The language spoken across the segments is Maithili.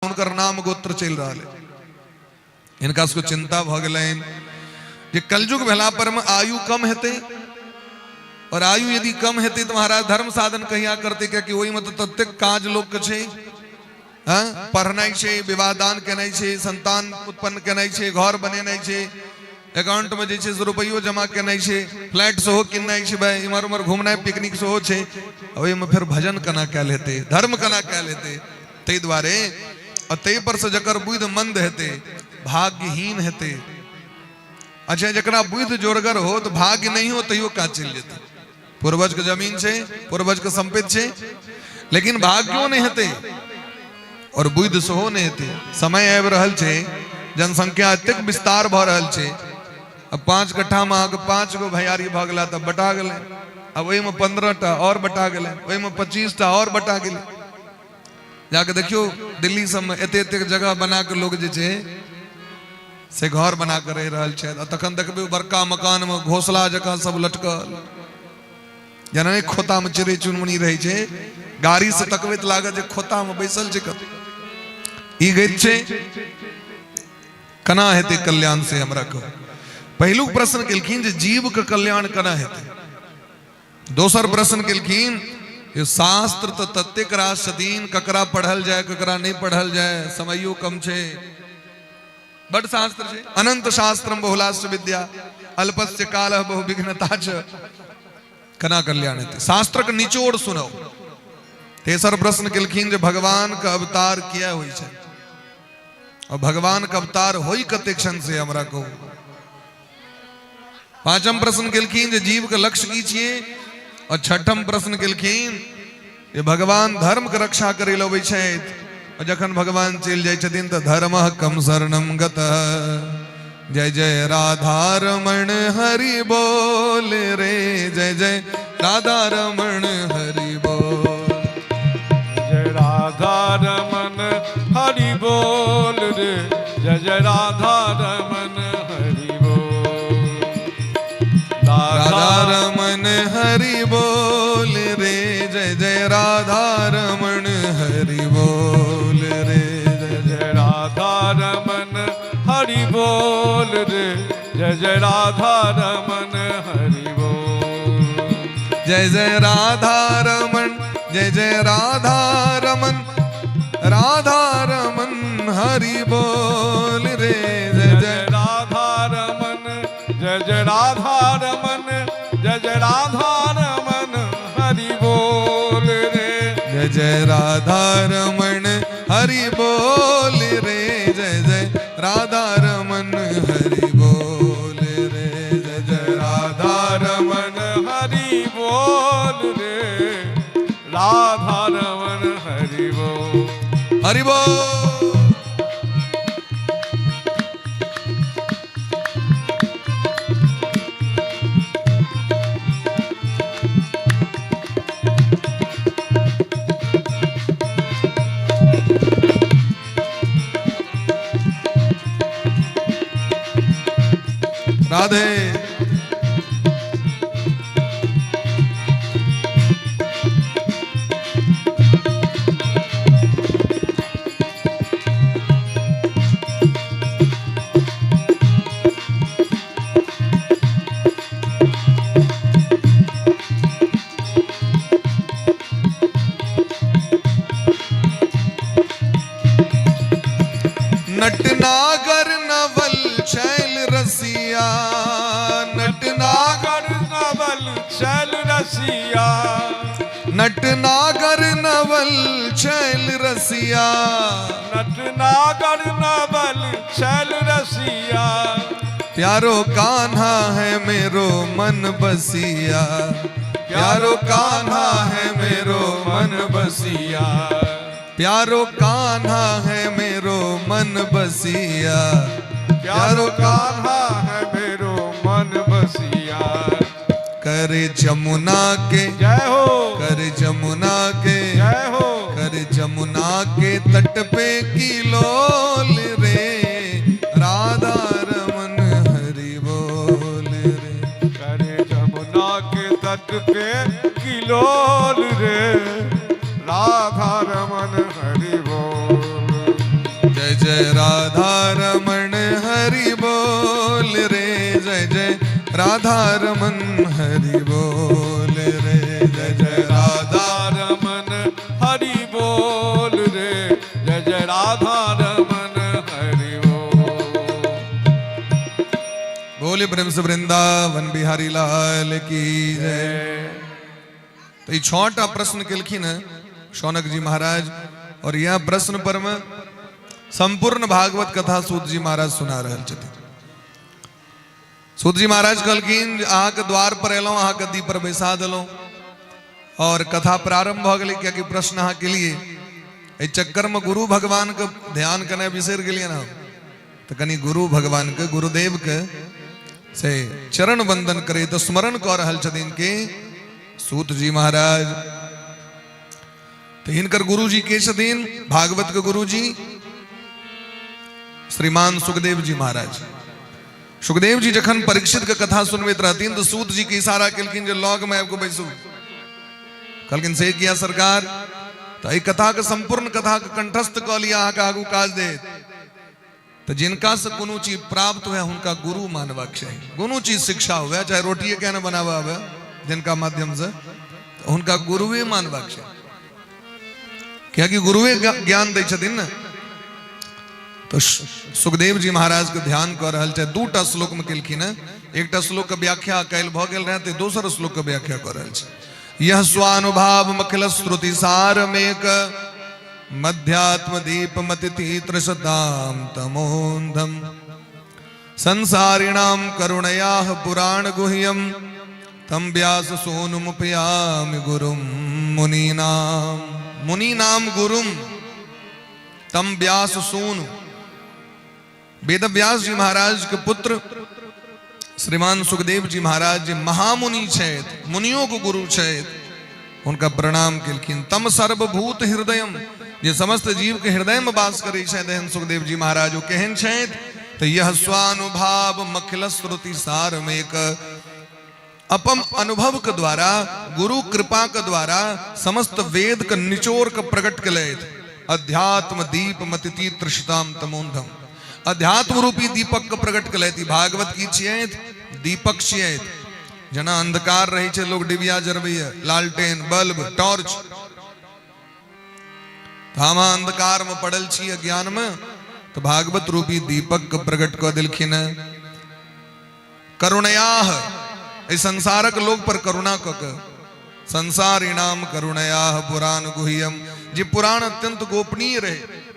हुनकर नाम गोत्र चलि रहल है। हिनका सबके चिंता भऽ गेलनि जे कलयुग भेला पर में आयु कम हेतै, और आयु यदि कम हेतै तऽ महाराज धर्म साधन कहिया करतै, कियाकि ओहिमे तऽ ततेक काज लोकके छै, हँ, पढ़नाइ छै, विवाह दान केनाइ छै, संतान उत्पन्न केनाइ छै, घर बनेनाइ छै, अकाउंट में जे छै से रुपैयो जमा केनाइ छै, फ्लैट सेहो किननाइ छै भाइ, इम्हर उम्हर घुमनाइ पिकनिक सेहो छै, ओहिमे फेर भजन केना कयल हेतै, धर्म केना कयल हेतै। ताहि दुआरे आ ताहि पर से जकर बुद्धि मंद हेतै, भाग्यहीन हेतै। अच्छा, जकरा बुद्धि जोरगर हो तऽ भाग्य नहीं हो तैयो काज चलि जेतै। पूर्वज के जमीन छै, पूर्वज के संपत्ति छै, लेकिन भाग्यो नहीं हेतै और बुद्धि सेहो नहीं हेतै। समय आबि रहल छै, जनसंख्या एतेक विस्तार भऽ रहल छै, अब 5 कट्ठा में अहाँके 5 गो भैयारी भऽ गेला तब बटा गेलै, अब ओहिमे 15 टा और बटा गेलै, ओहिमे 25 टा और बटा गेलै। जाके देखियौ दिल्ली सबमे एते एते जगह बना के लोग जे छै से घर बना के रहि रहल छथि, आ तखन देखबै बड़का मकान मे घोसला जकाँ सब लटकल, जेना नहि खोता मे चिड़ै चुनमुनी रहै छै, गाड़ी से तकबै तऽ लागत जे खोता मे बैसल छै कतौ। ई गति छै, केना हेतै कल्याण से हमरा कहू। पहिलुक प्रश्न केलखिन जे जीव के कल्याण केना हेतै। दोसर प्रश्न केलखिन जे शास्त्र तऽ ततेक रास छथिन, ककरा पढ़ल जाय ककरा नहि पढ़ल जाय, समयो कम छै, बड शास्त्र छै। अनंत शास्त्रम बहुलाश्च विद्या अल्पस्य काल बहु विघ्नता च, केना कल्याण हेतै, शास्त्रक निचोड़ सुनौ। तेसर प्रश्न केलखिन जे भगवान के अवतार किया होइ छै और भगवान के अवतार होइ कतेक क्षण से हमरा कहू। पांचम प्रश्न केलखिन जे जीव के लक्ष्य की छियै, और छठम प्रश्न केलखिन जे भगवान धर्म के रक्षा करे लए अबै छथि और जखन भगवान चलि जाइ छथिन तऽ धर्म कम शरणम गत। जय जय राधा रमण हरि बोल रे, जय जय राधा रमण हरि बोल, जय राधा रमन हरि बोल रे, जय जय राधा रमन हरि बोल, राधा रमन हरि बोल रे, जय जय राधा रमण हरि बोल रे, जय जय राधा रमन हरि बोल रे, जय जय राधा रमन हरि बोल, जय जय राधा रमन, जय जय राधा रमन, राधा रमन हरि बोल रे, जय जय राधा रमन, जय जय राधा रमन, जय जय राधा रमन हरि बोल रे, जय जय राधा रमन हरि बोल रे, जय जय राधा रमन हरि बोल रे, जय जय राधा रमन हरि बोल रे, राधा रमन हरि बोल, हरि बोल। राधे। नटनागर नवल शैल रसिया, नटनागर नवल शैल रसिया, नटनागर नवल शैल रसिया, नटनागर नवल शैल रसिया, प्यारो कान्हा है मेरो मन बसिया, प्यारो कान्हा है मेरो मन बसिया, प्यारो कान्हा है मेरो मन बसिया, प्यारो कान्हा है मेरो मन बसिया, कर जमुना के जय हो, कर जमुना के जय हो, कर जमुना के तट पे की लोल रे, राधा रमन हरि बोल रे, कर जमुना के तट पे किलोल रे, राधा रमन हरि बोल। जय जय राधा रमण हरि बोल रे, जय जय राधा रमन हरि बोल रे, जय जय राधा रमन हरि बोल रे, जय जय राधा रमन हरि बोल। बोले प्रेम से वृंदावन बिहारी लाल की जय। तो ई छटा प्रश्न केलखिन हैं शौनक जी महाराज, और यह प्रश्न पर में संपूर्ण भागवत कथा सूत जी महाराज सुना रहल छथिन। सूत जी महाराज कहलखिन जे अहाँके द्वार पर एलहुँ, अहाँ गद्दी पर बैसा देलहुँ और कथा प्रारंभ भऽ गेलै, कियाकि प्रश्न अहाँ केलिए। एहि चक्कर में गुरु भगवान के ध्यान केनाइ बिसरि गेलियै ने हम, तऽ कनि गुरु भगवान के, गुरुदेव के से चरण वंदन करे तऽ स्मरण कऽ रहल छथिन कि सूत जी महाराज। तऽ हिनकर गुरुजी के छथिन? भागवत के गुरुजी श्रीमान सुखदेव जी महाराज। सुखदेव जी जखन परीक्षित के कथा सुनबैत रहथिन तऽ सूत जी के इशारा केलखिन जे लग में आबि कऽ बैसू। कहलखिन से किया सरकार? तऽ एहि कथा के संपूर्ण कथा के कंठस्थ कऽ लिअ, अहाँके आगू काज देत। तऽ जिनका से कोनो चीज प्राप्त हुए हुनका गुरु मानबाक चाही। कोनो चीज शिक्षा हुए, चाहे रोटिए किया ने बनाबऽ आबे, जिनका माध्यम से, तऽ हुनका गुरुए मानबाक चाही, कियाकि गुरुए ज्ञान दै छथिन ने। तो सुखदेव जी महाराज के ध्यान कऽ रहल छथि। दूटा श्लोक में केलखिन हेँ, एकटा श्लोक के व्याख्या काल्हि भऽ गेल रहै, तऽ दोसर श्लोक के व्याख्या कऽ रहल छै। यह स्वानुभाव मखिल श्रुति सार मेक मध्यात्म दीप मतिथि त्रसताम तमोन्धम संसारिणाम करुणयाः पुराण गुह्यम तम व्यास सोनुमुपयामि गुरुम मुनीनाम। मुनीनाम गुरुम तम व्यास सोनु। वेद व्यास जी महाराज के पुत्र श्रीमान सुखदेव जी महाराज जी महामुनि छथि, मुनियों के गुरु छथि, हुनका प्रणाम केलखिन। तम सर्वभूत हृदयम, जे समस्त जीव के हृदय में वास करै छथि एहन सुखदेव जी महाराज, ओ केहन छथि? तऽ यह स्वानुभाव मखिल श्रुति सार में एक अपन अनुभव के द्वारा, गुरु कृपा के द्वारा समस्त वेद के निचोड़ के प्रकट केलथि। अध्यात्म दीप मतिथि तृषताम तमोन्धम, अध्यात्म रूपी दीपक के प्रकट केलथि। भागवत की छियथि? दीपक छियथि। जेना अंधकार रहै छै, लोग डिबिया जरबैया, लालटेन, बल्ब, टॉर्च। हम अंधकार में पड़ल छी अज्ञान में, तो भागवत रूपी दीपक के प्रकट कऽ देलखिन हैं। करुणयाह, एहि संसारक लोक पर करुणा कऽ के, संसारिणाम करुणयाह पुराण गुह्यम, जे पुराण अत्यंत गोपनीय रहे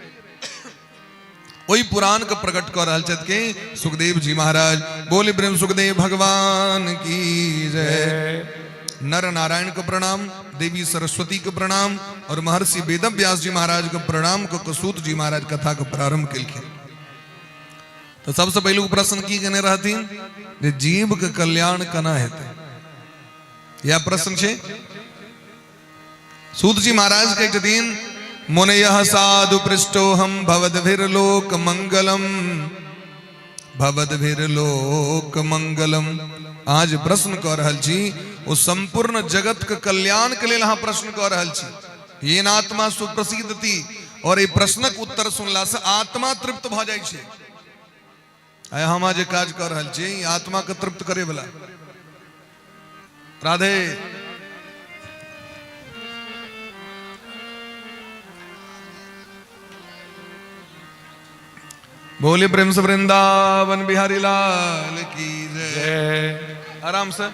ओहि पुराण के प्रकट कऽ रहल छथि के सुखदेव जी महाराज। बोले प्रेम सुखदेव भगवान की जय। नर नारायण के प्रणाम, देवी सरस्वती के प्रणाम और महर्षि वेद व्यास जी महाराज के प्रणाम के सूत जी महाराज कथा के प्रारंभ केलखिन। तो सबसे पहलुक प्रश्न की केने रहथिन जे जीव के कल्याण केना हेतै, यह प्रश्न छै। सूत जी महाराज कहै छथिन मुनयः साधु पृष्ठोहम भवद्भिर्लोक मंगलम, भवद्भिर्लोक मंगलम। अहाँ जे प्रश्न कऽ रहल छी ओ संपूर्ण जगत के कल्याण के लेल अहाँ प्रश्न कऽ रहल छी। येन आत्मा सुप्रसिद्धति, और एहि प्रश्नक उत्तर सुनला से आत्मा तृप्त भऽ जाइ छै। आइ हम जे काज कऽ रहल छी ई आत्मा के तृप्त करे वाला। राधे। बोले प्रेम से वृंदावन बिहारी लाल की जय। आराम से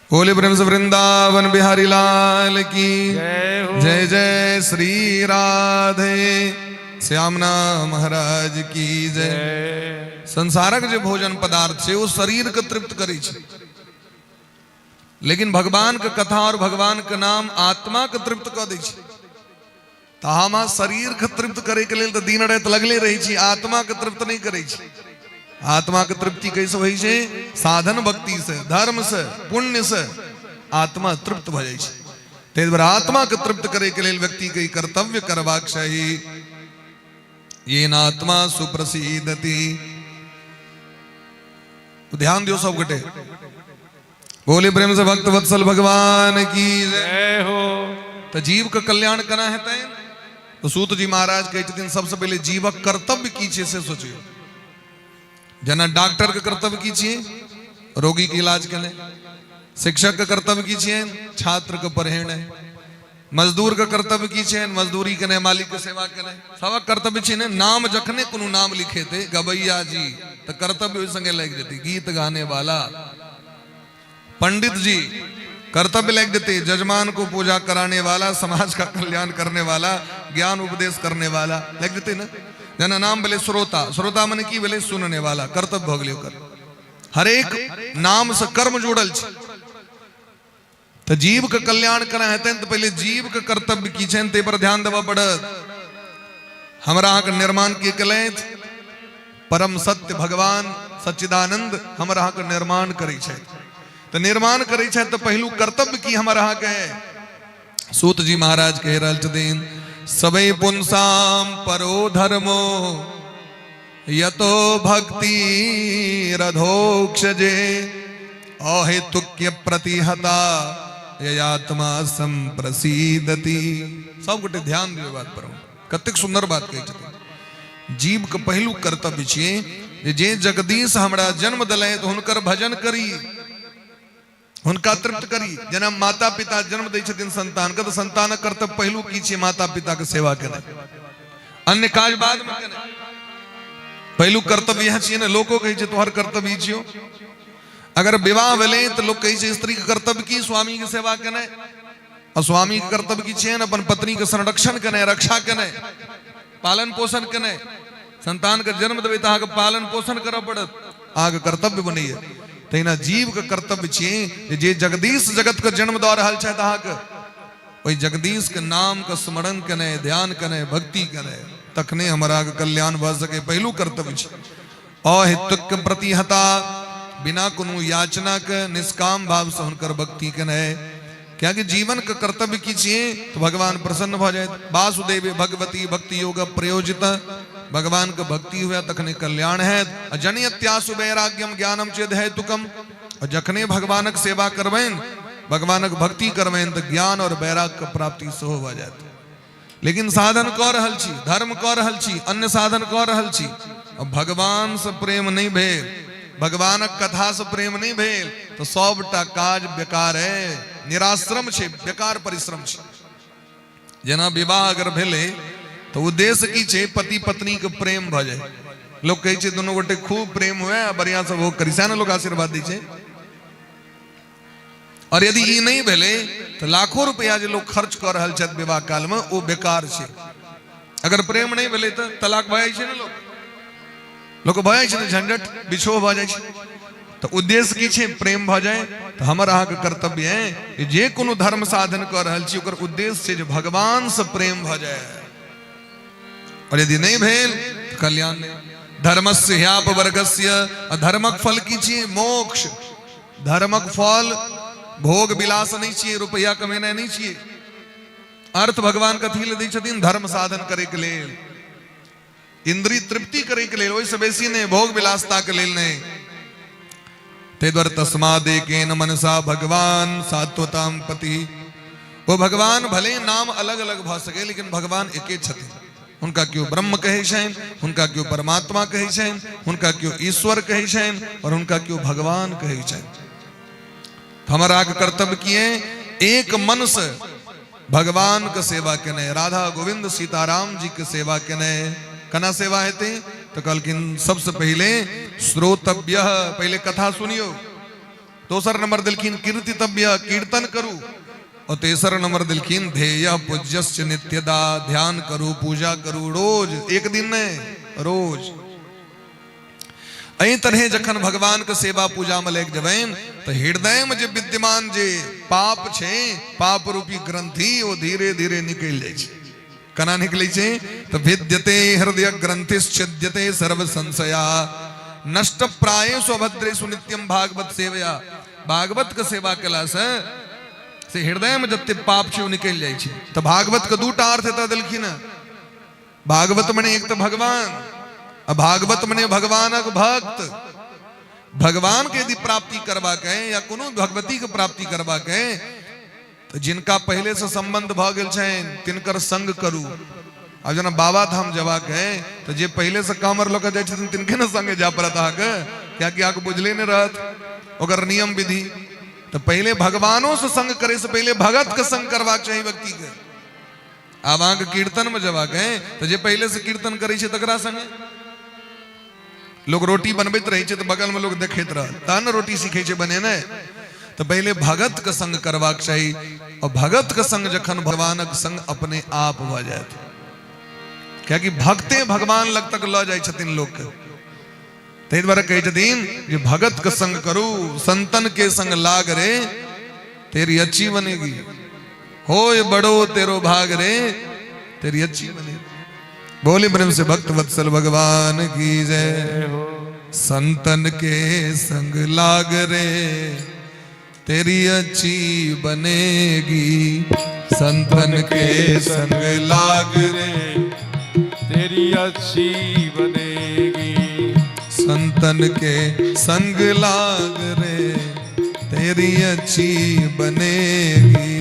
बोले प्रेम से वृंदावन बिहारी लाल की जय। जय श्री राधे श्यामना महाराज की जय। संसारक जे भोजन पदार्थ छै ओ शरीर के तृप्त करै छै, लेकिन भगवान के कथा और भगवान के नाम आत्मा के तृप्त कऽ दै छै। तऽ हम अहाँ शरीर के तृप्त करे के लेल तऽ दिन राति लगले रहै छी, आत्मा के तृप्त नहि करै छी। आत्मा के तृप्ति कैसे होइ छै? साधन भक्ति से, धर्म से, पुण्य से आत्मा तृप्त भऽ जाइ छै। ताहि दुआरे आत्मा के तृप्त करे के लेल व्यक्ति के ई कर्तव्य करबाक चाही। येन आत्मा सुप्रसीदति। ध्यान दियौ सब गोटे। बोले प्रेम से भक्त वत्सल भगवान की जय हो। तो जीव के कल्याण केना हेतै? तऽ सूत जी महाराज कहै छथिन सबसँ पहिले जीवक कर्तव्य की छै से सोचियौ। जेना डॉक्टर के कर्तव्य की छियै? रोगी के इलाज केनाइ। शिक्षक के कर्तव्य की छियै? छात्र के पढ़ेनाइ। मजदूर के कर्तव्य की छै? मजदूरी केनाइ, मालिक के सेवा केनाइ, सबक कर्तव्य छै ने। नाम जखने कोनो नाम लिखेतै गवैया जी, तऽ कर्तव्य ओहि संगे लागि जेतै, गीत गाने वाला। पंडित जी, कर्तव्य लागि जेतै, जजमान को पूजा कराने वाला, समाज का कल्याण करने वाला, ज्ञान उपदेश करने वाला, लागि जेतै ने। जेना नाम भेलै श्रोता, श्रोता मने की भेलै? सुनने वाला, कर्तव्य भऽ गेलै ओकर। हरेक नाम से कर्म जुड़ल छै। तऽ जीव के कल्याण केना हेतनि? तऽ पहिले जीव के कर्तव्य की छनि ताहि पर ध्यान देबऽ पड़त। हमरा अहाँके निर्माण के केलथि? परम सत्य भगवान सच्चिदानंद हमरा अहाँके निर्माण करै छथि। तऽ निर्माण करै छथि तऽ पहिलु कर्तव्य की हमर अहाँके? सूत जी महाराज कहि रहल छथिन, सबै पुंसाम परो धर्मो यतो भक्ति रधोक्षजे अहेतुक्य प्रतिहता ययात्मा संप्रसीदति। सब गोटे ध्यान दियौ बात पर, कतेक सुंदर बात कहै छथिन। जीव के पहिलु कर्तव्य छियै जे जे जगदीश हमरा जन्म देलथि हुनकर भजन करी, हुनका तृप्त करी। जेना माता पिता जन्म दै छथिन संतान के, तऽ संतानक कर्तव्य पहिलु की छियै? माता पिता के सेवा केनाइ, अन्य काज बाद में केनाइ। पहिलु कर्तव्य इएह छियै ने। लोको कहै छै तोहर कर्तव्य ई छियौ। अगर विवाह भेलै तऽ लोक कहै छै स्त्री के कर्तव्य की? स्वामी के सेवा केनाइ। आ स्वामी के कर्तव्य की छियनि? अपन पत्नी के संरक्षण केनाइ, रक्षा केनाइ, पालन पोषण केनाइ। संतान के जन्म देबै तऽ अहाँके पालन पोषण करऽ पड़त, अहाँके कर्तव्य बनैया। तहिना जीव के कर्तव्य छियै जे जगदीश जगत के जन्म दऽ रहल छथि अहाँके, ओहि जगदीश के नाम के स्मरण केनाइ, ध्यान केनाइ, भक्ति केनाइ, तखने हमर अहाँके कल्याण भऽ सकै। पहिलु कर्तव्य छै अहेतुक प्रतिहता, बिना कोनो याचना के निष्काम भाव से हुनकर भक्ति केनाइ। कियाकि जीवन के कर्तव्य की छियै तो भगवान प्रसन्न भऽ जायत। वासुदेव भगवती भक्ति योग प्रयोजित, भगवान के भक्ति हुए तखने कल्याण हैत। आ जनयत्यासु वैराग्यम ज्ञानम चेद हेतुकम, और जखने भगवानक सेवा करबनि, भगवानक भक्ति करबनि, तऽ ज्ञान और वैराग्य के प्राप्ति सेहो भऽ जायत। लेकिन साधन कऽ रहल छी, धर्म कऽ रहल छी, अन्य साधन कऽ रहल छी, आ भगवान से प्रेम नहि भेल, भगवानक कथा से प्रेम नहि भेल, तऽ सबटा काज बेकार है, निराश्रम छै, बेकार परिश्रम छै। जेना विवाह अगर भेलै तऽ उद्देश्य की छै? पति पत्नी के प्रेम भऽ जाय। लोक कहै छै दुनू गोटे खूब प्रेम हुए आ बढ़िया से भोग करी, सएह ने लोक आशीर्वाद दै छै। और यदि ई नहि भेलै तऽ लाखों रुपया जे लोक खर्च कऽ रहल छथि विवाह कालमे ओ बेकार छै। अगर प्रेम नहि भेलै तऽ तलाक भऽ जाइ छै ने, लोक लोक भऽ जाइ छै ने, झंझट बिछोह भऽ जाइ छै। तऽ उद्देश्य की छै? प्रेम भऽ जाय। तऽ हमर अहाँके कर्तव्य है जे कोनो धर्म साधन कऽ रहल छी ओकर उद्देश्य छै जे भगवानसँ प्रेम भऽ जाय, और यदि नहि भेल तऽ कल्याण नहि। धर्मस्य ह्यापवर्गस्य, अधर्मक फल की छियै? मोक्ष। धर्मक फल भोग विलास नहि छियै, रुपैआ कमेनाइ नहि छियै। अर्थ भगवान कथी लए दै छथिन? धर्म साधन करैके लेल, इंद्रिय तृप्ति करैके लेल, ओहिसँ बेसी नहि, भोग विलासताके लेल नहि। ताहि दुआरे तस्मादेकेन मनसा भगवान सात्वताम पति। ओ भगवान भले नाम अलग अलग भऽ सके, लेकिन भगवान एके छथिन। हुनका केओ ब्रह्म कहै छनि, हुनका केओ परमात्मा कहै छनि, हुनका केओ ईश्वर कहै छनि, और हुनका केओ भगवान कहै छनि। हमर अहाँके कर्तव्य की है? एक मन से भगवान के सेवा केनाइ, राधा गोविंद सीताराम जी के सेवा केनाइ। केना सेवा हेतै? तऽ कहलखिन सबसे पहिले श्रोतव्य, पहिले कथा सुनियौ। दोसर नंबर देलखिन कीर्तितव्य, कीर्तन करू। और तेसर नंबर देलखिन ध्येय पूज्यस्य नित्यदा, ध्यान करू, पूजा करू, रोज, एक दिन नहीं, रोज। एहि तरहे जखन भगवान के सेवा पूजा में लागि जेबनि तऽ हृदय में जे विद्यमान जे पाप छै, पाप रूपी ग्रंथि, ओ धीरे धीरे निकलि जाइ छै। केना निकलै छै? तऽ भिद्यते हृदय ग्रंथिश्छिद्यते सर्व संशया नष्ट प्रायेषु अभद्रेषु नित्यम भागवत सेवया। भागवत के सेवा केला से हृदय में जते पाप छै ओ निकलि जाइ छै। तऽ भागवत के दूटा अर्थ एतऽ देलखिन हँ। भागवत मने एक तऽ भगवान, आ भागवत मने भगवानक भक्त। भगवान के यदि प्राप्ति करबाक है या कोनो भगवती के प्राप्ति करबाक है तऽ जिनका पहिले से संबंध भऽ गेल छनि तिनकर संग करू। आब जेना बाबा धाम जबाक है तऽ जे पहिले से कामर लऽ कऽ जाइ छथिन तिनके ने संगे जाय पड़त अहाँके, कियाकि अहाँके बुझले नहि रहत ओकर नियम विधि। तऽ पहिले भगवानो से संग करे से पहिले भगत के संग करबाक चाही व्यक्ति के। आब अहाँके कीर्तन में जबाक है तऽ जे पहिले से कीर्तन करै छै तकरा संगे। लोग रोटी बनबैत रहै छै तऽ बगल में लोग देखैत रहल तहन ने रोटी सीखै छै बनेनाइ। तऽ पहिले भगत के संग करबाक चाही, और भगत के संग जखन भगवानक संग अपने आप भऽ जायत, कियाकि भक्ते भगवान लग तक लऽ जाइ छथिन लोक के। ताहि दुआरे कहै छथिन जे भगत के संग करू, संतन के संग लाग रे तेरी अच्छी बनेगी, होय बड़ो तेरो भाग रे तेरी अच्छी बनेगी। बोले प्रेम से भक्त वत्सल भगवान की जय। संतन के संग लाग रे तेरी अच्छी बनेगी, संतन के संग लाग रे तेरी अच्छी बनेगी, संतन के संग लाग रे तेरी अच्छी बनेगी,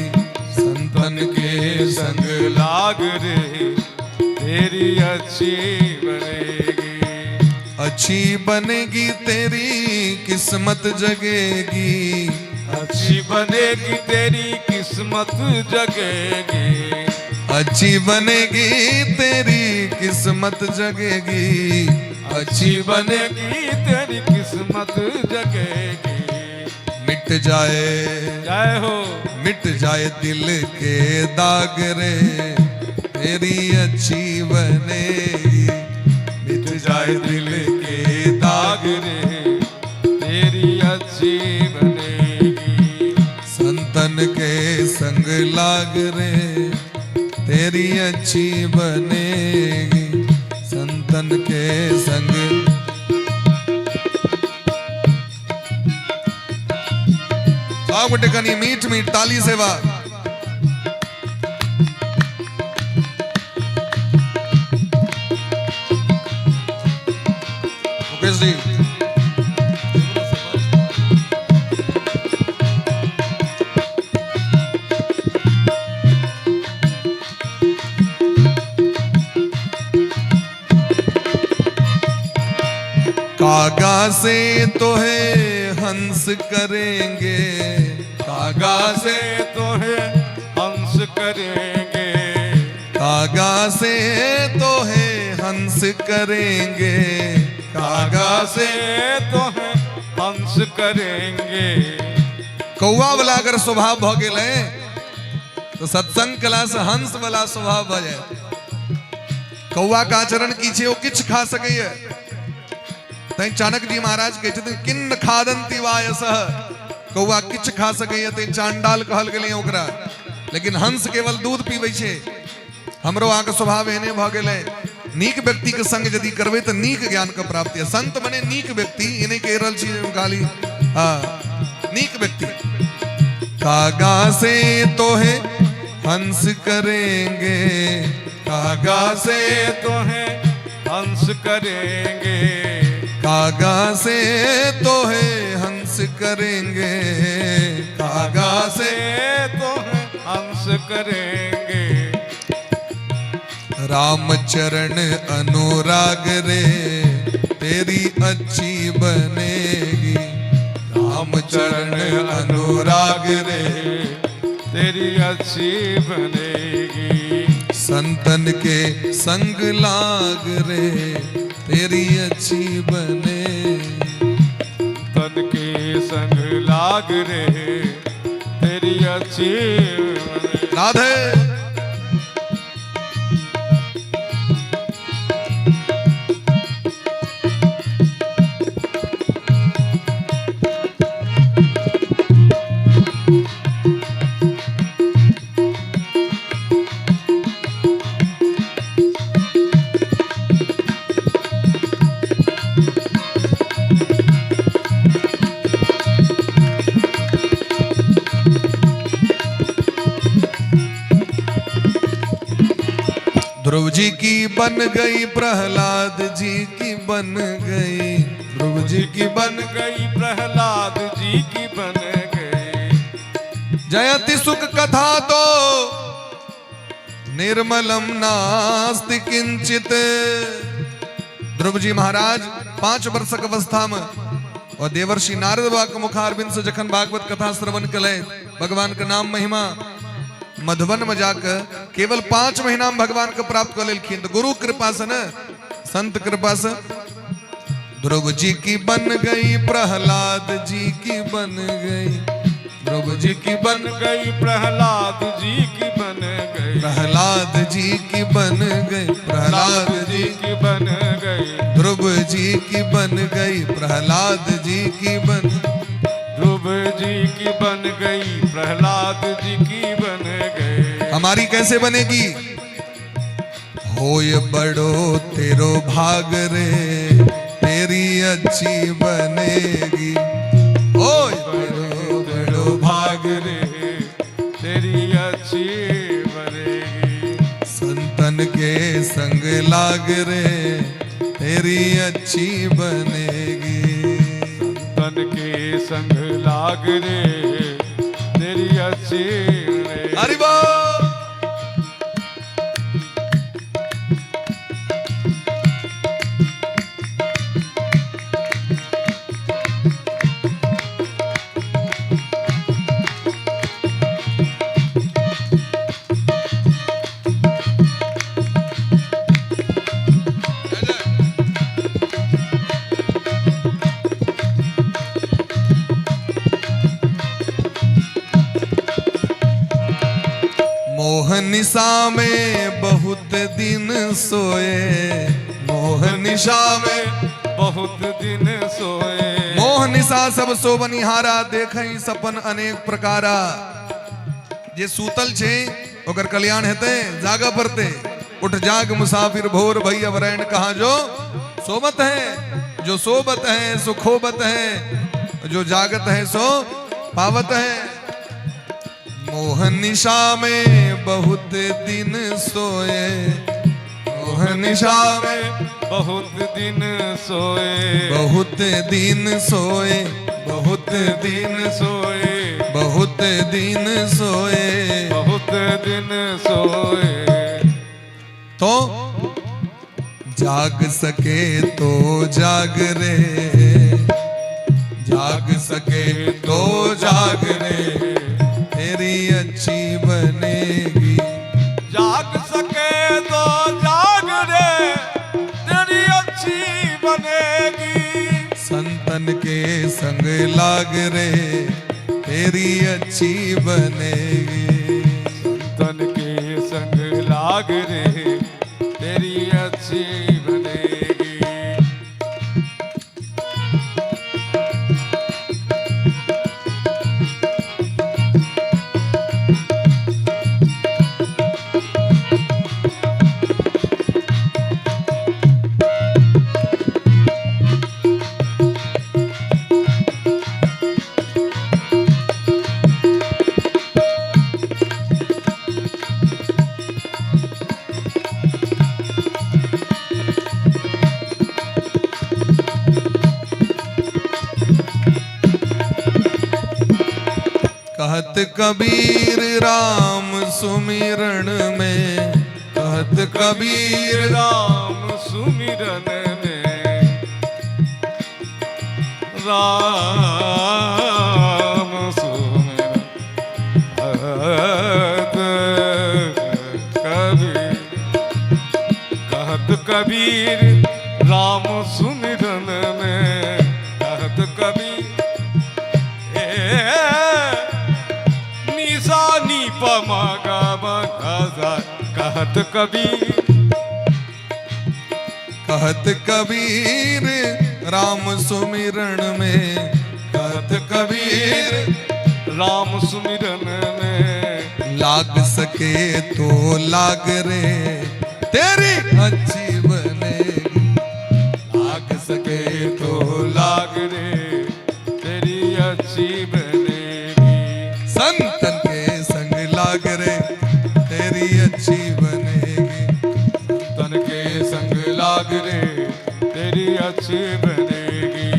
संतन के संग लाग रे तेरी अच्छी बनेगी, अच्छी बनेगी तेरी किस्मत जगेगी, अच्छी बनेगी तेरी किस्मत जगेगी, अच्छी बनेगी तेरी किस्मत जगेगी, अच्छी बनेगी तेरी किस्मत जगेगी, मिट जाए जय हो, मिट जाए दिल के दाग रे तेरी अच्छी बनेगी, मिट जाए दिल के दाग रे तेरी अच्छी बनेगी, संतन के संग लाग रे तेरी अच्छी बनेगी, संतन के संग। सब गोटे कनी मीठ मीठ ताली सेवा। मुकेश जी कागा से तो है हंस करेंगे, कागा से तो है हंस करेंगे, कागा से तो है हंस करेंगे, कागा से तो है हंस करेंगे। कौआ वाला अगर स्वभाव भ गेलै तो सत्संग कला से हंस वाला स्वभाव भ जाए। कौआ के आचरण की छै, ओ किछु खा सकैए। तैं चाणक्य जी महाराज कहै छथिन किन्न खादंती वायसः, कौआ किछु खा सकैए तैं चांडाल कहल गेलै ओकरा। लेकिन हंस केवल दूध पीबै छै। हमरो अहाँके स्वभाव एहने भऽ गेलै। नीक व्यक्ति के संग यदि करबै तऽ नीक ज्ञान के प्राप्ति है। संत मने नीक व्यक्ति, ई नहि कहि रहल छी गाली, हाँ नीक व्यक्ति। कागा से तो है हंस करेंगे, कागा से तो है हंस करेंगे, कागा से तो है हंस करेंगे, कागा से तो है हंस करेंगे। राम चरण अनुराग रे तेरी अच्छी बनेगी, राम चरण अनुराग रे तेरी अच्छी बनेगी, संतन के संग लाग रे तेरी अच्छी बने, संतन के संग लाग रे तेरी अच्छी बने। राधे। ध्रुव जी की बन गई, प्रहलाद जी की बन गई, ध्रुव जी की बन गई, प्रहलाद जी की बन गई। जयति सुख कथा तो निर्मलम नास्ति किंचित। ध्रुव जी महाराज 5 वर्षक अवस्था में और देवर्षि नारद बाबा के मुखारविंद से जखन भागवत कथा श्रवण कले, भगवान के नाम महिमा मधुबन में जाकर केवल 5 महीना में भगवान के प्राप्त कर लेलखिन। तो गुरु कृपा से न, संत कृपा से ध्रुव जी की बन गई, प्रहलाद जी की बन गई, ध्रुव जी की बन गई, प्रहलाद जी की बन गई, प्रहलाद जी की बन गई, प्रहलाद जी की बन गई, ध्रुव जी की बन गई, प्रहलाद जी की बन, ध्रुव जी की बन गई, प्रहलाद जी की बन गई। हमारी कैसे बनेगी? होय बड़ो तेरो भाग रे, तेरी अच्छी बनेगी। होय तेरो बड़ो भाग रे, तेरी अच्छी बनेगी। संतन के संग लाग रे, तेरी अच्छी बनेगी। संतन के संग लाग रे, तेरी अच्छी बनेगी। हरि बोल। मोह निशा में बहुत दिन सोए, मोह निशा में बहुत दिन सोए। मोह निशा सब सो बनिहारा, देखई सपन अनेक प्रकारा। जे सूतल छे ओकर कल्याण हेतै, जागा पड़ते। उठ जाग मुसाफिर भोर भई अब रैन कहा जो सोबत है। जो सोबत है सो खोबत है, जो जागत है सो पावत है। मोह निशा में बहुत दिन सोए, मोह निशा में बहुत दिन सोए, बहुत दिन सोए, बहुत दिन दिन सोए, बहुत दिन सोए, बहुत दिन सोए। तो जाग सके तो जाग रे, जाग सके तो जाग रे, तेरी अच्छी बनेगी। जाग सके तो जाग रे, तेरी अच्छी बनेगी। संतन के संग लाग रे, तेरी अच्छी बनेगी। संतन के संग लाग रे, तेरी अच्छी बनेगी। कहत कबीर राम सुमिरन में, कहत कबीर राम सुमिरन में, राम सुमिरन, कहत कबीर, कहत कबीर राम सुमिरन में, कहत कबीर ए निशा नी प म ग म घ सा, कहत कबीर, कहत कबीर राम सुमिरन में, कहत कबीर राम सुमिरन में, लाग सके तो लाग रे, तेरी अच्छी बनेगी। लाग सके तो लाग रे, तेरी अच्छी बनेगी। संतन के संग लाग रे, तेरी अच्छी बनेगी। तन के संग लाग रे, तेरी अच्छी बनेगी।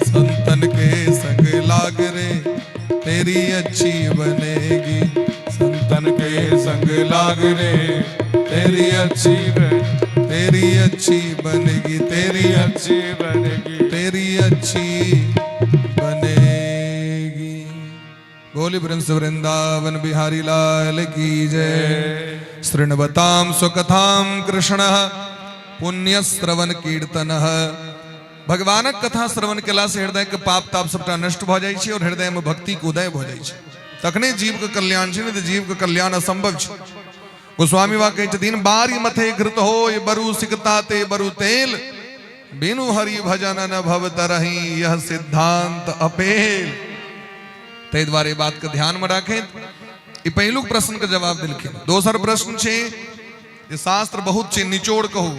संतन के संग लाग रे, तेरी अच्छी बनेगी। संतन के संग लाग रे, तेरी अच्छी बन तेरी अच्छी बनेगी, तेरी अच्छी बनेगी, तेरी अच्छी बनेगी। बोली प्रिंस वृंदावन बिहारी लाल की जय। शृण्वताम स्वकथाम कृष्ण पुण्य श्रवण कीर्तन। भगवानक कथा श्रवण केला से हृदय के पाप ताप सबटा नष्ट भऽ जाइ छै और हृदय में भक्ति के उदय भऽ जाइ छै। तखने जीव के कल्याण छै, नहि तऽ जीव के कल्याण असंभव छै। गोस्वामी बा कहै छथिन, बारी मथे घृत होय बरु सिकता ते बरु तेल, बिनु हरि भजन न भव तरही यह सिद्धांत अपेल। ताहि दुआरे बात के ध्यान में राखैत ई पहिलुक प्रश्न के जवाब देलखिन। दोसर प्रश्न छै जे शास्त्र बहुत छै, निचोड़ कहू।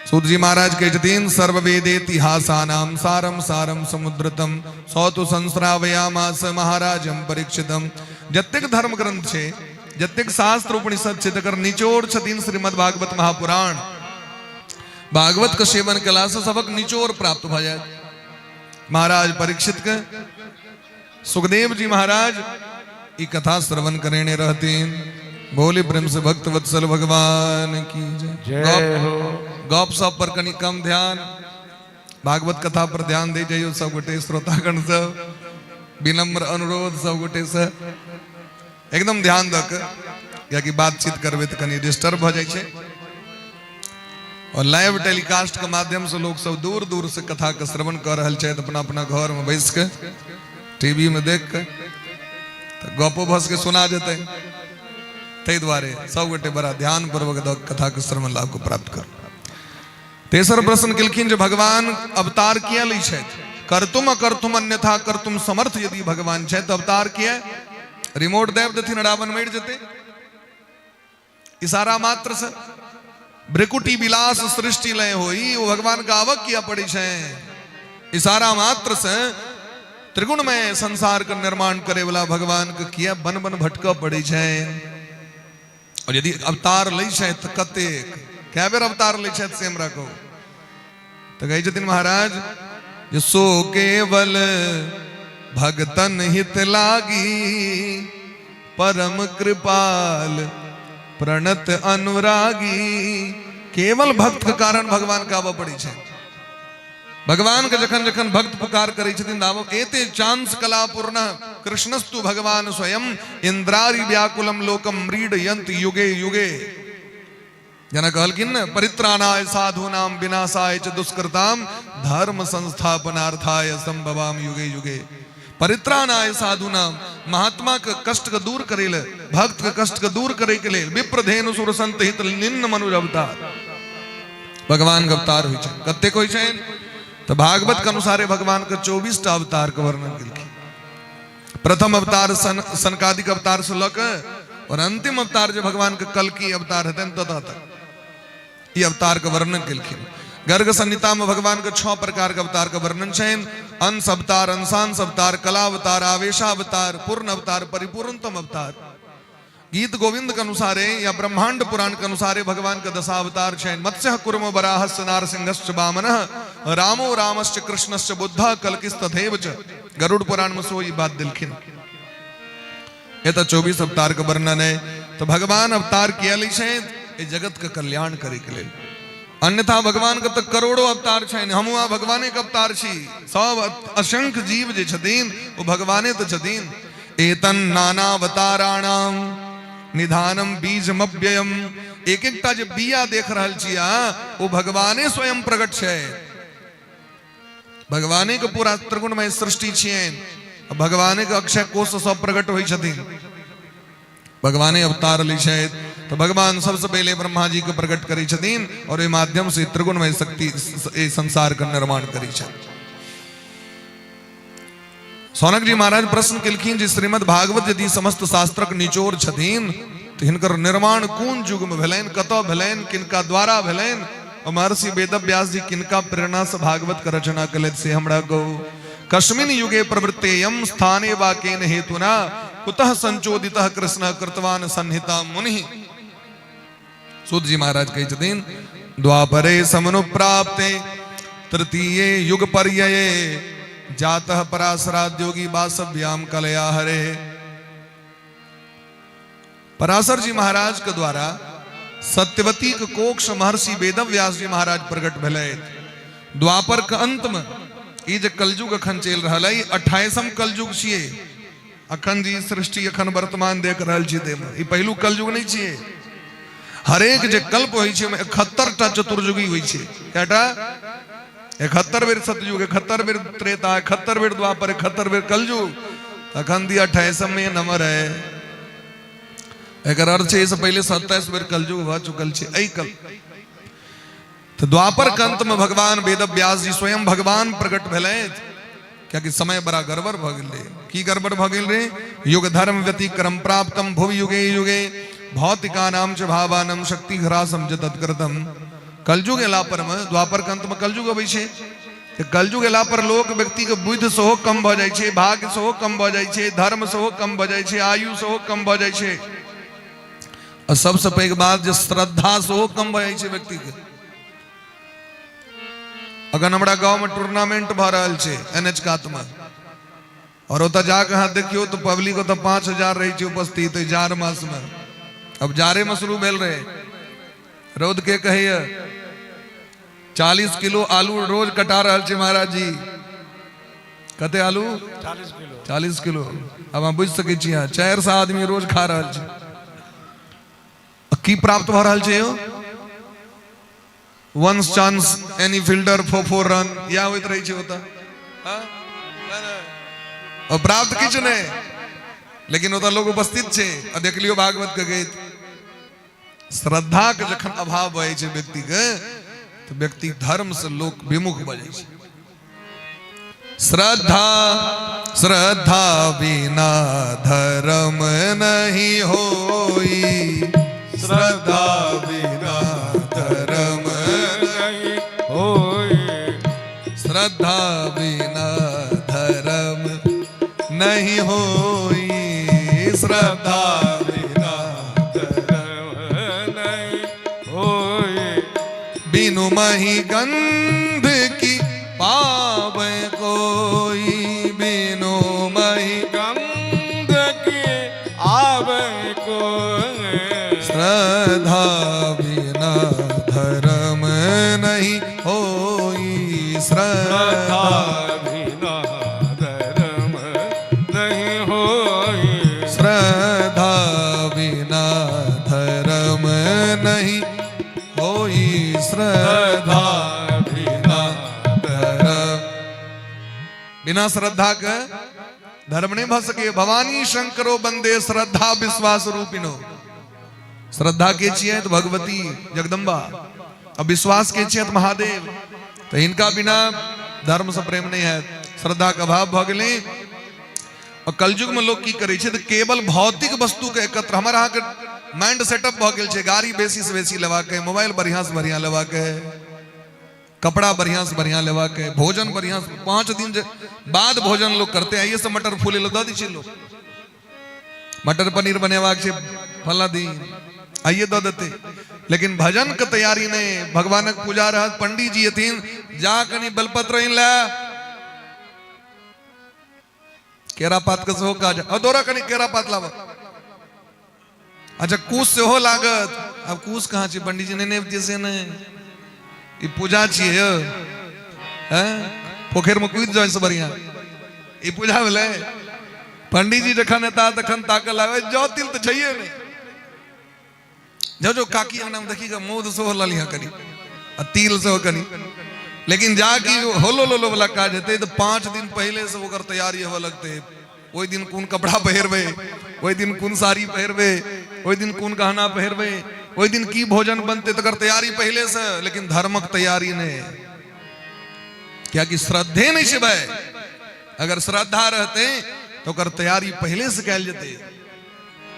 सूत जी महाराज कहै छथिन, सर्व वेदेतिहासानाम सारम सारम समुद्रतम सौतु संस्रावयामास महाराजम परीक्षितम। जतेक धर्म ग्रंथ छै, जतेक शास्त्र उपनिषद छै, तकर निचोड़ छथिन श्रीमद् भागवत महापुराण। भागवत के सेवन केला से सबक निचोड़ प्राप्त भऽ जायत। महाराज परीक्षित के सुखदेव जी महाराज ई कथा श्रवण करेने रहथिन। बोली प्रेम से भक्त वत्सल भगवान की जय। जय हो। गप सप पर कनि कम ध्यान, भागवत कथा पर ध्यान दे जइयो सब गोटे। श्रोतागण सब, विनम्र अनुरोध सब गोटे से, एकदम ध्यान दऽ कऽ, कियाकि बातचीत करबै तऽ कनि डिस्टर्ब भऽ जाइ छै। और लाइव टेलीकास्ट के माध्यम से लोग सब दूर दूर से कथा के श्रवण कर रहल छथि, अपना अपना घर में बैस के टीवी में देख के, तऽ गपो भस के सुना जेतै। ताहि दुआरे सब गोटे बड़ा ध्यान पूर्वक दऽ कथा के श्रवण लाभ को प्राप्त करू। तेसर प्रश्न केलखिन जे भगवान अवतार किया लै छथि? कर्तुम अकर्तुम अन्यथा कर्तुम समर्थ यदि भगवान छथि तऽ अवतार किया? रिमोट दाबि देथिन, रावण मरि जेतै इशारा मात्र से। भ्रिकुटी विलास सृष्टि लय होई, वो भगवान का आवक किया पड़ी छै? इशारा मात्र से त्रिगुणमय संसार का निर्माण करे वाला भगवान के किया बन बन भटक पड़ी छै? और यदि अवतार लै छै तऽ कतेक, कए बेर अवतार लै छै से हमरा कहू। तऽ कहै छथिन महाराज जे सो केवल भगतन हित लागी, परम कृपाल प्रणत अनुरागी। केवल भक्त के कारण भगवान के आबऽ पड़ै छै। भगवान के जखन जखन भक्त पुकार करै छथिन तऽ आबऽ। एते चांस कला पूर्ण कृष्णस्तु भगवान स्वयं इंद्रारि व्याकुलम लोकम म्रीडयंत युगे युगे। जेना कहलखिन ने, परित्राणाय साधूनाम विनाशाय च दुष्कृताम धर्म संस्थापनार्थाय संभवाम युगे युगे। परित्राणाय साधूनाम, महात्मा के कष्ट के दूर करे ले, भक्त के कष्ट के दूर करे के लेल विप्रधेनु सुर संत हित निम्न मनुज अवतार। भगवान के अवतार होइ छै, कतेक होइ छै? तऽ भागवत के अनुसारे भगवान के 24 टा अवतार के वर्णन केलखिन। प्रथम अवतार सनकादिक अवतार से लऽ के और अंतिम अवतार जे भगवान के कल्कि अवतार हेतनि ततः तक ई अवतार के वर्णन केलखिन। गर्ग संहिता में भगवान के 6 प्रकार के अवतार के वर्णन छनि। अंश अवतार, अंशांश अवतार, कलावतार, आवेशावतार, पूर्ण अवतार, परिपूर्णतम अवतार। गीत गोविंद के अनुसारे या ब्रह्मांड पुराण के अनुसारे भगवान के दशावतार छनि। मत्स्य कुर्म वराहस्य नारसिंहश्च वामनः रामो रामश्च कृष्णश्च बुद्धः कल्किस्तथैव च। गरुड़ पुराण में सो ई बात देलखिन। एतऽ 24 अवतार के वर्णन है। तो भगवान अवतार किया लै छथि? एहि जगत के कल्याण करे के लेल। अन्यथा भगवान के तऽ करोड़ों अवतार छनि। हमहूँ अहाँ भगवाने के अवतार छी। सब असंख्य जीव जे छथिन ओ भगवाने तऽ छथिन। एतन नानावताराणाम निधानम बीजमव्ययम। एक एकटा जे बिया देख रहल छी अहाँ, ओ भगवाने स्वयं प्रकट छै। भगवाने के पूरा त्रिगुणमय सृष्टि छियनि। भगवाने के अक्षय कोश सब प्रकट होइ छथिन। भगवाने अवतार लै छथि। तऽ भगवान सबसे पहिले ब्रह्मा जी के प्रकट करै छथिन और ओहि माध्यम से त्रिगुणमय शक्ति एहि संसार के निर्माण करै छथि। सौनक जी महाराज प्रश्न केलखिन जे श्रीमद् भागवत यदि समस्त शास्त्रक निचोड़ छथिन तऽ हिनकर निर्माण कोन युग में भेलनि, कतऽ भेलनि, किनका द्वारा भेलनि और महर्षि वेदव्यास जी किनका प्रेरणा से भागवत के रचना केलथि, से हमरा कहू। कस्मिन युगे प्रवृत्तेयम स्थाने वा केन हेतुना कुतः संचोदितः कृष्ण कृतवान संहिता मुनि। सूत जी महाराज कहै छथिन, द्वापरे समनुप्राप्ते तृतीये युग पर्यये जातः पराशराद्योगी वासव्याम कलया हरे। पराशर जी महाराज के द्वारा सत्यवती के कोख से महर्षि वेदव्यास जी महाराज प्रकट भेलै। द्वापर के अंत में ई जे कलयुग अखन चलि रहल है, 28म कलयुग छियै। अखन जी सृष्टि अखन वर्तमान देख रहल छी ताहिमे ई पहिलुक कलयुग नहि छियै। हरेक जे कल्प होइ छै ओहिमे 71 टा चतुर्युगी होइ छै। कएटा? 71 बेर सतयुग, 71 बेर त्रेता, 71 बेर द्वापर, 71 बेर कलयुग। अखन दी 28 में नंबर है। एकर अर्थ छै एहिसँ पहिले 27 बेर कलयुग भऽ चुकल छै एहि कल। तऽ द्वापर के अंत में भगवान वेद व्यास जी स्वयं भगवान प्रकट भेलथि, कियाकि समय बड़ा गड़बड़ भऽ गेल रहे। की गड़बड़ भऽ गेल रहे? युग धर्म व्यतिक्रम प्राप्तम भुव युगे युगे भौतिका नाम च भावानम शक्ति ह्रासम च तत्कृतम। कलयुग एला पर में द्वापर के अंत में कलयुग अबै छै। तऽ कलयुग एला पर लोक व्यक्ति के बुद्धि सेहो कम भऽ जाइ छै, भाग्य सेहो कम भऽ जाइ छै, धर्म सेहो कम भऽ जाइ छै, आयु सेहो कम भऽ जाइ छै, आ सबसँ पैघ बात जे श्रद्धा सेहो कम भऽ जाइ छै व्यक्तिके। अखन हमरा गाँवमे टूर्नामेंट भऽ रहल छै एन एच कातमे, और ओतऽ जाकऽ अहाँ देखियौ तऽ पब्लिक ओतऽ 5000 रहै छै उपस्थित एहि जाड़ मासमे। अब जाड़ेमे शुरू भेल रहै, रौद के कहैया 40 किलो आलू रोज कटा रहल छै महाराज जी। कते आलू? 40 किलो। 40 किलो। अब अहाँ बुझि सकै छी, अहाँ 400 आदमी रोज खा रहल छै। की प्राप्त भऽ रहल छै यौ? वंस चांस एनी फील्डर 4-4 रन या होइत रहै छै ओतऽ। और प्राप्त किछु नहि, लेकिन ओतऽ लोग उपस्थित छै। आ देख लियौ भागवत के गीत, श्रद्धा के जखन अभाव भऽ जाइ छै व्यक्ति के, तऽ व्यक्ति धर्म से लोक विमुख भऽ जाइ छै। श्रद्धा श्रद्धा बिना धर्म नहीं होई, श्रद्धा बिना धर्म नहीं होई, श्रद्धा बिना धर्म नहीं होई, श्रद्धा बिना धर्म नहीं होई, बिनु मही गंध की पावे कोई, बिनु मही गंध की आवे कोई, श्रद्धा बिना धर्म नहीं होई, श्रद्धा बिना धर्म नहीं होई, श्रद्धा बिना धर्म नहीं होई, श्रद्धा बिना धर्म बिना श्रद्धा के धर्म नहीं भऽ सके। भवानी शंकरो बंदे श्रद्धा विश्वास रूपिणो। श्रद्धा के छियै तऽ भगवती जगदम्बा, आ विश्वास के छियै तऽ महादेव। तऽ हिनका बिना धर्म से प्रेम नहीं है। श्रद्धा के अभाव भऽ गेलै। और कलयुग में लोग की करै छै तऽ केवल भौतिक वस्तु के एकत्र, हमर अहाँके माइंड सेटअप भऽ गेल छै, गाड़ी बेसी से बेसी लेबाक है, मोबाइल बढ़िया से बढ़िया लेबाक है, कपड़ा बढ़िया से बढ़िया लेबाक है, भोजन बढ़िया से, 5 दिन जे बाद भोजन लोग करते हैं, ये सब मटर फूले लए दऽ दै छै लोग, मटर पनीर बनेबाक छै फला दिन आइए दऽ देतै, लेकिन भजन के तैयारी नहीं। भगवानक पूजा रहत, पंडित जी एथिन, जा कनी बेलपत्र आनि ले, केरा पात के सेहो काज, आ दौड़ा कनी केरा पात लाब। अच्छा कुश सेहो लागत, आब कुश कहाँ छै पंडित जी? नहि नहि से नहि, ई पूजा छियै यौ, हैं पोखरि में कूदि जाए से बढ़िया ई पूजा भेलै। पंडित जी जखन एता तखन ताकऽ लागै, जौ तिल तऽ छैहे नहि। जो जो काकी अंगना में देखी मौध सेहो लऽ लिहऽ कनी आ तिल सेहो कनी, लेकिन जा कि होलो लोलो वाला काज हेतै तऽ 5 दिन पहिले से ओकर तैयारी होबऽ लगतै। ओहि दिन कोन कपड़ा पहिरबै, ओहि दिन कोन साड़ी पहिरबै, ओहि दिन कोन गहना पहिरबै, ओहि दिन की भोजन बनतै, तकर तैयारी पहिले से, लेकिन धर्मक तैयारी नहि, कियाकि श्रद्धे नहि छै भाई। अगर श्रद्धा रहतै तऽ ओकर तैयारी पहिले से कयल जेतै।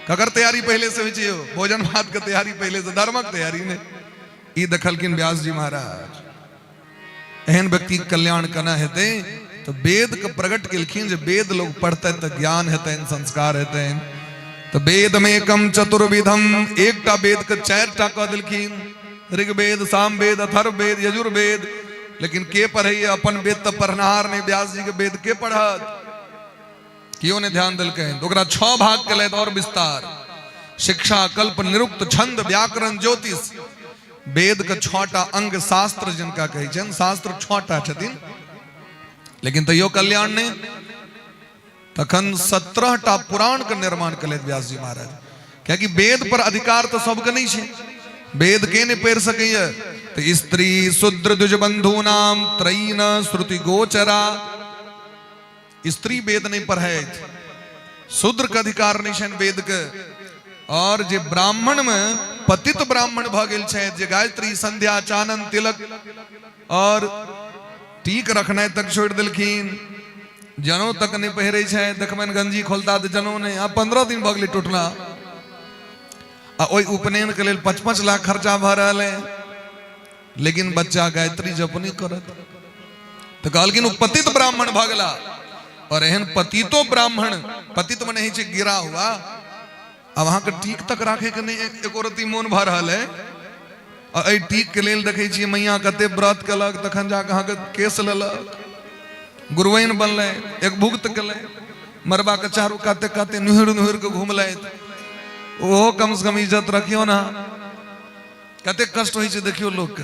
ककर तैयारी पहिले से होइ छै यौ? भोजन भात के तैयारी पहिले से, धर्मक तैयारी नहि। ई देखलखिन व्यास जी महाराज, एहन व्यक्ति कल्याण केना हेतै? तऽ वेद के प्रकट केलखिन जे वेद लोग पढ़तै तऽ ज्ञान हेतनि, संस्कार हेतनि। तऽ वेद में एकम चतुर्विधम, एकटा वेद के 4टा कऽ देलखिन, ऋग्वेद, सामवेद, अथर्ववेद, यजुर्वेद। लेकिन के पढ़ैया अपन वेद तऽ पढ़नहार नहि, व्यास जी के वेद के पढ़त? केओ नहि ध्यान देलकै। तऽ ओकरा 6 भाग केलथि और विस्तार। शिक्षा, कल्प, निरुक्त, छंद, व्याकरण, ज्योतिष, वेद के 6टा अंग शास्त्र जिनका कहै छनि, शास्त्र 6टा छथिन, लेकिन तैयो कल्याण नहि। तखन 17टा पुराण के निर्माण केलथि व्यास जी महाराज, कियाकि वेद पर अधिकार तऽ सबके नहि छै, वेद के नहि पढ़ि सकैया। तऽ स्त्री शूद्र द्विज बंधु नाम त्रयी न श्रुति गोचरा, स्त्री वेद नहीं पढ़ैत, शूद्र के अधिकार नहीं छनि वेद के, और जे ब्राह्मण में पतित ब्राह्मण भऽ गेल छथि, जे गायत्री संध्या चानन तिलक और टीक रखनाइ तक छोड़ि देलखिन, जनो तक नहि पहिरै छथि, देखबनि गंजी खोलता तऽ जनो नहि, आब 15 दिन भऽ गेलै टूटना, आ ओहि उपनयन के लेल 5-5 लाख खर्चा भऽ रहल है, लेकिन बच्चा गायत्री जप नहि करत। तऽ कहलखिन ओ पतित ब्राह्मण भऽ गेला, और एहन पतितो ब्राह्मण, पतित मने होइ छै गिरा हुआ, आब अहाँके टीक तक राखै के नहि एको रत्ती मोन भऽ रहल है, आ एहि टीक के लेल देखै छियै मैया कते व्रत केलक तखन जाकऽ अहाँके केस लेलक, गुरुवैन बनलै, एक भुक्त केलै, मरबा के चारू काते काते नुहिर नुहिर के घुमलथि, ओहो कम से कम इज्जत रखियौ ना। कते कष्ट होइ छै देखियौ लोकके,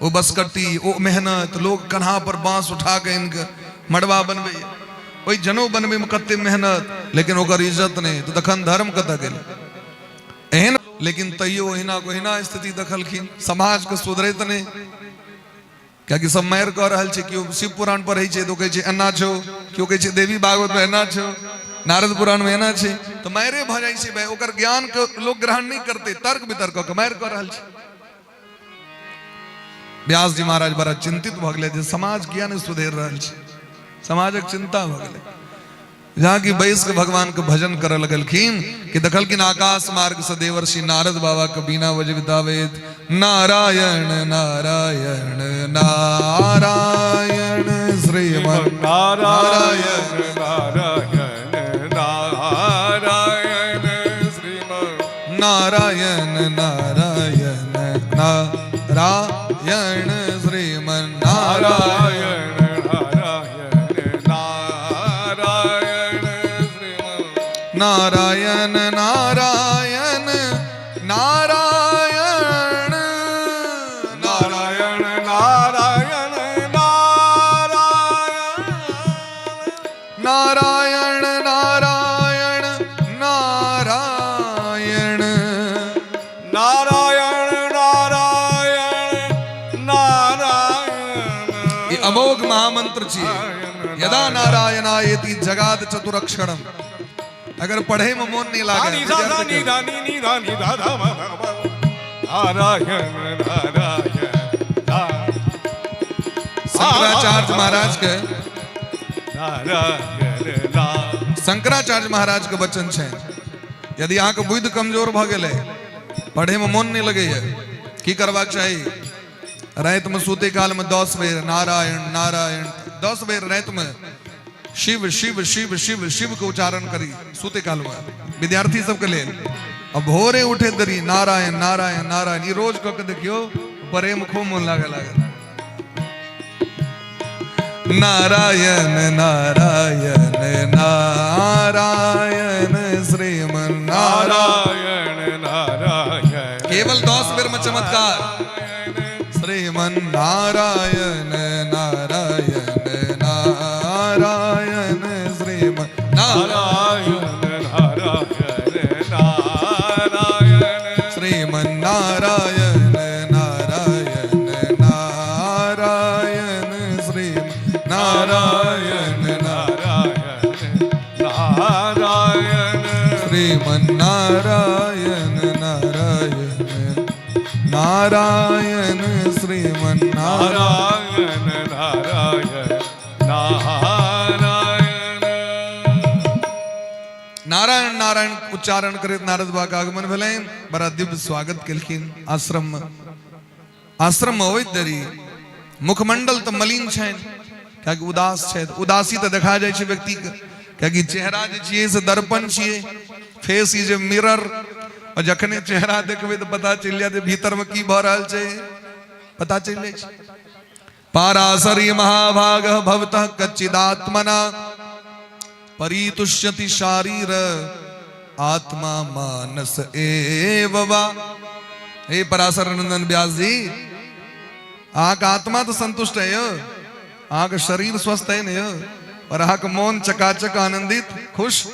ओ बसकट्टी, ओ मेहनत, लोग कन्हा पर बांस उठा के आनि मड़बा बनबैया, ओहि जनउ बनबैमे कते मेहनत, लेकिन ओकर इज्जत नहि, तऽ तखन धर्म कतऽ गेलै? एहन लेकिन तैयो ओहिना ओहिना स्थिति देखलखिन, समाजके सुधरैत नहि, कियाकि सब मारि कऽ रहल छै। केओ शिव पुराण पढ़ै छै तऽ ओ कहै छै एना छौ, केओ कहै छै देवी भागवत मे एना छौ, नारद पुराण मे एना छै, तऽ मारे भऽ जाइ छै भाई। ओकर ज्ञान के लोक ग्रहण नहि करतै, तर्क वितर्क कऽ के मारि कऽ रहल छै। व्यास जी महाराज बड़ा चिंतित भऽ गेलै जे समाज किया नहि सुधरि रहल छै, समाजक चिंता भऽ गेलै। जहाँ की बैस के भगवान के भजन करऽ लगलखिन कि देखलखिन आकाश मार्ग से देवर्षि नारद बाबा के बीना बजबिताबैत नारायण नारायण नारायण श्रीमन नारायण नारायण नारायण श्रीमन नारायण नारायण नारायण श्रीमन नारायण नारायण नारायण श्रीमन नारायण नारायण नारायण नारायण नारायण नारायण नारायण नारायण नारायण नारायण नारायण। ई अमोघ महामंत्र छियै, यदा नारायणायेति जगाद चतुरक्षरम। अगर पढ़े में मोन नहीं लागे, नी सा सा नी धा नी नी धा नी धा धा मा धा मा। नारायण नारायण शंकराचार्य महाराज के नारायण नारायण। शंकराचार्य महाराज के वचन छै, यदि अहाँके बुद्धि कमजोर भऽ गेलै, पढ़े में मोन नहीं लगैया, की करबाक चाही? रातिमे सुते कालमे 10 बेर नारायण नारायण, 10 बेर रातिमे शिव शिव शिव शिव शिव के उच्चारण करी सुते कालमे, विद्यार्थी सबके लेल। आ भोरे उठे देरी नारायण नारायण नारायण, ई रोज कऽ के देखियौ, पढ़े में खूब मोन लागे लागल। नारायण नारायण नारायण श्रीमन नारायण नारायण, केवल 10 बेर में चमत्कार। श्रीमन नारायण नारायण नारायण श्रीमन नारायण नारायण नारायण श्रीमन नारायण नारायण नारायण श्रीमन नारायण नारायण नारायण श्रीमन नारायण नारायण नारायण श्रीमन नारायण नारायण नारायण। नारायण नारायण उच्चारण करैत नारद बाबा के आगमन भेलनि, बड़ा दिव्य स्वागत केलखिन आश्रम में। आश्रम में अबैत देरी मुखमंडल तऽ मलिन छनि, कियाकि उदास छथि। उदासी तऽ देखा जाइ छै व्यक्ति के, कियाकि चेहरा जे छियै से दर्पण छियै, फेस is a mirror. और जखने चेहरा देखबै तऽ पता चलि जायत भीतर में की भऽ रहल छै, पता चलि जाइ छै। पाराशरी महाभाग भवतः कच्चिदात्मना परितुष्यति शारीर आत्मा मानस एव वा। हे पराशर नंदन व्यास जी, अहाँके आत्मा तऽ संतुष्ट है यौ, अहाँके शरीर स्वस्थ है ने यौ, और अहाँके मोन चकाचक आनंदित खुश,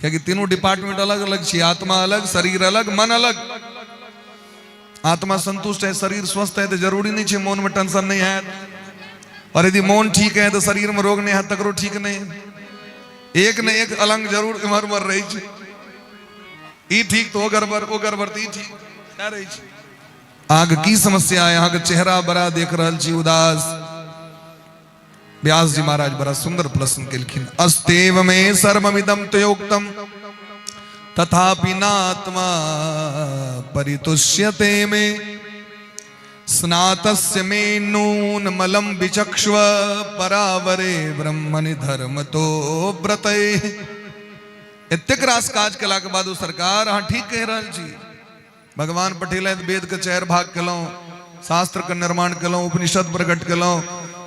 कियाकि तीनू डिपार्टमेंट अलग अलग छी, आत्मा अलग, शरीर अलग, मन अलग। आत्मा संतुष्ट है, शरीर स्वस्थ है, तो जरूरी नहीं छै मोन में टेंशन नहीं है, और यदि मोन ठीक है तो शरीर में रोग नहीं है तकरो ठीक नहीं, एक ने एक अलंग जरूर इम्हर उम्हर रही छै, ई ठीक तो ओ गड़बड़, ओ गड़बड़ तो ई ठीक, सएह रहै छै। अहाँके की समस्या है? अहाँके चेहरा बड़ा देख रहल छी उदास। व्यास जी महाराज बड़ा सुंदर प्रश्न केलखिन, अस्तेव मे सर्वमिदं त्वयोक्तम तथापि नात्मा परितुष्यते मे स्नातस्य मे नूनमलं विचक्ष्व परावरे ब्रह्मणि धर्मतो व्रतैः। एतेक रास काज केलाके बादो सरकार अहाँ ठीक कहि रहल छी। भगवान पठेलथि, वेद के चारि भाग केलहुँ, शास्त्र के निर्माण केलहुँ, उपनिषद प्रकट केलहुँ,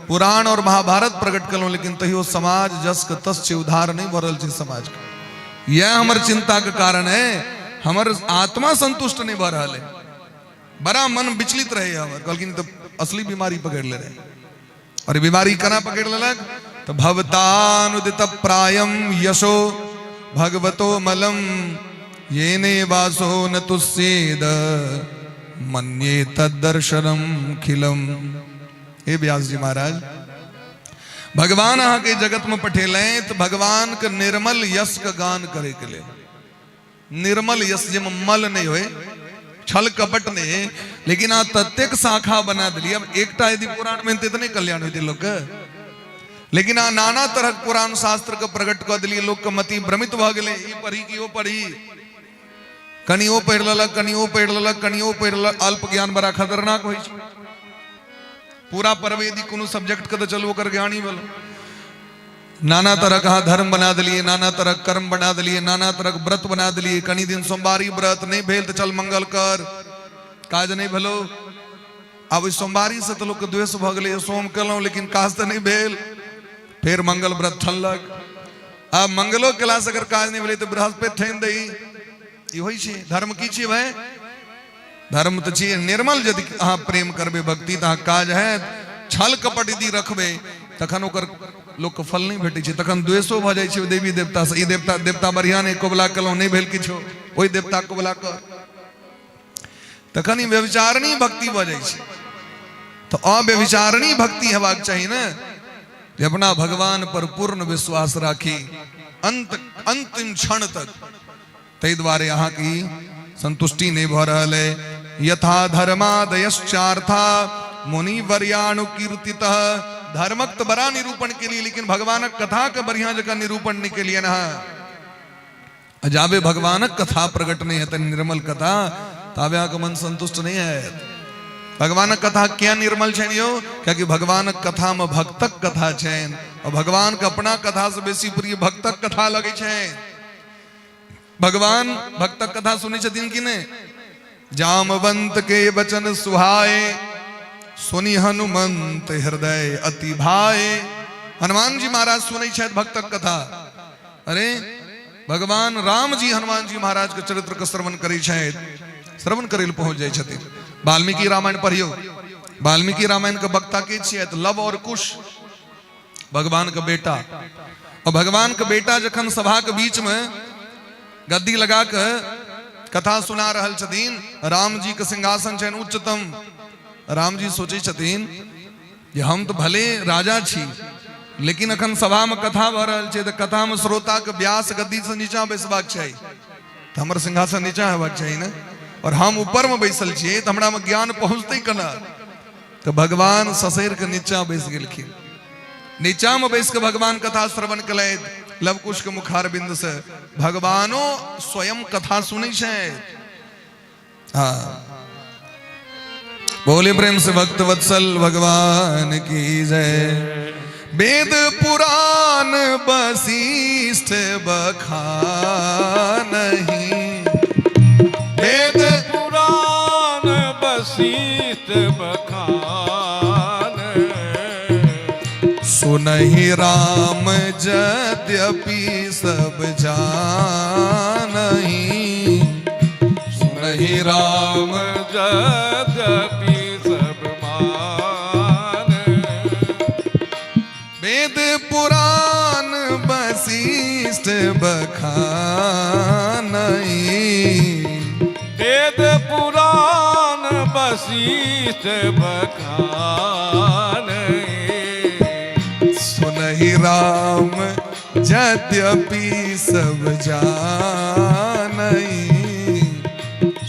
पुराण और महाभारत प्रकट केलहुँ, लेकिन तैयो समाज जस के तस छै, उद्धार नहीं भऽ रहल छै समाज के। यह हमर चिंता के कारण है, हमर आत्मा संतुष्ट नहीं भऽ रहल है, बड़ा मन विचलित रहे हमर। कहलखिन तऽ असली बीमारी पकड़ ले रहे, और बीमारी केना पकड़ लेलक? तऽ भवतानुदित प्रायम यशो भगवतो मलम येने वासो न तुस्येद मन्ये तद्दर्शनम खिलम। हे व्यास जी महाराज, भगवान अहाँके जगत में पठेलनि तऽ भगवान के निर्मल यश के गान करे के लेल, निर्मल यश जाहिमे मल नहि होय, छल कपट नहि, लेकिन अहाँ ततेक शाखा बना देलियै। अब एकटा यदि पुराण में तऽ नहि कल्याण होइतै लोकके, लेकिन अहाँ नाना तरहक पुराण शास्त्र के प्रकट कऽ देलियै, लोकके मति भ्रमित भऽ गेलै, ई पढ़ी कि ओ पढ़ी, कनि ओ पढ़ि लेलक, कनि ओ पढ़ि लेलक, कनि ओ पढ़ि लेलक। अल्प ज्ञान बड़ा खतरनाक होइ छै। पूरा पढ़बै यदि कोनो सब्जेक्ट के तऽ चलू ओकर ज्ञानी भेलहुँ। नाना तरहक अहाँ धर्म बना देलियै, नाना तरहक कर्म बना देलियै, नाना तरहक व्रत बना देलियै। कनि दिन सोमवारी व्रत नहि भेल तऽ चल मंगल कर, काज नहि भेलो। आब ओहि सोमवारीसँ तऽ लोकके द्वेष भऽ गेलै, सोम केलहुँ लेकिन काज तऽ नहि भेल, फेर मंगल व्रत ठनलक। आब मंगलो केलासँ अगर काज नहि भेलै तऽ बृहस्पति ठानि दही। ई होइ छै धर्म। की छियै भाय? धर्म तऽ छियै निर्मल। यदि अहाँ प्रेम करबै भक्ति तऽ अहाँ काज हैत। छल कपट यदि रखबै तखन ओकर लोकके फल नहि भेटै छै, तखन द्वेषो भऽ जाइ छै देवी देवतासँ। ई देवता देवता बढ़िआँ नहि, कबुला केलहुँ नहि भेल किछो, ओहि देवता कबुला कर, तखन ई व्यभिचारणी भक्ति भऽ जाइ छै। तऽ अव्यभिचारणी भक्ति हेबाक चाही ने, जे अपना भगवान पर पूर्ण विश्वास राखी अंत अंतिम क्षण तक। ताहि दुआरे अहाँके ई संतुष्टि नहि भऽ रहल है। यथा धर्मादयश्चार्था मुनिवर्यानुकीर्तितः। धर्मक तऽ बड़ा निरूपण केलिए, लेकिन भगवानक कथा के बढ़िया जकाँ निरूपण नहि केलिए अहाँ। जाबे भगवानक कथा प्रकट नहि हेतनि, निर्मल कथा, ताबे अहाँके मन संतुष्ट नहि हैत। भगवानक कथा किया निर्मल छनि यौ? कियाकि भगवानक कथा में भक्तक कथा छनि, और भगवान के अपना कथा से बेसी प्रिय भक्तक कथा लगै छनि। भगवान भक्तक कथा सुनै छथिन कि नहि? जामवंत के वचन सुहाए, सुनि हनुमंत हृदय अति भाए। हनुमान जी महाराज सुनै छथि भक्तक कथा। अरे भगवान राम जी हनुमान जी महाराज के चरित्र के श्रवण करै छथि, श्रवण करै लए पहुंच जाइ छथिन। वाल्मीकि रामायण पढ़ियौ, वाल्मीकि रामायण के वक्ता के छियै? लव और कुश, भगवान के बेटा। और भगवान के बेटा जखन सभा के बीच में गद्दी लगा के कथा सुना रहल छथिन, राम जी के सिंहासन छनि उच्चतम। राम जी सोचै छथिन जे हम तऽ भले राजा छी, लेकिन अखन सभा में कथा भऽ रहल छै, तऽ कथा में श्रोता के व्यास गद्दी से नीचा बैसबाक चाही, तऽ हमर सिंहासन नीचा हेबाक चाही ने, और हम ऊपर में बैसल छियै तऽ हमरा में ज्ञान पहुँचतै केना? तऽ भगवान ससैर के नीचा बैस गेलखिन। नीचा में बैस के भगवान कथा श्रवण केलथि लव कुश के मुखार बिंद से। भगवानो स्वयं कथा सुनै छथि। हाँ, बोले प्रेम से भक्त वत्सल भगवान की जय। वेद पुराण वशिष्ठ बखानही, वेद पुराण वशिष्ठ बखान, सुनहि राम यद्यपि सब जानही। सुनहि राम यद्यपि सब मान। वेद पुराण वशिष्ठ बखानई। वेद पुराण वशिष्ठ बखान। सुनहि राम यद्यपि सब जानई।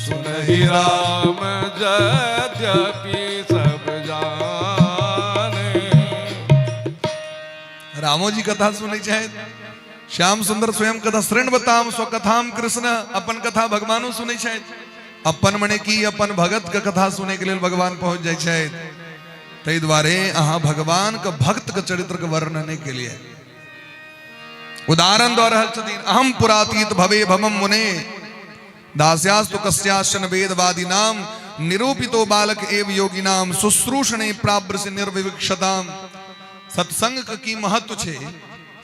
सुनहि राम यद्यपि सब जाने। रामो जी कथा सुनै छथि, श्याम सुंदर स्वयं कथा शृण्वताम स्वकथाम कृष्ण, अपन कथा भगवानो सुनै छथि। अपन मने की अपन भगत के कथा सुनै के लेल भगवान पहुंच जाइ छथि। ताहि दुआरे अहाँ भगवान के भक्त के चरित्र के वर्णन नहि केलियै। उदाहरण दऽ रहल छथिन, अहम पुरातीत भवे भवम मुने दास्यास्तु कस्याश्चन वेदवादी नाम निरूपितो बालक एव योगिनाम शुश्रूषणे प्रावृष निर्विविक्षताम। सत्संग के की महत्व छै,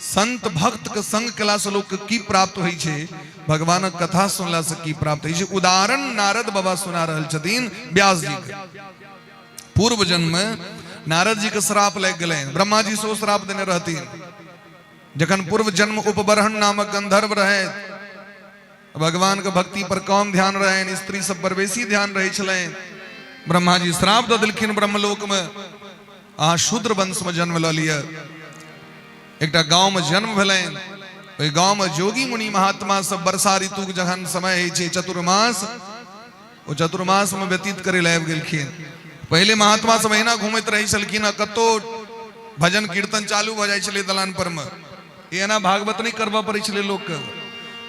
संत भक्त के संग केला से लोक के की प्राप्त होइ छै, भगवानक कथा सुनला से की प्राप्त होइ छै। उदाहरण नारद बाबा सुना रहल छथिन व्यास जी के। पूर्व जन्म में नारद जी के श्राप लागि गेलनि, ब्रह्मा जी सेहो श्राप देने रहथिन। जखन पूर्व जन्म उपबरहन नामक गंधर्व रहे, भगवान के भक्ति पर कम ध्यान रहनि, स्त्री सब पर बेसी ध्यान रहै छलनि। ब्रह्मा जी श्राप दऽ देलखिन ब्रह्मलोक में, अहाँ शूद्र वंश में जन्म लऽ लिअ। एकटा गांव में जन्म भेलनि, ओहि गांव में जोगी मुनि महात्मा सब वर्षा ऋतु के जखन समय होइ छै चतुर्मास, ओ चतुर्मास में व्यतीत करै लए आबि गेलखिन। पहिले महात्मा सब एहिना घूमैत रहै छलखिन आ कतौ भजन कीर्तन चालू भऽ जाइ छलै दलान पर में। एना भागवत नहि करबऽ पड़ै छलै लोकके।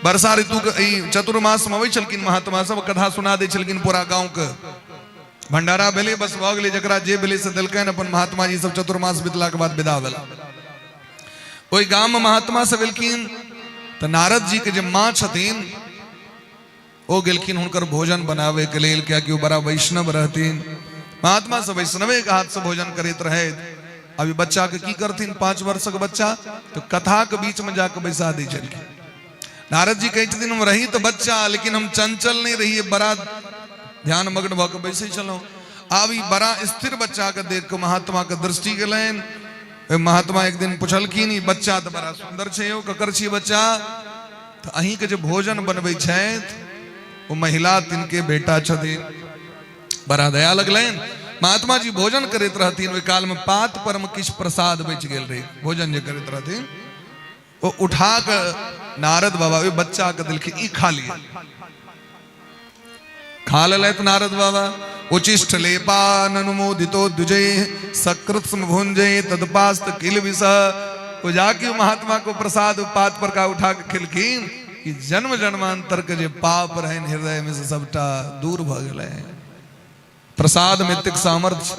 वर्षा ऋतु के ई चतुर्मास में अबै छलखिन महात्मा सब, कथा सुना दै छलखिन पूरा गाँव के। भंडारा भेलै, बस भऽ गेलै, जकरा जे भेलै से देलकनि। अपन महात्मा जी सब चतुर्मास बितलाके बाद विदा भेला। ओहि गाम में महात्मा सब एलखिन तऽ नारद जी के जे माँ छथिन ओ गेलखिन हुनकर भोजन बनावे के लेल, कियाकि ओ बड़ा वैष्णव रहथिन। महात्मा सब वैष्णवे के हाथ से भोजन करैत रहथि। अभी बच्चा के की करथिन, 5 वर्षक बच्चा, तो कथा के बीच में जाके बैसा दै छलखिन। नारद जी कहै छथिन हम रही तऽ बच्चा, लेकिन हम चंचल नहि रहियै, बड़ा ध्यान मग्न भऽ के बैसै छलहुँ। आब ई बड़ा स्थिर बच्चा के देख के महात्मा के दृष्टि गेलनि। ओहि महात्मा एक दिन पुछलखिन, ई बच्चा तऽ बड़ा सुंदर छै यौ, ककर छी बच्चा? तऽ अहींके जे भोजन बनबै छथि ओ महिला तिनके बेटा छथिन। बड़ा दया लगलनि। महात्मा जी भोजन करैत रहथिन, ओहि काल में पात पर में किछु प्रसाद बचि गेल रहै। भोजन जे करैत रहथिन ओ उठा कऽ नारद बाबा ओहि बच्चा के देलखिन, ई खा लिअ। खा लेलथि नारद बाबा। उचिष्ट लेपान अनुमोदितो द्विजय सकृत्स्म भुंजे तदपास्त किल विष। ओ जाके महात्मा को प्रसाद पात पर का उठा के खेलखिन कि जन्म जन्मांतर के जे पाप रहनि हृदय में से सबटा दूर भऽ गेलै। प्रसाद में एतेक सामर्थ्य।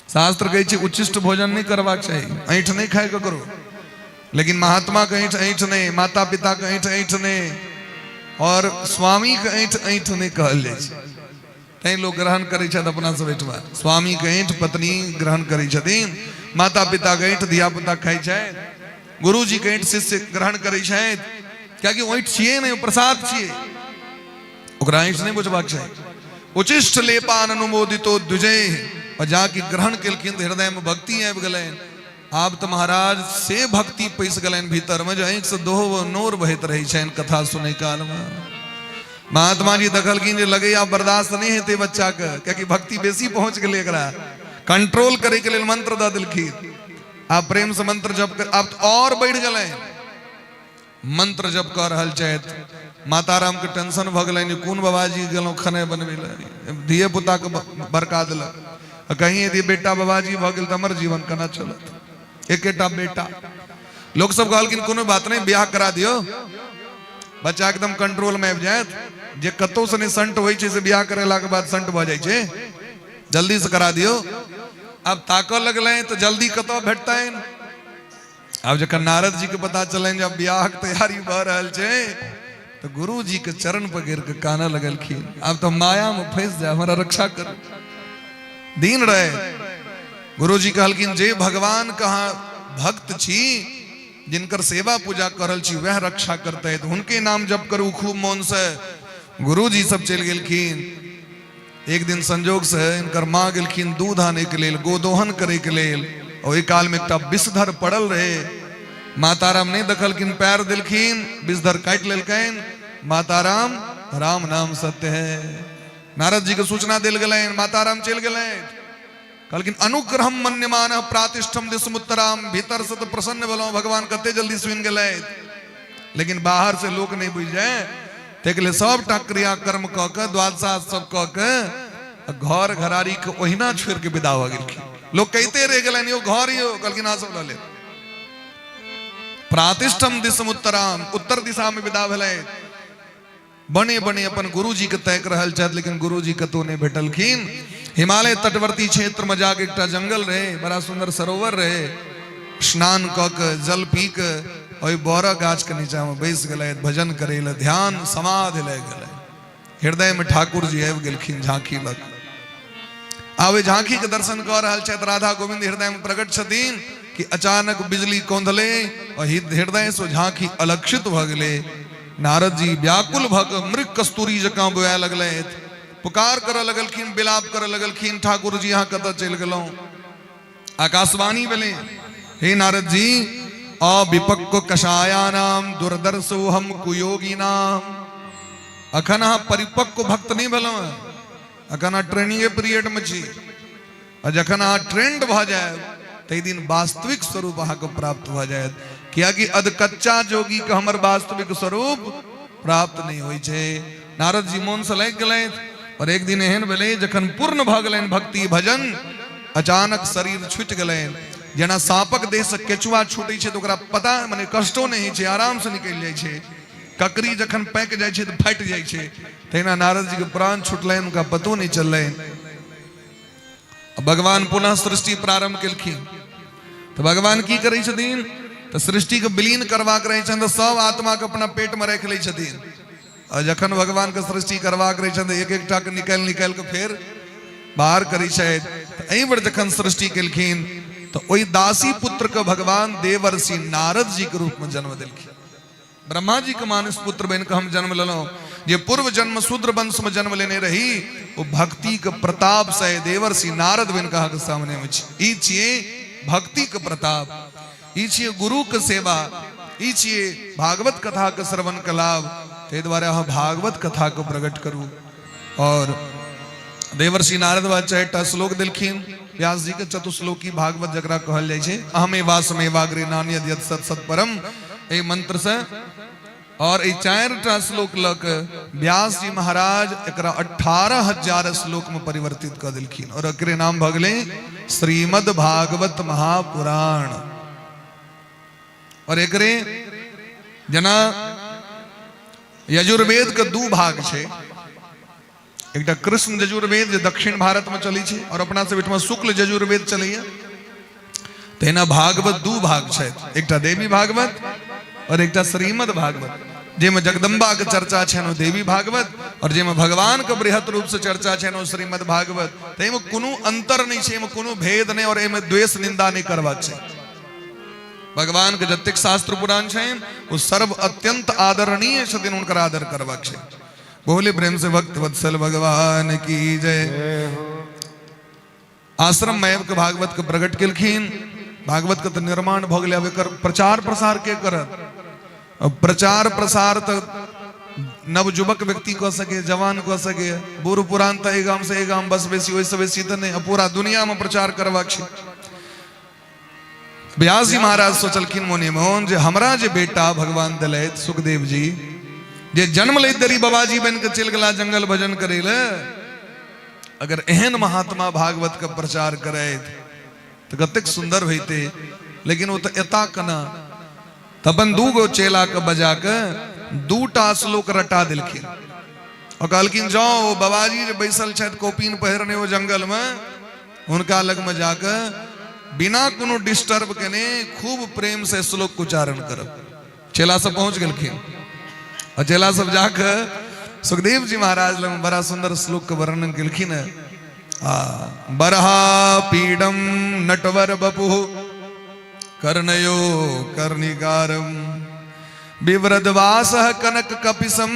शास्त्र कहै छै उच्छिष्ट भोजन नहि करबाक चाही, ऐंठ नहि खाय ककरो, लेकिन महात्मा के ऐंठ ऐंठ नहि, माता पिता के ऐंठ ऐंठ नहि, और स्वामी के ऐंठ ऐंठ नहि कहल जाइ छै। तैं लोक ग्रहण करै छथि अपना सब एहिठमा, स्वामी के ऐंठ पत्नी ग्रहण करै छथिन, माता पिता के ऐंठ धिया पुता खाइ छथि, गुरुजी के ऐंठ शिष्य ग्रहण करै छथि, कियाकि ओ ऐंठ छियै नहि, ओ प्रसाद छियै, ओकरा ऐंठ नहि बुझबाक चाही। उचिष्ट लेपान अनुमोदितो द्विजय, और जाकि ग्रहण केलखिन तऽ हृदय में भक्ति आबि गेलनि। आब तऽ महाराज से भक्ति पैसि गेलनि भीतर में जे आँखि से दोहो नोर बहैत रहै छनि कथा सुनै काल में। महात्मा जी देखलखिन जे लगैया बर्दाश्त नहि हेतै बच्चा के, कियाकि भक्ति बेसी पहुंच गेलै, एकरा कंट्रोल करे के लेल मंत्र दऽ देलखिन। आब प्रेम से मंत्र जप कर, आब तऽ और बढ़ि गेलनि। मंत्र जप कऽ रहल छथि। माताराम के टेंशन भऽ गेलनि, कोन बाबाजी गेलहुँ खेनाइ बनबै लए, धिये पुता के बरका देलक, आ कहीं यदि बेटा बाबाजी भऽ गेल तऽ हमर जीवन केना चलत, एकेटा बेटा। लोक सब कहलखिन कोनो बात नहि, बियाह करा दियौ, बच्चा एकदम कंट्रोल में आबि जायत। जे कतौ से नहि संट होइ छै से बियाह करेलाके बाद संट भऽ जाइ छै, जल्दी से करा दियौ। आब ताकऽ लगलनि तऽ जल्दी कतऽ भेटतनि। आब जखन नारद जी के पता चलनि जे आब बियाहक तैयारी भऽ रहल छै तऽ गुरु जी के चरण पर गिर के कानऽ लगलखिन, आब तऽ माया में फंसि जाय, हमरा रक्षा करू। दिन रहे गुरु जी कहलखिन जे भगवान कहाँ भक्त छी, जिनकर सेवा पूजा कर रहल छी, वएह रक्षा करतै, तऽ हुनके नाम जप करू खूब मोन से। गुरुजी सब चलि गेलखिन। एक दिन संजोग से हिनकर माँ गेलखिन दूध आने के लेल, गोदोहन करे के लेल। ओहि काल में एकटा विषधर पड़ल रहे। माताराम नहीं देखलखिन, पैर देलखिन, विषधर काटि लेलकनि। माताराम राम नाम सत्य है। नारद जी के सूचना देल गेलनि, माताराम चलि गेलनि। कहलखिन अनुग्रहम मन्यमान प्रातिष्ठम दिशमुत्तराम। भीतर से तो प्रसन्न भेलहुँ, भगवान कते जल्दी सुनि गेलथि, लेकिन बाहर से लोक नहीं बुझि जाए, ताहिके लेल सबटा क्रिया कर्म कऽ के द्वादशा सब कऽ के घर घरारी के ओहिना छोड़ि के विदा भऽ गेलखिन। लोक कहिते रहि गेलनि, यौ घर यौ, कहलखिन अहाँ सब लऽ लेब। प्रातिष्ठम दिशमुत्तराम, उत्तर दिशा में विदा भेलथि। बने बने अपन गुरुजी के ताकि रहल छथि, लेकिन गुरुजी कतौ नहीं भेटलखिन। हिमालय तटवर्ती क्षेत्र में जाके एकटा जंगल रहे, बड़ा सुंदर सरोवर रहे। स्नान कऽ के जल पी के ओहि बड़ गाछ के नीचा में बैस गेलै भजन करे लए, ध्यान समाधि लागि गेलै। हृदय में ठाकुर जी आबि गेलखिन झांकी लग। आब झांकी के दर्शन कऽ रहल छथि, राधा गोविंद हृदय में प्रकट छथिन कि अचानक बिजली कौंधले और हृदय से झांकी अलक्षित भऽ गेलै। नारद जी व्याकुल भऽ कऽ मृग कस्तूरी जकाँ बोआए लगलथि, पुकार करऽ लगलखिन, विलाप करऽ लगलखिन, ठाकुर जी अहाँ कतऽ चलि गेलहुँ? आकाशवाणी भेलै, हे नारद जी, अविपक्व कषायानाम दुर्दर्शो हम कुयोगिनाम। अखन अहाँ परिपक्व भक्त नहि भेलहुँ हेँ, अखन अहाँ ट्रेनिंगे पीरियड में छी, आ जखन अहाँ ट्रेंड भऽ जायब ताहि दिन वास्तविक स्वरूप अहाँके प्राप्त भऽ जायत। कियाकि अधकच्चा जोगी के हमर वास्तविक स्वरूप प्राप्त नहि होइ छै। नारद जी मोन से लागि गेलथि। और एक दिन एहन भेलै जखन पूर्ण भऽ गेलनि भक्ति भजन, अचानक शरीर छूटि गेलनि। जेना साँपक देह से केचुआ छूटै छै तऽ ओकरा पता मने कष्टो नहि होइ छै, आराम से निकलि जाइ छै। ककड़ी जखन पाकि जाइ छै तऽ फाटि जाइ छै, तहिना नारद जी के प्राण छुटलनि, हुनका पतो नहि चललनि। भगवान पुनः सृष्टि प्रारंभ केलखिन। तऽ भगवान की करै छथिन तऽ सृष्टिके विलीन करबाक रहै छनि तऽ सब आत्माके अपना पेटमे राखि लै छथिन, आ जखन भगवानके सृष्टि करबाक रहै छनि तऽ एक एकटाके निकालि निकालि कऽ फेर बाहर करै छथि। तऽ एहि बेर जखन सृष्टि केलखिन तऽ ओहि दासी पुत्रके भगवान देवर्षि नारद जीके रूपमे जन्म देलखिन। ब्रह्मा जी के मानस पुत्र बन के हम जन्म लेलहुँ, जे पूर्व जन्म शूद्र वंश में जन्म लेने रही, वो भक्ति के प्रताप से देवर्षि नारद बन के अहाँके सामने में छी। ई छियै भक्ति के प्रताप, ई छियै गुरु के सेवा, ई छियै भागवत कथा के श्रवण के लाभ। ताहि दुआरे अहाँ भागवत कथा के प्रकट करू। और देवर्षि नारद बाबा चारिटा श्लोक देलखिन व्यास जी के, चतुश्लोकी भागवत जकरा कहल जाइ छै। अहमेवासमेवाग्रे नान्यद यत् सत् सत् परम, एहि मंत्र से और एहि चारिटा श्लोक लऽ के व्यास जी महाराज एकरा 18,000 श्लोक में परिवर्तित कऽ देलखिन और एकरे नाम भऽ गेलै श्रीमद् भागवत महापुराण। और एकरे जेना यजुर्वेद के दू भाग छै, एकटा कृष्ण यजुर्वेद जे दक्षिण भारत में चलै छै और अपना सब एहिठमा शुक्ल यजुर्वेद चलैया, तहिना भागवत दू भाग छै, एकटा देवी भागवत और एकटा श्रीमद् भागवत। जाहिमे जगदम्बा के चर्चा छनि ओ देवी भागवत, और जाहिमे भगवान के बृहत रूप से चर्चा छनि ओ श्रीमद् भागवत। तऽ एहिमे कोनो अंतर नहि छै, एहिमे कोनो भेद नहि, और एहिमे द्वेष निंदा नहि करबाक छै। भगवान के जतेक शास्त्र पुराण छनि ओ सर्व अत्यंत आदरणीय छथिन, हुनकर आदर करबाक छै। बोले प्रेम से भक्त वत्सल भगवान की जय। आश्रम में आबि के भागवत के प्रकट केलखिन। भागवत के तऽ निर्माण भऽ गेलै, आब एकर प्रचार प्रसार के करत? अब प्रचार प्रसार तऽ नवयुवक व्यक्ति कऽ सके, जवान कऽ सके, बूढ़ पुरान तऽ एहि गाम से एहि गाम बस, बेसी ओहिसँ बेसी तऽ नहि। पूरा दुनिया में प्रचार करबाक छै। व्यास जी महाराज सोचलखिन मोने मोन जे हमरा जे बेटा भगवान दिलथि सुखदेव जी, जे जन्म लैत देरी बाबाजी बन के चलि गेला जंगल भजन करे ले, अगर एहन महात्मा भागवत के प्रचार करैत तऽ कतेक सुंदर होइते। लेकिन ओ तऽ एता केना? तऽ अपन दू गो चेला के बजा के दूटा श्लोक रटा देलखिन और कहलखिन जाओ ओ बाबाजी जे बैसल छथि कोपीन पहिरने ओ जंगल में, हुनका लग में जाके बिना कोनो डिस्टर्ब केने खूब प्रेम से श्लोक के उच्चारण करब। चेला सब पहुंच गेलखिन और चेला सब जाके सुखदेव जी महाराज लग में बड़ा सुंदर श्लोक के वर्णन केलखिन। आ बरहा पीडम नटवर बपुः कर्णयो कर्णिकारम बिव्रदवासः कनक कपिसम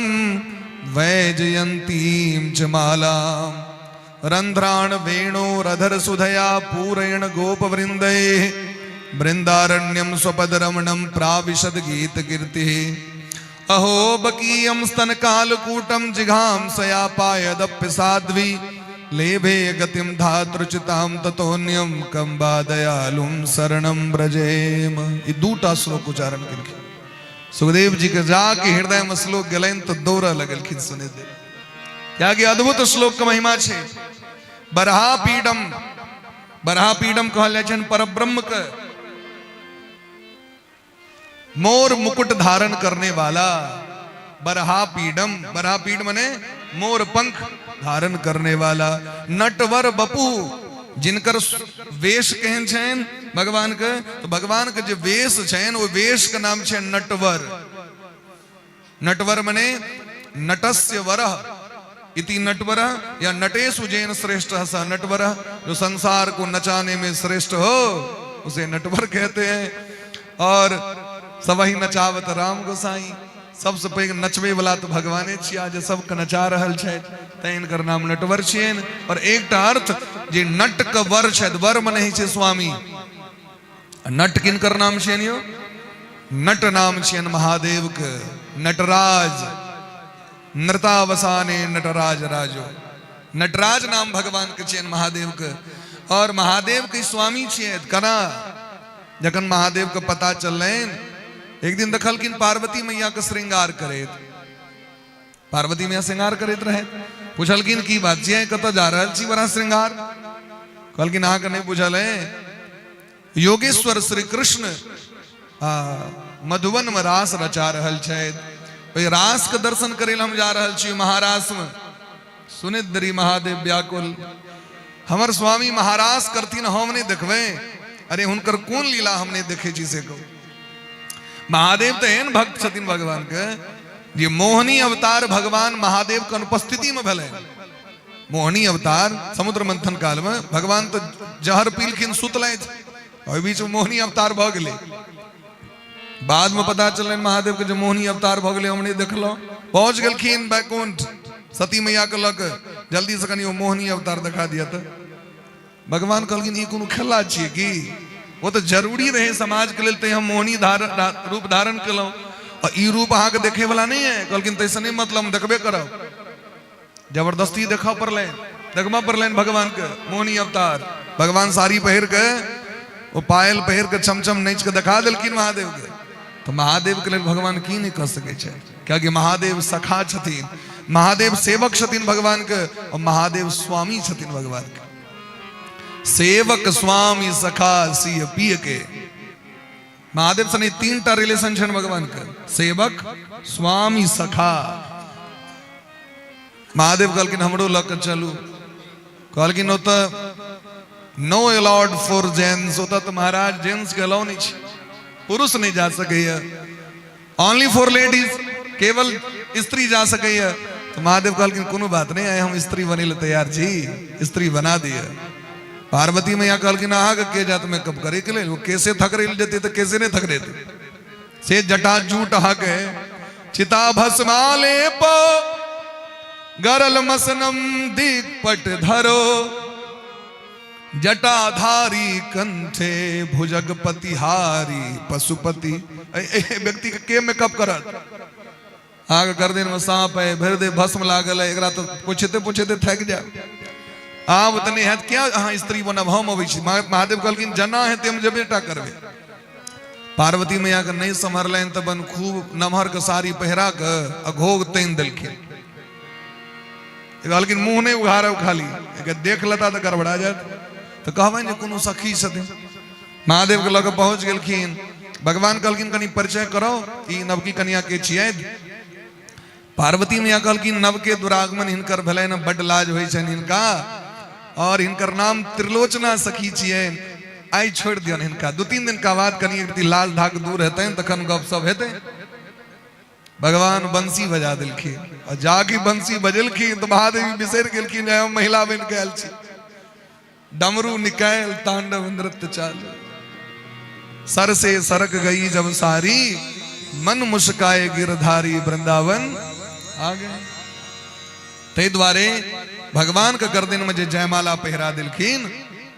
वैजयंतीं च मालां रंध्राण वेणोरधर सुधया पूरयण गोपवृन्दैः वृन्दारण्यं स्वपदरमणं प्राविशद गीत कीर्तिः। अहो बकीयं स्तनकालकूटं जिघांसया पायदप्य साध्वी लेभे गतिं धातृचितां ततोन्यं कं वा दयालुं शरणं व्रजेम। ई दूटा श्लोक उच्चारण केलखिन। सुखदेव जी के जाके हृदय में श्लोक गेलनि तऽ दौड़ऽ लगलखिन सुने दे, कियाकि अद्भुत श्लोक के महिमा छै। बरहा पीडम, बरहा पीडम कहल जाइ छनि परब्रह्म के, मोर मुकुट धारण करने वाला बरहा पीडम। बरहा पीड मने मोर पंख धारण करने वाला। नटवर बपू, जिनकर वेश केहन छनि भगवान के, तो भगवान के जे वेश छनि ओ वेश के नाम छै नटवर। नटवर मने नटस्य वरः इति नटवर, या नटेशु जैन श्रेष्ठ स नटवर। जो संसार को नचाने में श्रेष्ठ हो उसे नटवर कहते हैं। और सबही नचावत राम गोसाई, सबसे पैघ नचबे वाला तो भगवाने छिया जे सबके नचा रहल छथि, तैं हिनकर नाम नटवर छियनि। और एकटा अर्थ जे नट के वर छथि, वर मने होइ छै स्वामी। नट किनकर नाम छियनि यौ? नट नाम छियनि महादेव के, नटराज। नृतावसाने नटराज राजो, नटराज नाम भगवान के छियनि महादेव के। और महादेव के स्वामी छियै कना। जखन महादेव के पता चललनि, एक दिन देखलखिन पार्वती मैया के श्रृंगार करैत, पार्वती मैया श्रृंगार करैत रहे। पुछलखिन की बात छियै, कतऽ जा रहल छी बड़ा श्रृंगार? कहलखिन अहाँके नहि बुझल है, योगेश्वर श्री कृष्ण मधुबन में रास रचा रहल छथि, ओहि रास के दर्शन करे हम जा रहल छी महारास में। सुनित दरी महादेव व्याकुल, हमर स्वामी महारास करथिन हम नहीं देखबै? अरे हुनकर कोन लीला हम नहीं देखे छी से कहू। महादेव तो एहन भक्त छथिन भगवान के जे मोहनी अवतार भगवान महादेव के अनुपस्थिति में भेलै। मोहनी अवतार समुद्र मंथन काल में भगवान तो जहर पीलखिन सुतलथि, ओहि बीच में मोहनी अवतार भऽ गेलै। बाद में पता चलनि महादेव के जे मोहनी अवतार भऽ गेलै, हम नहि देखलहुँ। पहुँच गेलखिन बैकुंठ सती मैया के लऽ के, जल्दी से कनि ओ मोहनी अवतार देखा दिया। तऽ भगवान कहलखिन ई कोनो खेला छियै की? ओ तऽ जरूरी रहै समाज के लेल, तैं हम मोहनी रूप धारण केलहुँ, आ ई रूप अहाँके देखै वाला नहि है। कहलखिन ताहिसँ नहि मतलब, हम देखबे करब। जबरदस्ती देखऽ पड़लनि, देखबऽ पड़लनि भगवान के मोहनी अवतार। भगवान साड़ी पहिर के, ओ पायल पहिर के चमचम नाचि के देखा देलखिन महादेव के। तऽ महादेव के लेल भगवान की नहि कऽ सकै छै, कियाकि महादेव सखा छथिन, महादेव सेवक छथिन भगवान के, और महादेव स्वामी छथिन भगवान के। सेवक स्वामी सखा सिय पिय के, महादेव सने तीन टा रिलेशन छनि भगवान के, सेवक स्वामी सखा। महादेव कहलखिन हमरो लऽ के चलू। कहलखिन ओतऽ नो अलाउड फॉर जेंट्स, ओतऽ तऽ महाराज जेंट्स के अलाउ नहि छै, पुरुष नहि जा सकैया, ओनली फॉर लेडीज, केवल स्त्री जा सकैया। तऽ महादेव कहलखिन कोनो बात नहि, आइ हम स्त्री बनै लए तैयार छी, स्त्री बना दिअ। पार्वती मैया कहलखिन अहाँके के जात मेकअप करे के लेल, ओ केसे थकरे जेतै तऽ केसे नहि थकरेतै, से जटा जूट अहाँके चिता भस्माले पो गरल मसनम दिगपट धरो, जटाधारी कंठे भुजग पतिहारी पशुपति। व्यक्ति के के मेकअप करत? अहाँके गर्दन में साँप है, भरि देह भस्म लागल है, एकरा तऽ पोछेते पोछेते थाकि जायब। आब तऽ नहि हैत, किया अहाँ स्त्री बनब, हम अबै छी। महादेव कहलखिन जना हेतै हम जेबे टा करबै। पार्वती मैया के नहि सम्हरलनि तऽ बन खूब नमहर के साड़ी पहिरा के आ घोघ तानि देलखिन। कहलखिन मुँह नहि उघारब, खाली एकर देख लेता तऽ गड़बड़ा जायत, तऽ कहबनि जे कोनो सखी छथिन। महादेव के लऽ कऽ पहुँच गेलखिन। भगवान कहलखिन कनि परिचय करो, ई नवकी कनिया के छियै? पार्वती मैया कहलखिन नवके दुरागमन हिनकर भेलनि, बड्ड लाज होइ छनि हिनका, और हिनकर नाम त्रिलोचना सखी छियनि। आइ छोड़ि दियौन हिनका, 2-3 दिन का बाद कनि एक लाज धाक दूर हेतनि तखन गप सब हेतै। भगवान बंसी बजा देलखिन, आ जाके बंसी बजेलखिन तऽ महादेवी बिसरि गेलखिन जे हम महिला बनि के आयल छी। डमरू निकाल तांडव नृत्य चालू, सर से सरक गई जब सारी, मन मुस्काए गिरधारी वृंदावन आ गए। ताहि दुआरे भगवान के गर्दन में जे जयमाला पहिरा देलखिन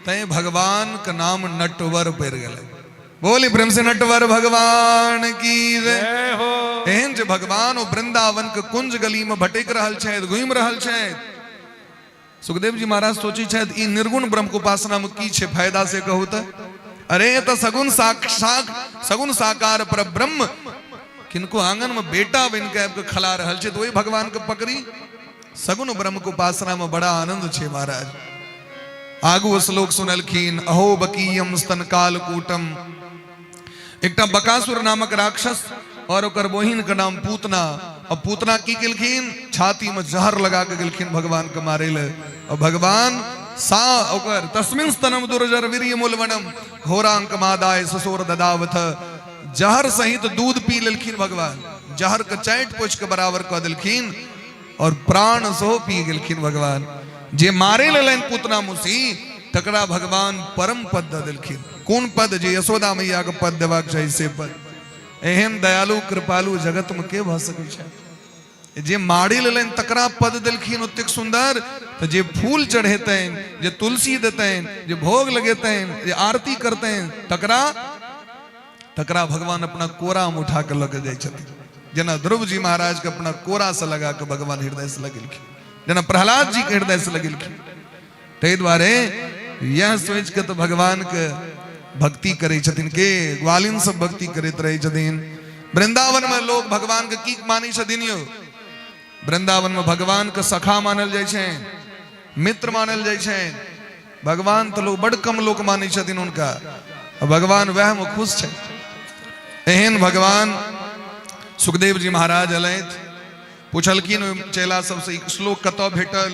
तैं भगवान के नाम नटवर पड़ि गेलै। बोली प्रेम से नटवर भगवान की जय हो। एहन जे भगवान ओ वृंदावन के कुंज गली में भटक रहल छथि, घूमि रहल छथि। सुखदेव जी महाराज सोचै छथि ई निर्गुण ब्रह्म के उपासना में की छै फायदा से कहू तऽ? अरे तऽ सगुण साक्षात सगुण साकार पर ब्रह्म किनको आंगन में बेटा बनि के आबि के खला रहल छै तऽ ओहि भगवान के पकड़ी। सगुण ब्रह्म के उपासना में बड़ा आनंद छै महाराज। आगू श्लोक सुनलखिन, अहो बकीयम स्तन कालकूटम। एकटा बकासुर नामक राक्षस और ओकर बहिन के नाम पूतना। और पूतना की केलखिन, छाती में जहर लगा के गेलखिन भगवान के मारे ले। और भगवान सा ओकर तस्मिन स्तनम दुर्जर वीर्य मूलवनम घोरांक मादाय ससुर ददावथ। जहर सहित दूध पी लेलखिन भगवान, जहर के चाटि पोछि के बराबर कऽ देलखिन और प्राण सेहो पी गेलखिन भगवान। जे मारे लेलनि पूतना मुसी तकरा भगवान परम पद दऽ देलखिन। कोन पद? जे यशोदा मैया के पद देबाक चाही से पद। एहन दयालु कृपालु जगत में के भऽ सकै छै? जे मारे लेलनि तकरा पद देलखिन ओतेक सुंदर, तऽ जे फूल चढ़ेतनि, जे तुलसी देतनि, जे भोग लगेतनि, जे आरती करतनि, तकरा तकरा भगवान अपना कोरा में उठा के लऽ के जाइ छथिन। जेना ध्रुव जी महाराज के अपना कोरा से लगा के भगवान हृदय से लगेलखिन, जेना प्रहलाद जी के हृदय से लगेलखिन। ताहि दुआरे यह सोचि के तऽ भगवान के भक्ति करै छथिन के ग्वालिन सब भक्ति करैत रहै छथिन। वृंदावन में लोग भगवान के की मानै छथिन यौ? वृंदावन में भगवान के सखा मानल जाइ छनि, मित्र मानल जाइ छनि। भगवान तऽ लोग बड़ कम लोक मानै छथिन हुनका, भगवान वएह में खुश छै। एहन भगवान सुखदेव जी महाराज अलथि, पुछलखिन ओहि चेला सबसँ ई श्लोक कतऽ भेटल?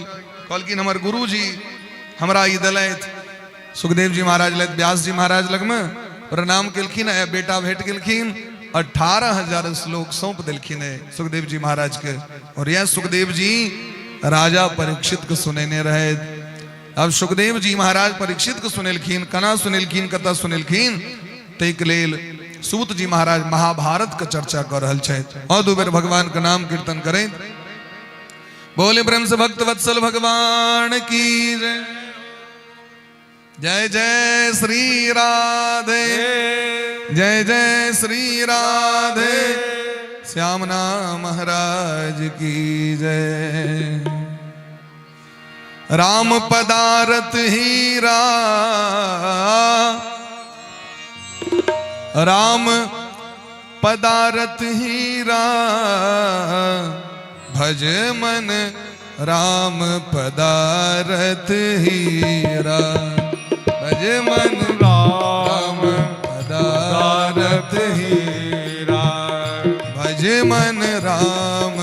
कहलखिन हमर गुरुजी हमरा ई देलथि। सुखदेव जी महाराज लथि व्यास जी महाराज लगमे, प्रणाम केलखिन, बेटा भेट गेलखिन, 18,000 श्लोक सौंप देलखिन है सुखदेव जी महाराज के। और यह सुखदेव जी राजा परीक्षित के सुनेने रहे। अब सुखदेव जी महाराज परीक्षित के सुनेलखिन, कना सुनेलखिन, कतऽ सुनेलखिन, ताहिके लेल सूत जी महाराज महाभारत के चर्चा कर रहल छथि। और दू बेर भगवान के नाम कीर्तन करैत बोले प्रेम से भक्त वत्सल भगवान की जय। जय जय श्री राधे, जय जय श्री राधे, श्याम नाम महाराज की जय। राम पदारथ हीरा, राम पदारथ हीरा, भज मन राम पदारथ हीरा, भज मन राम पदारथ हीरा, भज मन राम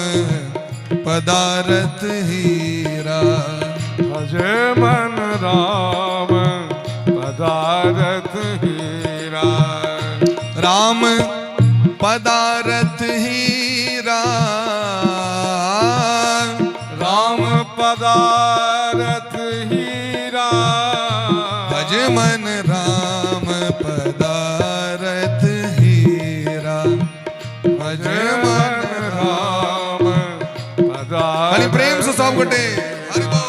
पदारथ हीरा, भज मन राम पदारथ हीरा, राम पदारथ हीरा, राम पदारथ हीरा, भज मन राम पदारथ हीरा, भज मन राम पदारथ। खाली प्रेम से सब गोटे हरि बोल।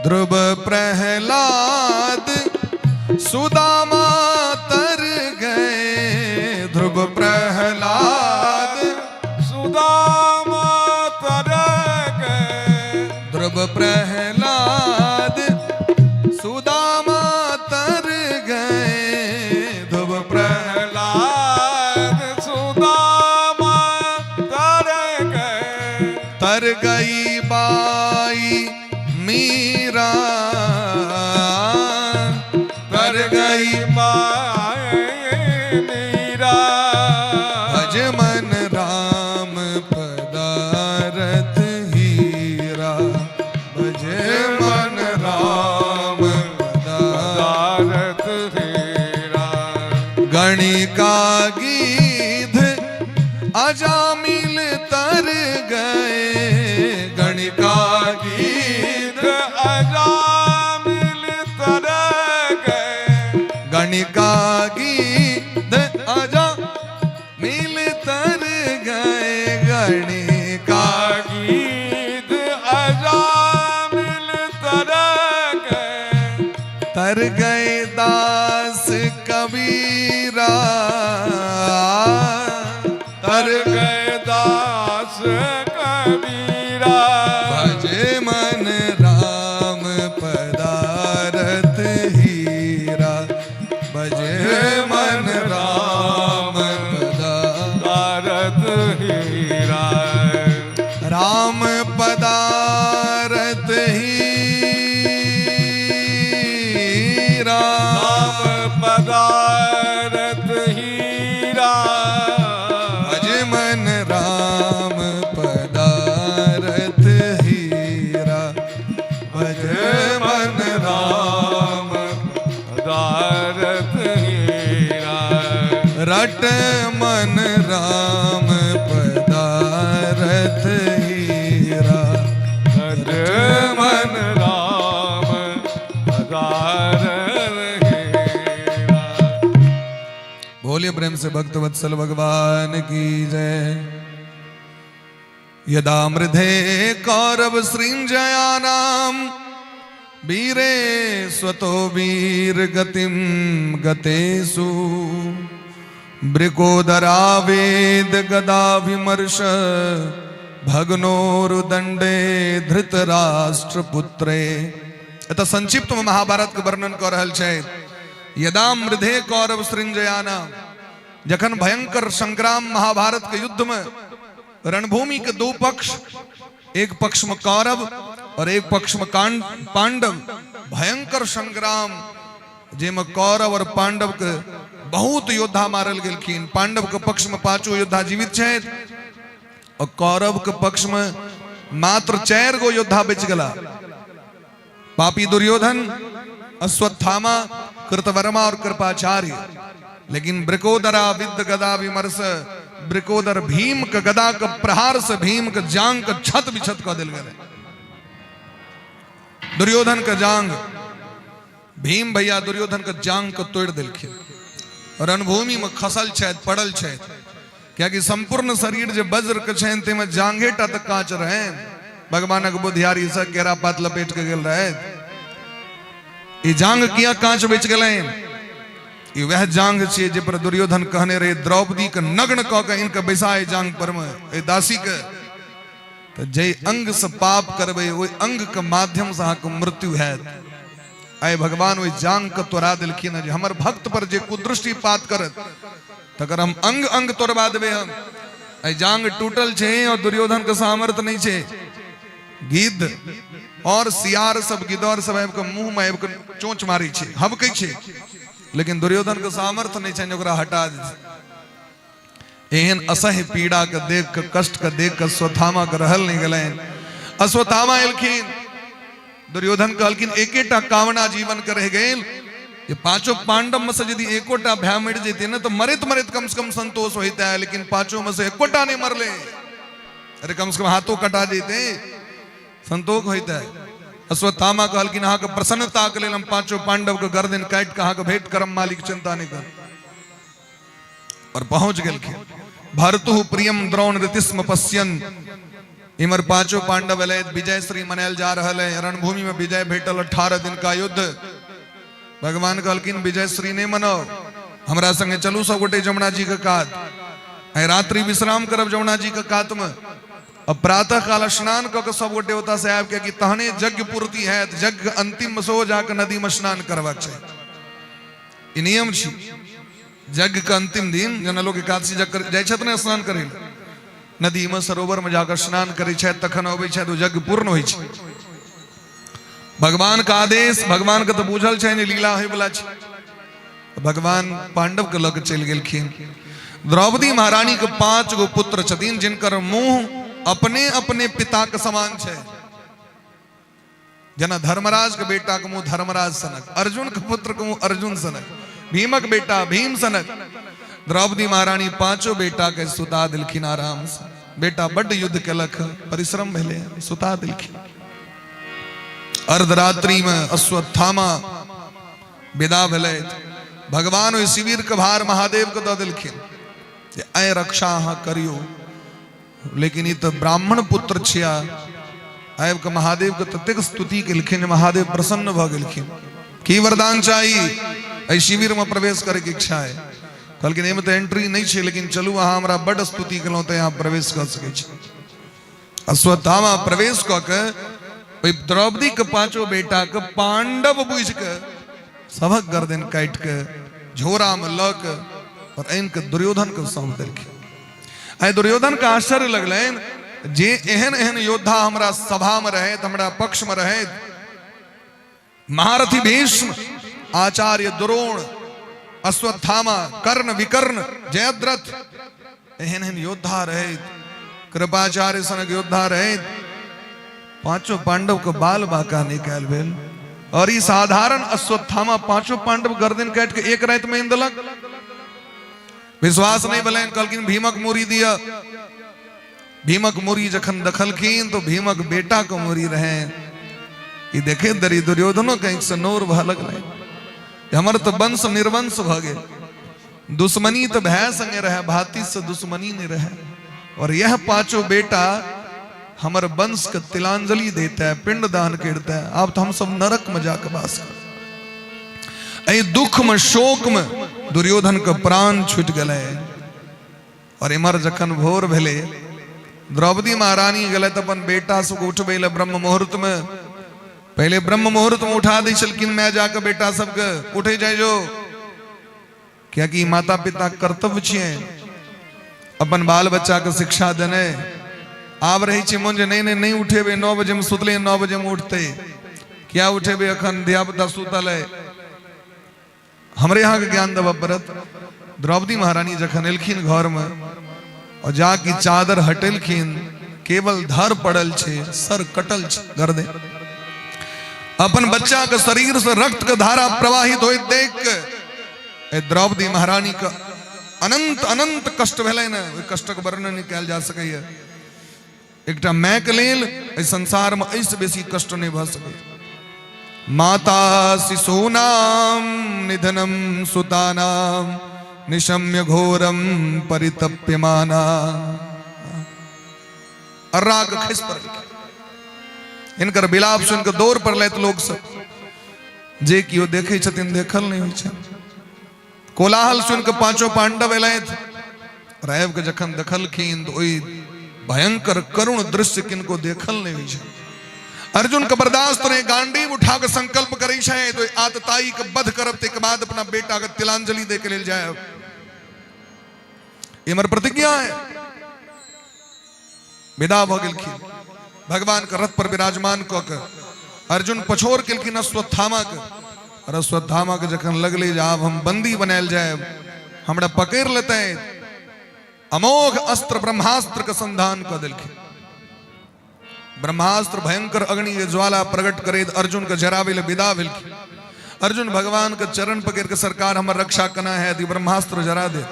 ध्रुव प्रहलाद सुदामा तर गए, ध्रुव प्रहलाद सुदामा तर गए, ध्रुव प्रहलाद सुदामा तर गए, ध्रुव प्रहलाद सुदामा तर गए, तर गई बाई मीरा, तर गई माए मीरा, भज मन राम पदारथ हीरा, भज मन राम पदारथ पदारथ हीरा। अजामिल तर गए, गणिका गीत अजामिल तर गए, गणिका गीत अजामिल तर गए, गणिका गीत अजामिल तर गए, तर गए दास कबीरा, तर गए दास कबीरा। भजे मन राम पदारथ हीरा, भजे मन राम पदारथ भारत हीरा, राम पदारथ हीरा, राम पदारथ हीरा, भज मन राम पदारथ हीरा, भज मन राम पदारथ हीरा, रट मन राम पदारथ हीरा, भज मन राम पदारथ हीरा। बोलिए प्रेम से भक्त वत्सल भगवान की जय। यदा मृधे कौरव सृंजयानाम वीरे स्वतो वीर गतिम गतेषु वृकोदरावेद गदा विमर्श भग्नोरुदंडे धृतराष्ट्रपुत्रे। एतऽ संक्षिप्त में महाभारत के वर्णन कऽ रहल छै। यदा मृधे कौरव सृंजयाना, जखन भयंकर संग्राम महाभारत के युद्ध में रणभूमि के दो पक्ष, एक पक्ष में कौरव और एक पक्ष में पांडव, भयंकर संग्राम जाहिमे कौरव और पांडव के बहुत योद्धा मारल गेलखिन। पांडव के पक्ष में पांचों योद्धा जीवित छथि और कौरव के पक्ष में मात्र 4 गो योद्धा बचि गेला। पापी दुर्योधन, अश्वत्थामा, कृतवर्मा और कृपाचार्य। लेकिन वृकोदरा विद्ध गदा विमर्श, वृकोदर भीम के गदा के प्रहार से भीम के जांग के छत विछत कऽ देल गेलै। दुर्योधन के जांग भीम भैया दुर्योधन के जांग के तोड़ि देलखिन। रणभूमि में खसल छथि, पड़ल छथि, कियाकि संपूर्ण शरीर जे वज्र के छनि ताहिमे जांघे टा तऽ काँच रहनि। भगवानक बुधियारी से केरा पात लपेट के गेल रहै। ई जांग किया कांच बचि गेलनि? ई वएह जांग छियै जे पर दुर्योधन कहने रहे द्रौपदी के नग्न कऽ के इनके बैसाए जांग पर में, एहि दासी के। तऽ जाहि अंग से पाप करबै ओहि अंग के माध्यम से अहाँके मृत्यु हैत। आइ भगवान ओहि जांग के तोड़ा देलखिन जे हमर भक्त पर जे कुदृष्टिपात करत तकर हम अंग अंग तोड़बा देबै। हम एहि जांग टूटल छै और दुर्योधन के सामर्थ्य नहि छै। गिद्ध और सियार सब गिदौर सब आबि कऽ मुंह में आबि कऽ चोंच मारै छै, हबकै छै, लेकिन दुर्योधन के सामर्थ्य नहि छनि ओकरा हटा दे। एहन असह्य पीड़ा के देख के, कष्ट के देख के अश्वत्थामा के रहल नहि गेलनि। अश्वत्थामा एलखिन, दुर्योधन कहलखिन एकेटा कामना जीवन के रहि गेल जे पांचों पांडव में से यदि एकोटा भाय मरि जेतै ने तऽ मरैत मरैत कम से कम संतोष होइता है, लेकिन पांचों में से एकोटा नहीं मरले, अरे कम से कम हाथों कटा जेतै संतोष होइता है। अश्वत्थामा कहलखिन अहाँके प्रसन्नता के लेल हम पांचों पांडव के गर्दन काटि के अहाँके भेंट करम, मालिक चिंता नहीं कर। और पहुंच गेलखिन। भरतु प्रियम द्रोण ऋतिस्म पश्यन। इमर पांचों पांडव एलै, विजय श्री मनायल जा रहल है। रणभूमि में विजय भेटल, 18 दिन का युद्ध। भगवान कहलखिन विजय श्री नहीं मनाओ, हमरा संगे चलू सब गोटे जमुना जी के कात, आइ रात्रि विश्राम करब जमुना जी के कात में, अब प्रातः काल स्नान कऽ के सब गोटे ओतऽ से आबि के कि तहने यज्ञ पूर्ति हैत, यज्ञ अंतिम में सेहो जाके नदी में स्नान करबाक छै। ई नियम छी। यज्ञ के अंतिम दिन जेना लोक एकादशी यज्ञ जाइ छथि ने स्नान करै लए, नदी में सरोवर में जाकर स्नान करै छथि, तखन अबै छथि, ओ यज्ञ पूर्ण होइ छै। भगवान के आदेश, भगवान के तऽ बुझल छै जे लीला होय वाला छै। भगवान पांडव के लऽ के चलि गेलखिन। द्रौपदी महारानी के 5 गो पुत्र छथिन जिनकर मुंह अपने अपने पिता के समान छै। जेना धर्मराज के बेटा के मुंह धर्मराज सनक, अर्जुन के पुत्र के मुंह अर्जुन सनक, भीमक बेटा भीम सनक। द्रौपदी महारानी पांचों बेटा के सुता दिलखिन आराम से। बेटा बड्ड युद्ध केलक, परिश्रम भेलै, सुता दिलखिन। अर्धरात्रि में अश्वत्थामा विदा भेलै। भगवान ओहि शिविर के भार महादेव के दऽ देलखिन जे आइ रक्षा अहाँ करियौ। लेकिन ई तऽ ब्राह्मण पुत्र छिया, आबि कऽ महादेव के ततेक स्तुति केलखिन जे महादेव प्रसन्न भऽ गेलखिन। की वरदान चाही? एहि शिविर में प्रवेश करे के इच्छा है। कहलखिन एहिमे तऽ एंट्री नहि छै, लेकिन चलू अहाँ हमरा बड्ड स्तुति केलहुँ तऽ यहाँ प्रवेश कऽ सकै छी। अश्वत्थामा प्रवेश कऽ के ओहि द्रौपदी के पांचों बेटा के पांडव बुझि के सभक गर्दन काटि के झोरा में लऽ के और आनि के दुर्योधन के सौंप देलखिन। आइ दुर्योधन के आश्चर्य लगलनि जे एहन एहन योद्धा हमरा सभा में रहैत, हमरा पक्ष में रहैत, महारथी भीष्म, आचार्य द्रोण, अश्वत्थामा, कर्ण, विकर्ण, जयद्रथ, एहन एहन योद्धा रहैत, कृपाचार्य सनक योद्धा रहैत, पांचों पांडव के बाल बाका नहीं कैल भेल और ई साधारण अश्वत्थामा पांचों पांडव गर्दन काट के एक रात में आनि देलक। विश्वास नहीं भेलनि, कहलखिन भीमक मूरी दिया। भीमक मूरी जखन देखलखिन तो भीमक बेटा के मूरी रहे। ई देखे दरी दुर्योधनो के आँखि से नोर भऽ लगलै, हमर तो वंश निर्वंश भऽ गेल। दुश्मनी तो भाय संगे रहे, भाती से दुश्मनी नहीं रहे, और यह पांचों बेटा हमर वंश के तिलांजलि देता है, पिंड दान करता है, अब तो हम सब नरक में जाके वास कर। एहि दुख में शोक में दुर्योधन के प्राण छूट गए। और इमहर जखन भोर भेलै, द्रौपदी महारानी गेलै तऽ अपन बेटा सबके उठबै लए ब्रह्म मुहूर्त में। पहिले ब्रह्म मुहूर्त में उठा दै छलखिन माय जाके बेटा सबके, उठे जाइ जो, कियाकि माता पिता कर्तव्य छियै अपन बाल बच्चा के शिक्षा देने। आब रहै छै मन जे नहीं नहीं नहीं उठेबै, 9 बजे में सुतले, 9 बजे में उठतै, किया उठेबै, अखन धिया पुता सुतल है, हमरे अहाँके ज्ञान देबऽ पड़त। द्रौपदी महारानी जखन एलखिन घरमे और जाके चादर हटेलखिन, केवल धर पड़ल छै, सर कटल छै, गर्दन। अपन बच्चा के शरीर से रक्त के धारा प्रवाहित होइत देख के द्रौपदी महारानी के अनंत अनंत कष्ट भेलै ने, ओहि कष्टक वर्णन नहि कयल जा सकैए। एकटा माय के लेल एहि संसार में एहिसँ बेसी कष्ट नहि भऽ सकैए। माता शिशूनाम निधनम सुतानाम निशम्य घोरम परितप्यमाना। अर्रा के खसि पड़लखिन। हिनकर विलाप सुनि कऽ दौड़ पड़लथि लोक सब, जे केओ देखै छथिन देखल नहि होइ छनि। कोलाहल सुनि कऽ पांचों पांडव एलथि और आबि कऽ जखन देखलखिन तऽ ओहि भयंकर करुण दृश्य किनको देखल नहि होइ छै। अर्जुन के बर्दाश्त नहीं, गांडीव उठा के संकल्प करै छै तो आतताई के वध करब, ताहिके बाद अपना बेटा के तिलांजलि दे के लेल जायब, ई हमर प्रतिज्ञा है। विदा भऽ गेलखिन भगवान के रथ पर विराजमान कऽ के अर्जुन पछोर केलखिन अश्वत्थामा के। और अश्वत्थामा के जखन लगलै जे आब हम बंदी बनायल जायब, हमरा पकड़ि लेतै, अमोघ अस्त्र ब्रह्मास्त्र के संधान कऽ देलखिन। ब्रह्मास्त्र भयंकर अग्नि के ज्वाला प्रकट करैत अर्जुन के जराबै लए विदा भेलखिन। अर्जुन भगवान के चरण पकड़ के, सरकार हमर रक्षा केना है, ब्रह्मास्त्र जरा दे।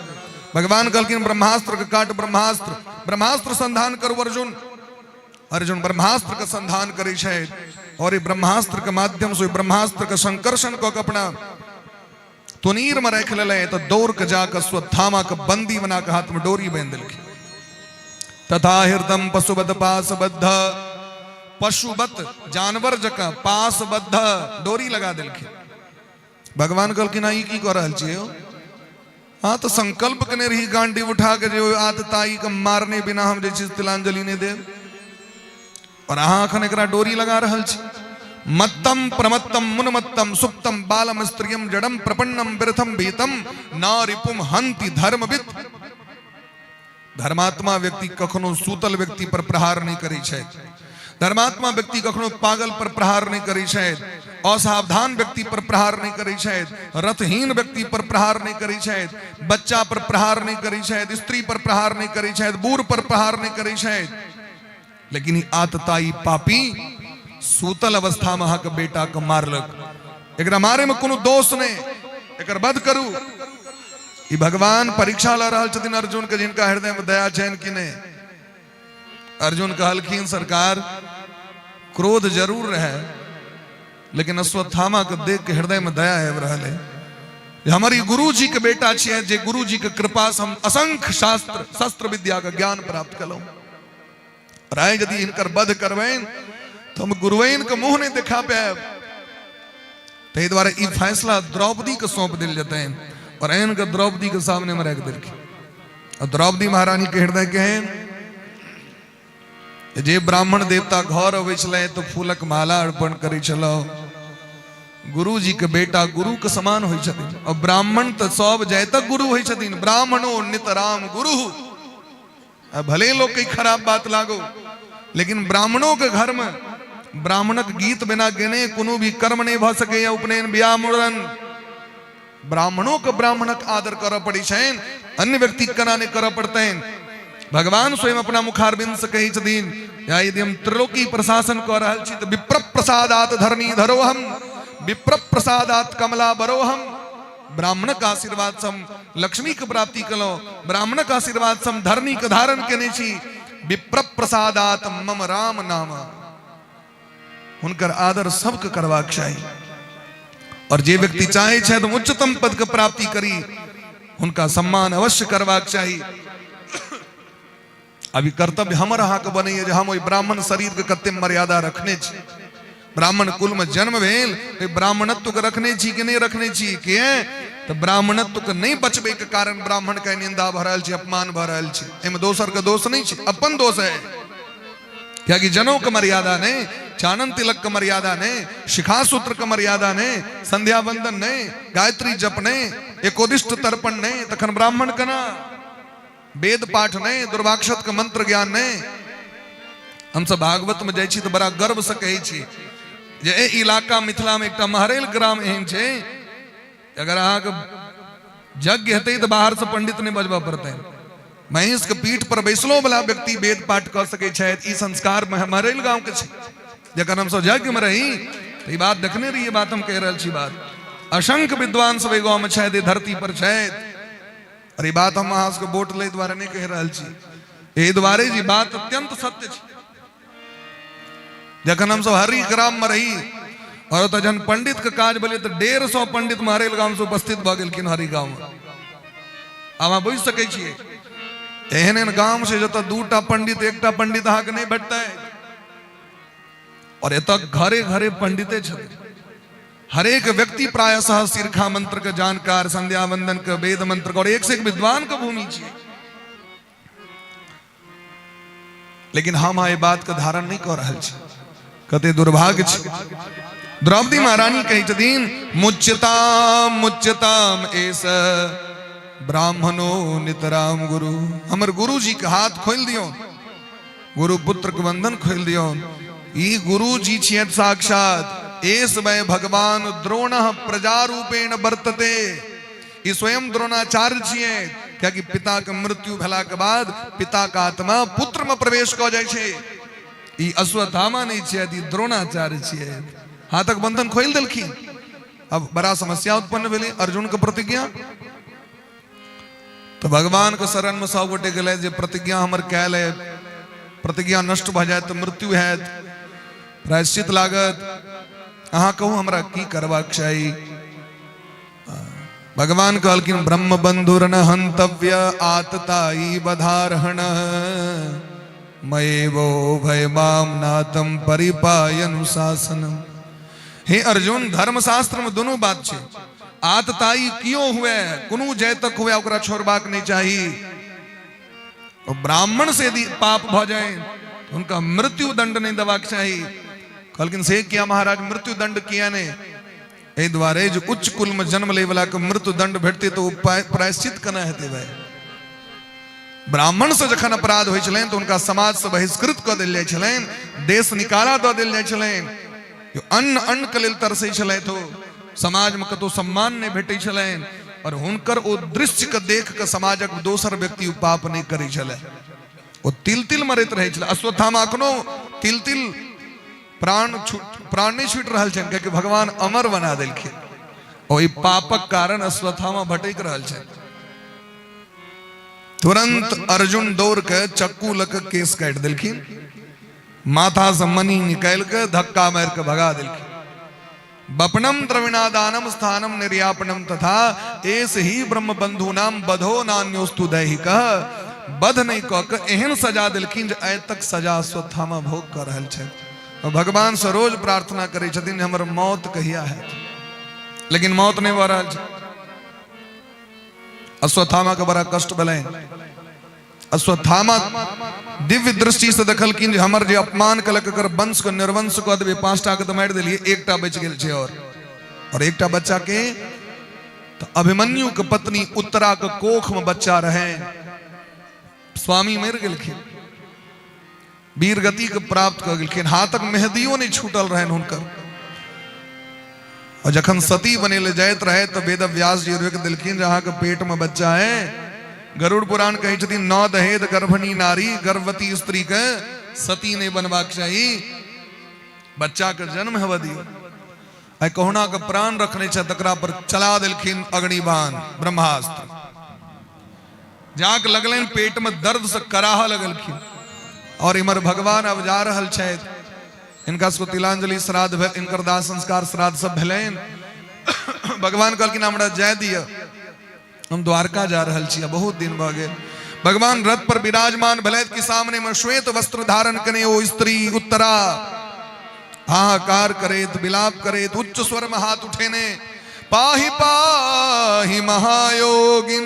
भगवान कहलखिन ब्रह्मास्त्र के काट, ब्रह्मास्त्र ब्रह्मास्त्र संधान करू अर्जुन। अर्जुन ब्रह्मास्त्र के संधान करै छै और ई ब्रह्मास्त्र के माध्यम से ब्रह्मास्त्र के संकर्षण कऽ के अपना तुनीर में राखि लेलै, तऽ दौड़ के जाके अश्वत्थामा के बंदी बना के हाथ में डोरी बांधि देलखिन। तथा हृदम पशुबत पासबद्ध, पशुबत जानवर जकाँ पासबद्ध डोरी लगा देलखिन। भगवान कहलखिन ई की कऽ रहल छियै? हाँ तऽ संकल्प केने रही गांडी उठा के जे आतताई के मारने बिना हम जे छै तिलांजलि नहि देब, और अहाँ अखन एकरा डोरी लगा रहल छी। मत्तम प्रमत्तम मुनमत्तम सुप्तम बालम स्त्रियम जड़म प्रपन्नम व्यर्थम भीतम न रिपुम हंति धर्मविद। धर्मात्मा व्यक्ति कखनो सूतल व्यक्ति पर प्रहार नहीं करै छै, धर्मात्मा व्यक्ति कखनो पागल पर प्रहार नहीं करै छै, असावधान व्यक्ति पर प्रहार नहीं करै छै, रथहीन व्यक्ति पर प्रहार नहीं करै छै, बच्चा पर प्रहार नहीं करै छै, स्त्री पर प्रहार नहीं करै छै, बूढ़ पर प्रहार नहीं करै छै। लेकिन ई आतताई पापी सूतल अवस्था में अहाँके बेटा के मारलक, एकरा मारे में कोनो दोष नहीं, एकर वध करू। ई भगवान परीक्षा लऽ रहल छथिन अर्जुन के, जिनका हृदय में दया छनि कि नहि। अर्जुन कहलखिन सरकार क्रोध जरूर रहे, लेकिन अश्वत्थामा के देख के हृदय में दया आबि रहल है। हमर ई गुरु जी के बेटा छियै, जे गुरु जी के कृपा से हम असंख्य शास्त्र शस्त्र विद्या के ज्ञान प्राप्त कलहुँ। और आइ यदि हिनकर वध करबनि तो हम गुरुवैन के मुंह नहीं देखा पायब। ताहि दुआरे ई फैसला द्रौपदी के सौंप दिल जेतनि और आनि के द्रौपदी के सामने में राखि देलखिन। और द्रौपदी महारानी के हृदय केहन जे ब्राह्मण देवता घर अबै छलै तो फूलक माला अर्पण करै छलौ। गुरु जी के बेटा गुरु के समान होइ छथिन और ब्राह्मण तो सब जातक गुरु होइ छथिन। ब्राह्मणो नितराम गुरु। भले लोग के खराब बात लागो, लेकिन ब्राह्मणों के घर में ब्राह्मणक गीत बिना गेने कोनो भी कर्म नहीं भ सके, उपनयन ब्याह मुड़न। ब्राह्मणों के ब्राह्मणक आदर करऽ पड़ै छनि, अन्य व्यक्ति केना नहि करऽ पड़तनि। भगवान स्वयं अपना मुखारबिंद से कहै छथिन, या यदि हम त्रिलोकी प्रशासन कऽ रहल छी तऽ विप्र प्रसादात धरणी धरोहम, विप्र प्रसादात कमला बरोहम। ब्राह्मणक आशीर्वाद से हम लक्ष्मी के प्राप्ति कलहुँ, ब्राह्मणक आशीर्वाद से हम धरणी के धारण केने छी। विप्र प्रसादात मम राम नाम। हुनकर आदर सबके करबाक चाही। और जे व्यक्ति चाहे छथि हम उच्चतम पद के प्राप्ति करी, हुनका सम्मान अवश्य करबाक चाही। अभी कर्तव्य हमर अहाँके बनैया जे हम ओहि ब्राह्मण शरीर के कते मर्यादा रखने छी। ब्राह्मण कुल में जन्म भेल, ओहि ब्राह्मणत्व के रखने छी कि नहि रखने छी? किए तऽ ब्राह्मणत्व के नहि बचबे के कारण ब्राह्मण के निंदा भऽ रहल छै, अपमान भऽ रहल छै। एहिमे दोसर के दोष नहि छै, अपन दोष है। कियाकि जनौ के मर्यादा नहीं, चानन तिलक के मर्यादा नहीं, शिखा सूत्र के मर्यादा नहीं, संध्या वंदन नहीं, गायत्री जप नहीं, एकोदिष्ट तर्पण नहीं, तखन ब्राह्मण केना? वेद पाठ नहीं, दुर्वाक्षत के मंत्र ज्ञान नहीं। हम सब भागवत में जाइ छी तऽ बड़ा गर्व से कहै छी जे एहि इलाका मिथिला में एकटा महरैल ग्राम एहन छै, अगर अहाँके यज्ञ हेतै तऽ बाहर से पंडित नहि बजबऽ पड़तै, महेश के पीठ पर बैसलो वाला व्यक्ति वेद पाठ कऽ सकै छथि। ई संस्कार महरैल गाँव के छै। जखन हमसब यज्ञ में रही तऽ ई बात देखने रहियै, बात हम कहि रहल छी बात। असंख्य विद्वान सब एहि गाँव में छथि, एहि धरती पर छथि। और ई बात हम अहाँ सबके वोट लै दुआरे नहि कहि रहल छी, एहि दुआरे जे बात अत्यंत सत्य छै। जखन हमसब हरि ग्राम में रही और ओतऽ जहन पंडित के काज भेलै तऽ 150 पंडित महरैल गाम से उपस्थित भऽ गेलखिन हरि गाँव में। आब अहाँ बुझि सकै छियै, एहन एहन गाम छै जतऽ 2टा पंडित 1टा पंडित अहाँके नहि भेटतै, और एतऽ घरे घरे पंडिते छथिन। हरेक व्यक्ति प्रायशः सिरखा मंत्र के जानकार, संध्या वंदन के, वेद मंत्र के, और एक से एक विद्वान के भूमि छियै। लेकिन हम एहि बात के धारण नहीं कऽ रहल छी, कते दुर्भाग्य छै। द्रौपदी महारानी कहै छथिन, मुच्यताम मुच्यताम एस ब्राह्मणो नितराम गुरु। हमर गुरु जी के हाथ खोलि दियौ, गुरु पुत्र के बंधन खोलि दियौ। ई गुरु जी छियै साक्षात, एस वै भगवान द्रोण प्रजा रूपेण वर्तते। ई स्वयं द्रोणाचार्य छियै, कियाकि पिता के मृत्यु भेला के बाद पिता के आत्मा पुत्र में प्रवेश कऽ जाइ छै। ई अश्वत्थामा नहीं छियै, ई द्रोणाचार्य छियै। हाथक बंधन खोलि देलखिन। अब बड़ा समस्या उत्पन्न भेलै अर्जुन के प्रतिज्ञा। तो भगवान के शरण में सब गोटे गेलै जे प्रतिज्ञा हमर कयल है, प्रतिज्ञा नष्ट भऽ जायत तऽ मृत्यु हैत, प्रायश्चित लागत, अहाँ कहू हमरा की करबाक चाही। भगवान कहलखिन, ब्रह्म बंधुर न हंतव्य आतताई बधारहण मयेवो भय माम नातम परिपाय अनुशासनम। हे अर्जुन, धर्मशास्त्र में दोनों बात छै, आतताई क्यों हुए, कोनो जैतक हुए, ओकरा छोड़बाक नहीं चाही। और ब्राह्मण से यदि पाप भ जाए तो उनका मृत्यु दंड नहीं देबाक चाही। कहलखिन से किया महाराज, मृत्यु दंड किया ने? एहि दुआरे जे उच्च कुल में जन्म ले वाला के मृत्यु दंड भेटते तो प्रायश्चित केना हेतै भाई। ब्राह्मण से जखन अपराध होइ छलनि तऽ हुनका समाज से बहिष्कृत कऽ देल जाइ छलनि, देश निकाला दऽ देल जाइ छलनि। अन्न अन्न के लेल तरसै छलथि, ओ समाज में कतौ सम्मान नहि भेटै छलनि, और हुनकर ओ दृश्य के देख के समाजक दोसर व्यक्ति ओ पाप नहि करै छलै, ओ तिल तिल मरैत रहै छलै। अश्वत्थामा अखनो तिल तिल प्राण नहि छूटि रहल छनि, कियाकि भगवान अमर बना देलखिन। ओहि पापक कारण अश्वत्थामा भटकि रहल छनि। तुरंत अर्जुन दौड़ के चक्कू लऽ के केस काटि देलखिन, माथा से मणि निकालि के धक्का मारि के भगा देलखिन। बपनम द्रविणादानम स्थानम निर्यापणम तथा एस ही ब्रह्म बंधु नाम बधो नान्योस्तु दैहिक। बध नहीं कऽ के एहन सजा देलखिन जे आइ तक सजा अश्वत्थामा भोग कऽ रहल छथि। भगवान से रोज प्रार्थना करै छथिन जे हमर मौत कहिया हैत, लेकिन मौत नहि भऽ रहल छै। अश्वत्थामा के बड़ा कष्ट भेलनि। अश्वत्थामा दिव्य दृष्टि से देखलखिन जे हमर जे अपमान केलक एकर वंश के निर्वंश कऽ देबै। 5टा के तऽ मारि देलियै, एकटा बचि गेल छै और एकटा बच्चा के तऽ अभिमन्यु के पत्नी उत्तरा के कोख में बच्चा रहे। स्वामी मरि गेलखिन, वीर गति के प्राप्त कऽ गेलखिन, हाथक मेहदियो नहि छूटल रहनि हुनकर। और जखन सती बने ले जाइत रहे तऽ वेद व्यास जी रोकि देलखिन जे अहाँके पेट में बच्चा है। गरुड़ पुराण कहै छथिन न दहेद गर्भणी नारी, गर्भवती स्त्री के सती नहि बनबाक चाही, बच्चा के जन्म हेबऽ दियौ। आइ कहुना के प्राण रखने छै तकरा पर चला देलखिन अग्निबाण ब्रह्मास्त्र। जाक लगलनि पेट में दर्द से कराह लगलखिन। और इमर भगवान अब जा रहल छथि, इनका सबके तिलांजलि श्राद्ध भेल, इनकर दाह संस्कार श्राद्ध सब भेलनि। भगवान कहलखिन हमरा जाय दिअ, हम द्वारका जा रहल छी, बहुत दिन भऽ गेल। भगवान रथ पर विराजमान भेलथि कि सामने में श्वेत वस्त्र धारण कने ओ स्त्री उत्तरा हाहाकार करैत विलाप करैत उच्च स्वर में हाथ उठेने पाहि पाहि महायोगिन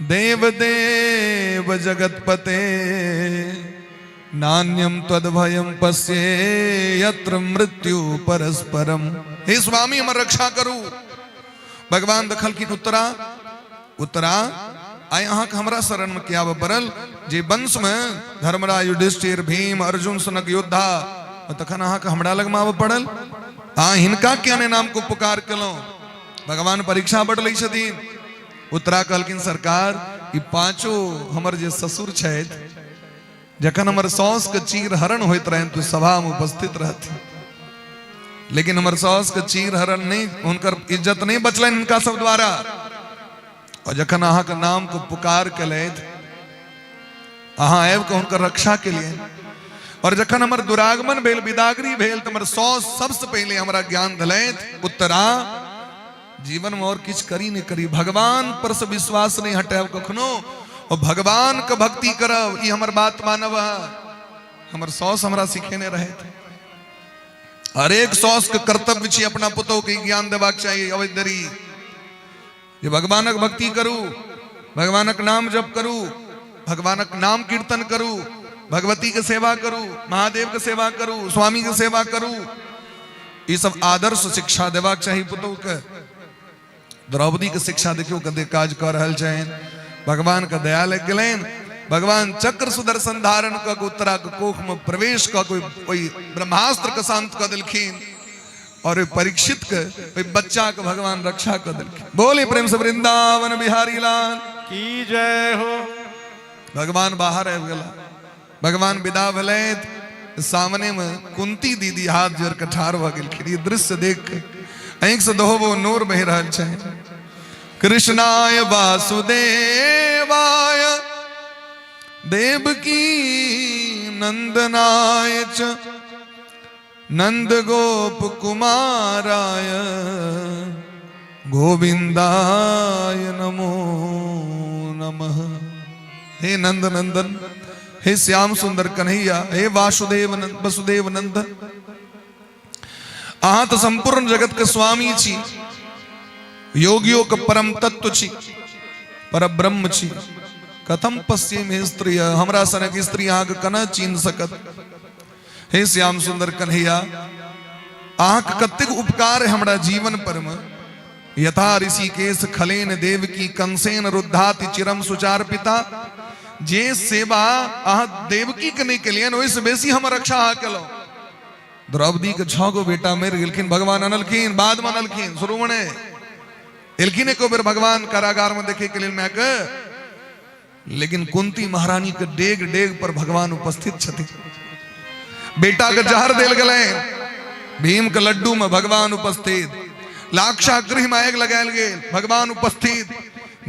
देव देव जगतपते नान्यम त्वद्भयं पश्ये यत्र मृत्यु परस्परम। हे स्वामी हमर रक्षा करू। भगवान देखलखिन उत्तरा, उत्तरा आइ अहाँके हमरा शरण में किया आबऽ पड़ल? जे वंश में धर्मराज युधिष्ठिर भीम अर्जुन सनक योद्धा, तखन अहाँके हमरा लग में आबऽ पड़ल? अहाँ हिनका किया नहि नाम को पुकार केलहुँ? भगवान परीक्षा बड लै छथिन। उत्तरा कहलखिन सरकार ई पांचो हमर जे ससुर छथि, जखन हमर साउस के चीर हरण होइत रहनि तऽ सभा में उपस्थित रहथिन, लेकिन हमर साउस के चीर हरण नहीं, हुनकर इज्जत नहीं बचलनि हिनका सब द्वारा। और जखन अहाँके नाम के पुकार केलथि, अहाँ आबि कऽ हुनकर रक्षा केलियनि। और जखन हमर दुरागमन भेल, विदागरी भेल, तऽ हमर साउस सबसँ पहिले हमरा ज्ञान देलथि, उत्तरा जीवन में और किछु करी नहीं करी, भगवान पर से विश्वास नहीं हटायब कखनो, और भगवान के भक्ति करब, ई हमर बात मानब। हमर साउस हमरा सिखेने रहे। हरेक साउस के कर्तव्य छी अपना पुतोह के ज्ञान देबाक चाहिए अवैध धरि जे भगवानक भक्ति करू, भगवानक नाम जप करू, भगवानक नाम कीर्तन करू, भगवती के सेवा करू, महादेव के सेवा करू, स्वामी के सेवा करू। ई सब आदर्श शिक्षा देबाक चाही पुतोह के। द्रौपदी के शिक्षा देखियो कते काज कऽ रहल छनि। भगवान के दया लागि गेलनि। भगवान चक्र सुदर्शन धारण कऽ के उत्तरा के कोख में प्रवेश कऽ के ओहि ब्रह्मास्त्र के शांत कऽ देलखिन और ओहि परीक्षित के, ओहि बच्चा के भगवान रक्षा कऽ देलखिन। बोले प्रेम से वृंदावन बिहारी लाल की जय हो। भगवान बाहर आबि गेला। भगवान विदा भेलथि, सामने में कुंती दीदी हाथ जोड़ के ठाढ़ भऽ गेलखिन। ई दृश्य देख के आँखि से दहोबो नोर बहि रहल छै। कृष्णाय वासुदेवाय देवकी नंदनाय च नंद गोप कुमाराय गोविंदाय नमो नमः। हे नंद नंदन, हे श्याम सुंदर कन्हैया, हे वासुदेव वसुदेव नंदन, अहाँ तो संपूर्ण जगत के स्वामी छी, योगियों के परम तत्व छी, पर ब्रह्म छी। कथम पश्चिम हे स्त्री, हमरा सनक स्त्री अहाँ के कना चिन्ह सकत? हे श्याम सुंदर कन्हैया, अहाँके कतेक उपकार है हमरा जीवन पर में। यथा ऋषिकेश खलेन देवकी कंसेन रुद्धाति चिरम सुचार पिता। जे सेवा अहाँ देवकी के नहीं केलियन, ओहिसँ बेसी हमर रक्षा अहाँ केलहुँ। द्रौपदी के 6 गो बेटा मरि गेलखिन, भगवान अनलखिन, बाद में अनलखिन, शुरू में नहि एलखिन। एको बेर भगवान कारागार में देखे के लेल माय के, लेकिन कुंती महारानी के डेग डेग पर भगवान उपस्थित छथिन। बेटा के जहर देल गेलै, भीम के लड्डू में भगवान उपस्थित, लाक्षा गृह में आगि लगायल गेल, भगवान उपस्थित,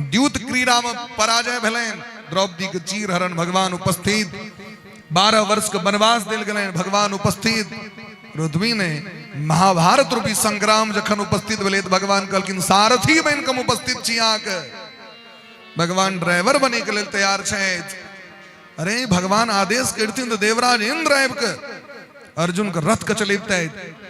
द्यूत क्रीड़ा में पराजय भेलनि, द्रौपदी के चीर हरण भगवान उपस्थित, 12 वर्ष के वनवास देल गेलनि, भगवान उपस्थित। रुद्मी ने महाभारत रूपी संग्राम जखन उपस्थित भेलै तऽ भगवान कहलखिन सारथी बनि कऽ हम उपस्थित छी अहाँके। भगवान ड्राइवर बने के लेल तैयार छथि। अरे भगवान आदेश करथिन तऽ देवराज इंद्र आबि कऽ अर्जुन के रथ के चलेबतै,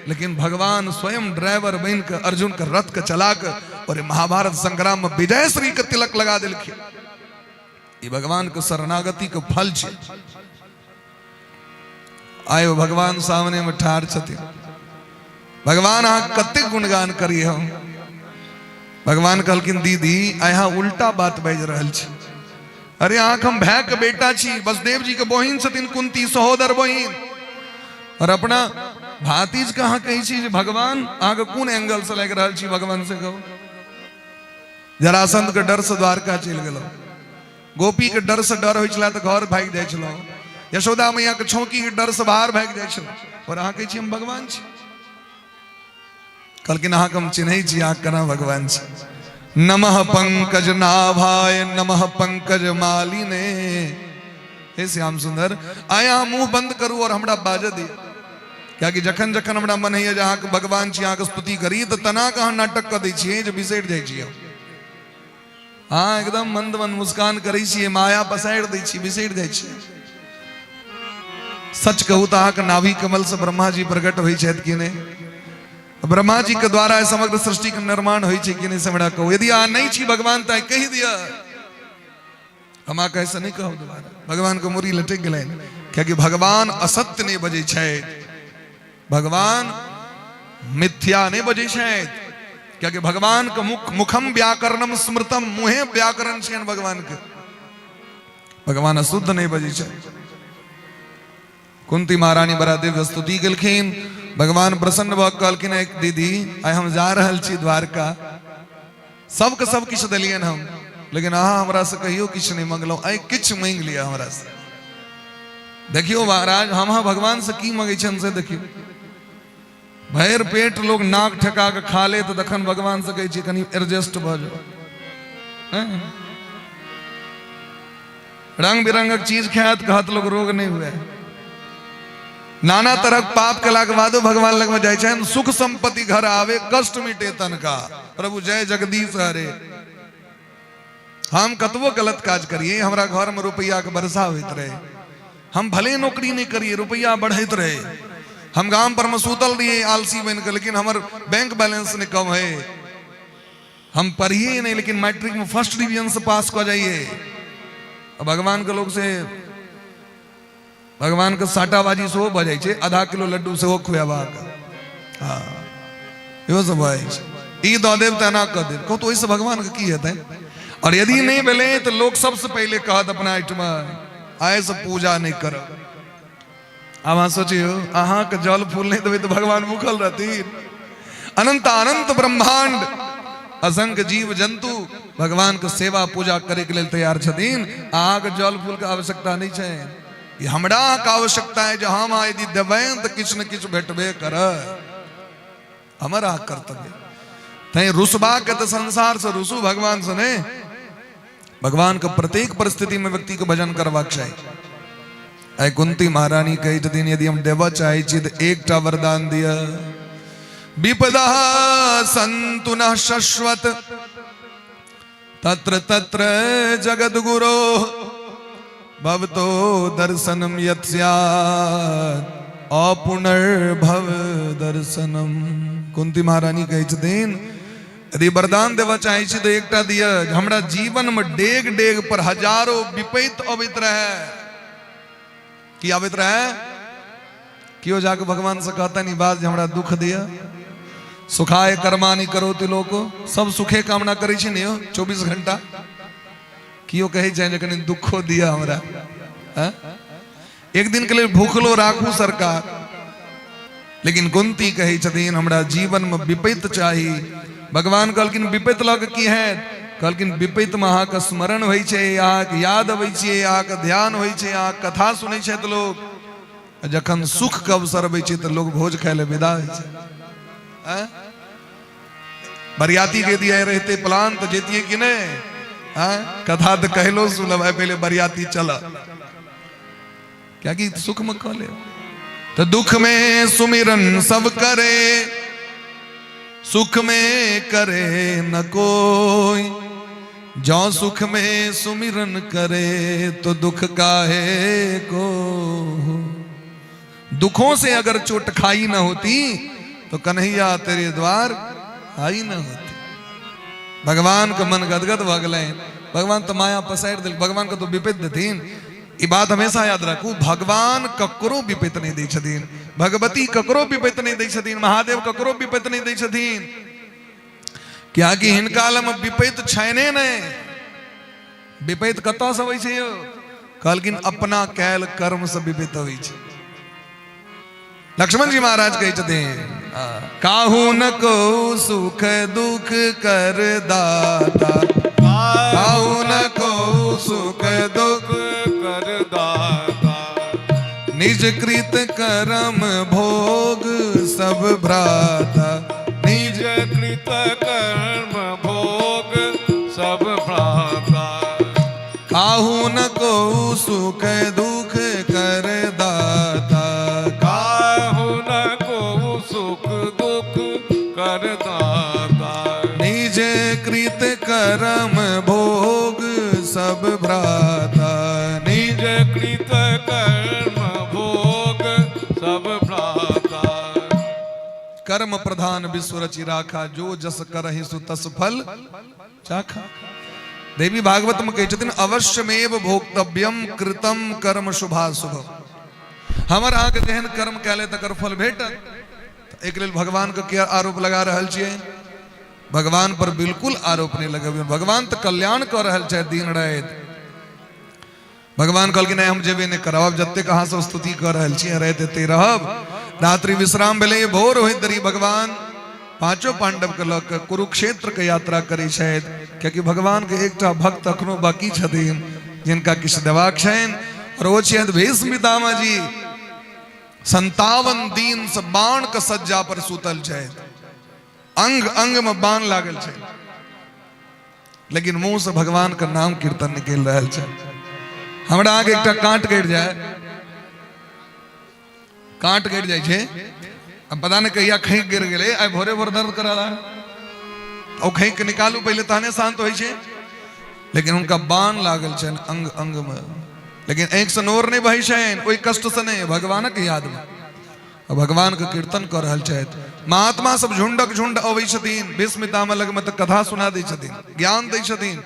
लेकिन भगवान स्वयं ड्राइवर बनि कऽ अर्जुन के रथ के चला कऽ और महाभारत संग्राम में विजय श्री के तिलक लगा देलखिन। ई भगवान के शरणागति के फल छै। आइ भगवान सामने में ठाढ़ छथिन। भगवान अहाँ कतेक गुणगान करी हम। भगवान कहलखिन दीदी अहाँ उल्टा बात बाजि रहल छी। अरे अहाँके हम भाय के बेटा छी, बसदेव जी के बहिन छथिन कुंती, सहोदर बहिन, और अपना भातिज के अहाँ कहै छी जे भगवान अहाँके कोन एंगल से लागि रहल छी भगवान से कहू। जरासंध के डर से द्वारका चलि गेलहुँ, गोपी के डर से डर होइ छलै तऽ घर भागि जाइ छलहुँ, यशोदा मैया के छौंकी के डर से बाहर भागि जाइ छलहुँ, और अहाँ कहै छी हम भगवान छी। कहलखिन अहाँके हम चिन्है छी, अहाँ केना भगवान छी। नमः पंकज नाभाय नमः पंकज मालिने। हे श्याम सुंदर, आइ अहाँ मुंह बंद करू और हमरा बाजऽ दिअ, कियाकि जखन जखन हमरा मन होइए जे अहाँके भगवान छी, अहाँके स्तुति करी, तऽ तना कऽ अहाँ नाटक कऽ दै छियै जे बिसरि जाइ छियै। अहाँ एकदम मंद मंद मुस्कान करै छियै, माया पसारि दै छियै, बिसरि जाइ छियै। सच कहू तऽ अहाँके नाभि कमल से ब्रह्मा जी प्रकट होइ छथि कि नहि? ब्रह्मा जी के द्वारा समग्र सृष्टि के निर्माण होइ छै कि नहि, से हमरा कहू। यदि अहाँ नहि छी भगवान तऽ कहि दिअ, हम अहाँके ऐसा नहि कहब दोबारा। भगवान के मुड़ी लटकि गेलनि, कियाकि भगवान असत्य नहि बजै छथि, भगवान मिथ्या नहि बजै छथि, कियाकि भगवान के मुख मुखम व्याकरणम स्मृतम, मुहे व्याकरण छियनि भगवान के। भगवान अशुद्ध नहि बजै छथि। कुंती महारानी बड़ा दिव्य स्तुति केलखिन। भगवान प्रसन्न भऽ कहलखिन एक दीदी आइ हम जा रहल छी द्वारका, सबके सब किछु देलियनि हम, लेकिन अहाँ हमरा से कहियो किछु नहि मंगलहुँ, आइ किछु मांगि लिअ हमरा से। देखियौ महाराज, हम अहाँ भगवान से की मंगै छियनि से देखियौ। भरि पेट लोग नाक ठेका के खा ले तऽ तखन भगवान से कहै छियै कनि एडजस्ट भऽ जाउ। रंग बिरंगक चीज खायत कहत लोग रोग नहि हुए। नाना तरहक पाप केलाके बादो भगवान लगमे जाइ छनि, सुख संपत्ति घर आवे कष्ट मिटे तनका, प्रभु जय जगदीश हरे। हम कतबो गलत काज करिए, हमरा घरमे रुपैआके वर्षा होइत रहे, हम भले नौकरी नहि करिए, रुपैआ बढ़ैत रहे। हम गाम पर में सुतल रहिए आलसी बनि कऽ, लेकिन हमर बैंक बैलेंस नहि कम है। हम पढ़िए नहीं, लेकिन मैट्रिक में फर्स्ट डिवीजन से पास कऽ जाइए। भगवान के लोग से भगवान के साटाबाजी सेहो भऽ जाइ छै, आधा किलो लड्डू सेहो खुएबाक, हँ इहो सब भऽ जाइ छै। ई दऽ देब तऽ एना कऽ देब, कहू तऽ ओहिसँ भगवानके की हेतै? और यदि नहि भेलै तऽ लोक सबसँ पहिले कहत अपना एहिठमा आइसँ पूजा नहि करब। आब अहाँ सोचियौ, अहाँके जल फूल नहि देबै तऽ भगवान भूखल रहथिन? अनंत अनंत ब्रह्मांड असंख्य जीव जंतु भगवान के सेवा पूजा करे के लेल तैयार छथिन, अहाँके जल फूल के आवश्यकता नहीं छै। ई हमरा अहाँके आवश्यकता है जे हम अहाँ यदि देबै तऽ किछु ने किछु भेटबे करत, हमर अहाँके कर्तव्य। तैं रुसबा के तऽ संसार से रुसू, भगवान से नहीं। भगवान के प्रत्येक परिस्थिति में व्यक्ति के भजन करबाक चाही। आइ कुंती महारानी कहै छथिन यदि हम देबऽ चाहै छी तऽ एकटा वरदान दिअ, विपदा सन्तु नः शश्वत तत्र तत्र जगद्गुरो भवतो दर्शनम यत् स्यात् अपुनर्भव दर्शनम। कुंती महारानी कहै छथिन यदि वरदान देबऽ चाहै छी तऽ एकटा दिअ, हमरा जीवनमे डेग डेग पर हजारो विपैत अबैत रहै। की आबैत रहै? केओ जाके भगवान से कहतनि ई बात जे हमरा दुख दिअ? सुखाय कर्मानि करोति लोको, सब सुखे कामना करै छै ने यौ 24 घंटा। केओ कहै छै जे कनि दुखो दिअ हमरा, हैं? एक दिन के लेल भूखलो राखू सरकार। लेकिन कुंती कहै छथिन हमरा जीवन में विपैत चाही। भगवान कहलखिन विपैत लऽ कऽ की हैत? कहलखिन विपैत में अहाँके स्मरण होइ छै, अहाँके याद अबै छै, अहाँके ध्यान होइ छै, अहाँके कथा सुनै छथि लोक। जखन सुख के अवसर अबै छै तऽ लोक भोज खाय लए विदा होइ छै। बरियाती के दिया रहते प्लान तऽ जैतियै कि नहि? आँय कथा तऽ कहलो सुनब, आइ पहिले बरियाती चल, कियाकि सुख में कह ले तो दुख में सुमिरन सब करे, सुख में करे न कोई। जो सुख में सुमिरन करे तो दुख काहे को। दुखों से अगर चोट खाई न होती तो कन्हैया तेरे द्वार आई न होती। भगवान के मन गदगद भऽ गेलनि। भगवान तो माया पसारि देल, भगवान के तो विपैत देथिन। ई बात हमेशा याद राखू, भगवान ककरो विपैत नहि दै छथिन, भगवती ककरो विपैत नहि दै छथिन, महादेव ककरो विपैत नहि दै छथिन, कियाकि हिनका लग विपैत छैने नहि। विपैत कतऽ से अबै छै यौ? कहलखिन अपना कैल कर्म से विपैत अबै छै। लक्ष्मण जी महाराज कहै छथिन, काहू न को सुख दुख कर दाता, काहू न को सुख दुख कर दाता, निज कृत कर्म भोग सब भ्राता, निज कृत कर्म भोग सब भ्राता, काहू न को सुख दुख कर दाता, काहू न को सुख दुख कर दाता, निज कृत कर्म भोग सब भ्राता, निज कृत कर्म भोग सब भ्राता। कर्म प्रधान विश्व रचि राखा, जो जस करहि सु तस फल चाखा। देवी भागवत में कहै छथिन, अवश्यमेव भोक्तव्यम कृतम कर्म शुभाशुभ। हमर अहाँके जेहन कर्म कयल तकर फल भेटत। एक लेल भगवान के किया आरोप लगा रहल छियै? भगवान पर बिल्कुल आरोप नहीं लगबियौ। भगवान तऽ कल्याण कऽ रहल छथि दिन राति। भगवान कहलखिन नहि, हम जेबे नहि करब, आब जतेक अहाँ सब स्तुति कऽ रहल छी राति एते रहब। रात्रि विश्राम भेलै, भोर होइत देरी भगवान पांचों पांडव के लऽ कऽ कुरुक्षेत्र के यात्रा करै छथि, कियाकि भगवान के एकटा भक्त अखनो बाकी छथिन जिनका किछु देबाक छनि, और ओ छियथि भीष्म पितामह जी। 57 दिन से बाण के सज्जा पर सुतल छथि, अंग अंग में बाण लागल छै, लेकिन मुंह से भगवान के नाम कीर्तन निकलि रहल छै। हमरा अहाँके एकटा कांट गड़ि जाय, कांट गड़ि जाइ छै, अब पता नहीं कहिया खैक गिर गेलै, आइ भोरे भोर दर्द करा रहा, ओ खैक के निकालू पहिले तहने शांत होइ छै। लेकिन हुनका बाण लागल छनि अंग अंग में, लेकिन आँखि से नोर नहि बहै छनि ओहि कष्ट से नहि, भगवानक याद में भगवान के कीर्तन कऽ रहल छथि। महात्मा सब झुंडक झुंड अबै छथिन भीष्म पितामह लगमे, तऽ कथा सुना दै छथिन, ज्ञान दै छथिन।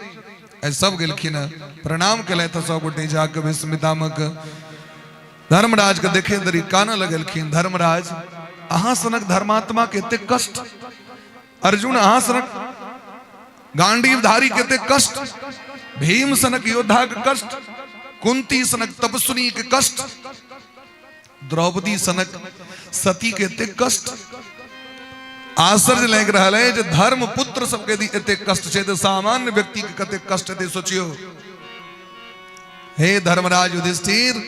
आइ सब गेलखिन हँ, प्रणाम केलथि सब गोटे जाके भीष्म पितामह के। धर्मराज के देखे दरी कानऽ लगलखिन, धर्मराज अहाँ सनक धर्मात्मा के एते कष्ट, अर्जुन अहाँ सनक गांडीवधारी के एते कष्ट, भीम सनक योद्धा के कष्ट, कुंती सनक तपस्विनी के कष्ट, द्रौपदी सनक सती के एते कष्ट। आश्चर्य लागि रहल है जे धर्म पुत्र सबके यदि एते कष्ट छै तऽ सामान्य व्यक्ति के कते कष्ट हेतै सोचियो। हे धर्मराज युधिष्ठिर,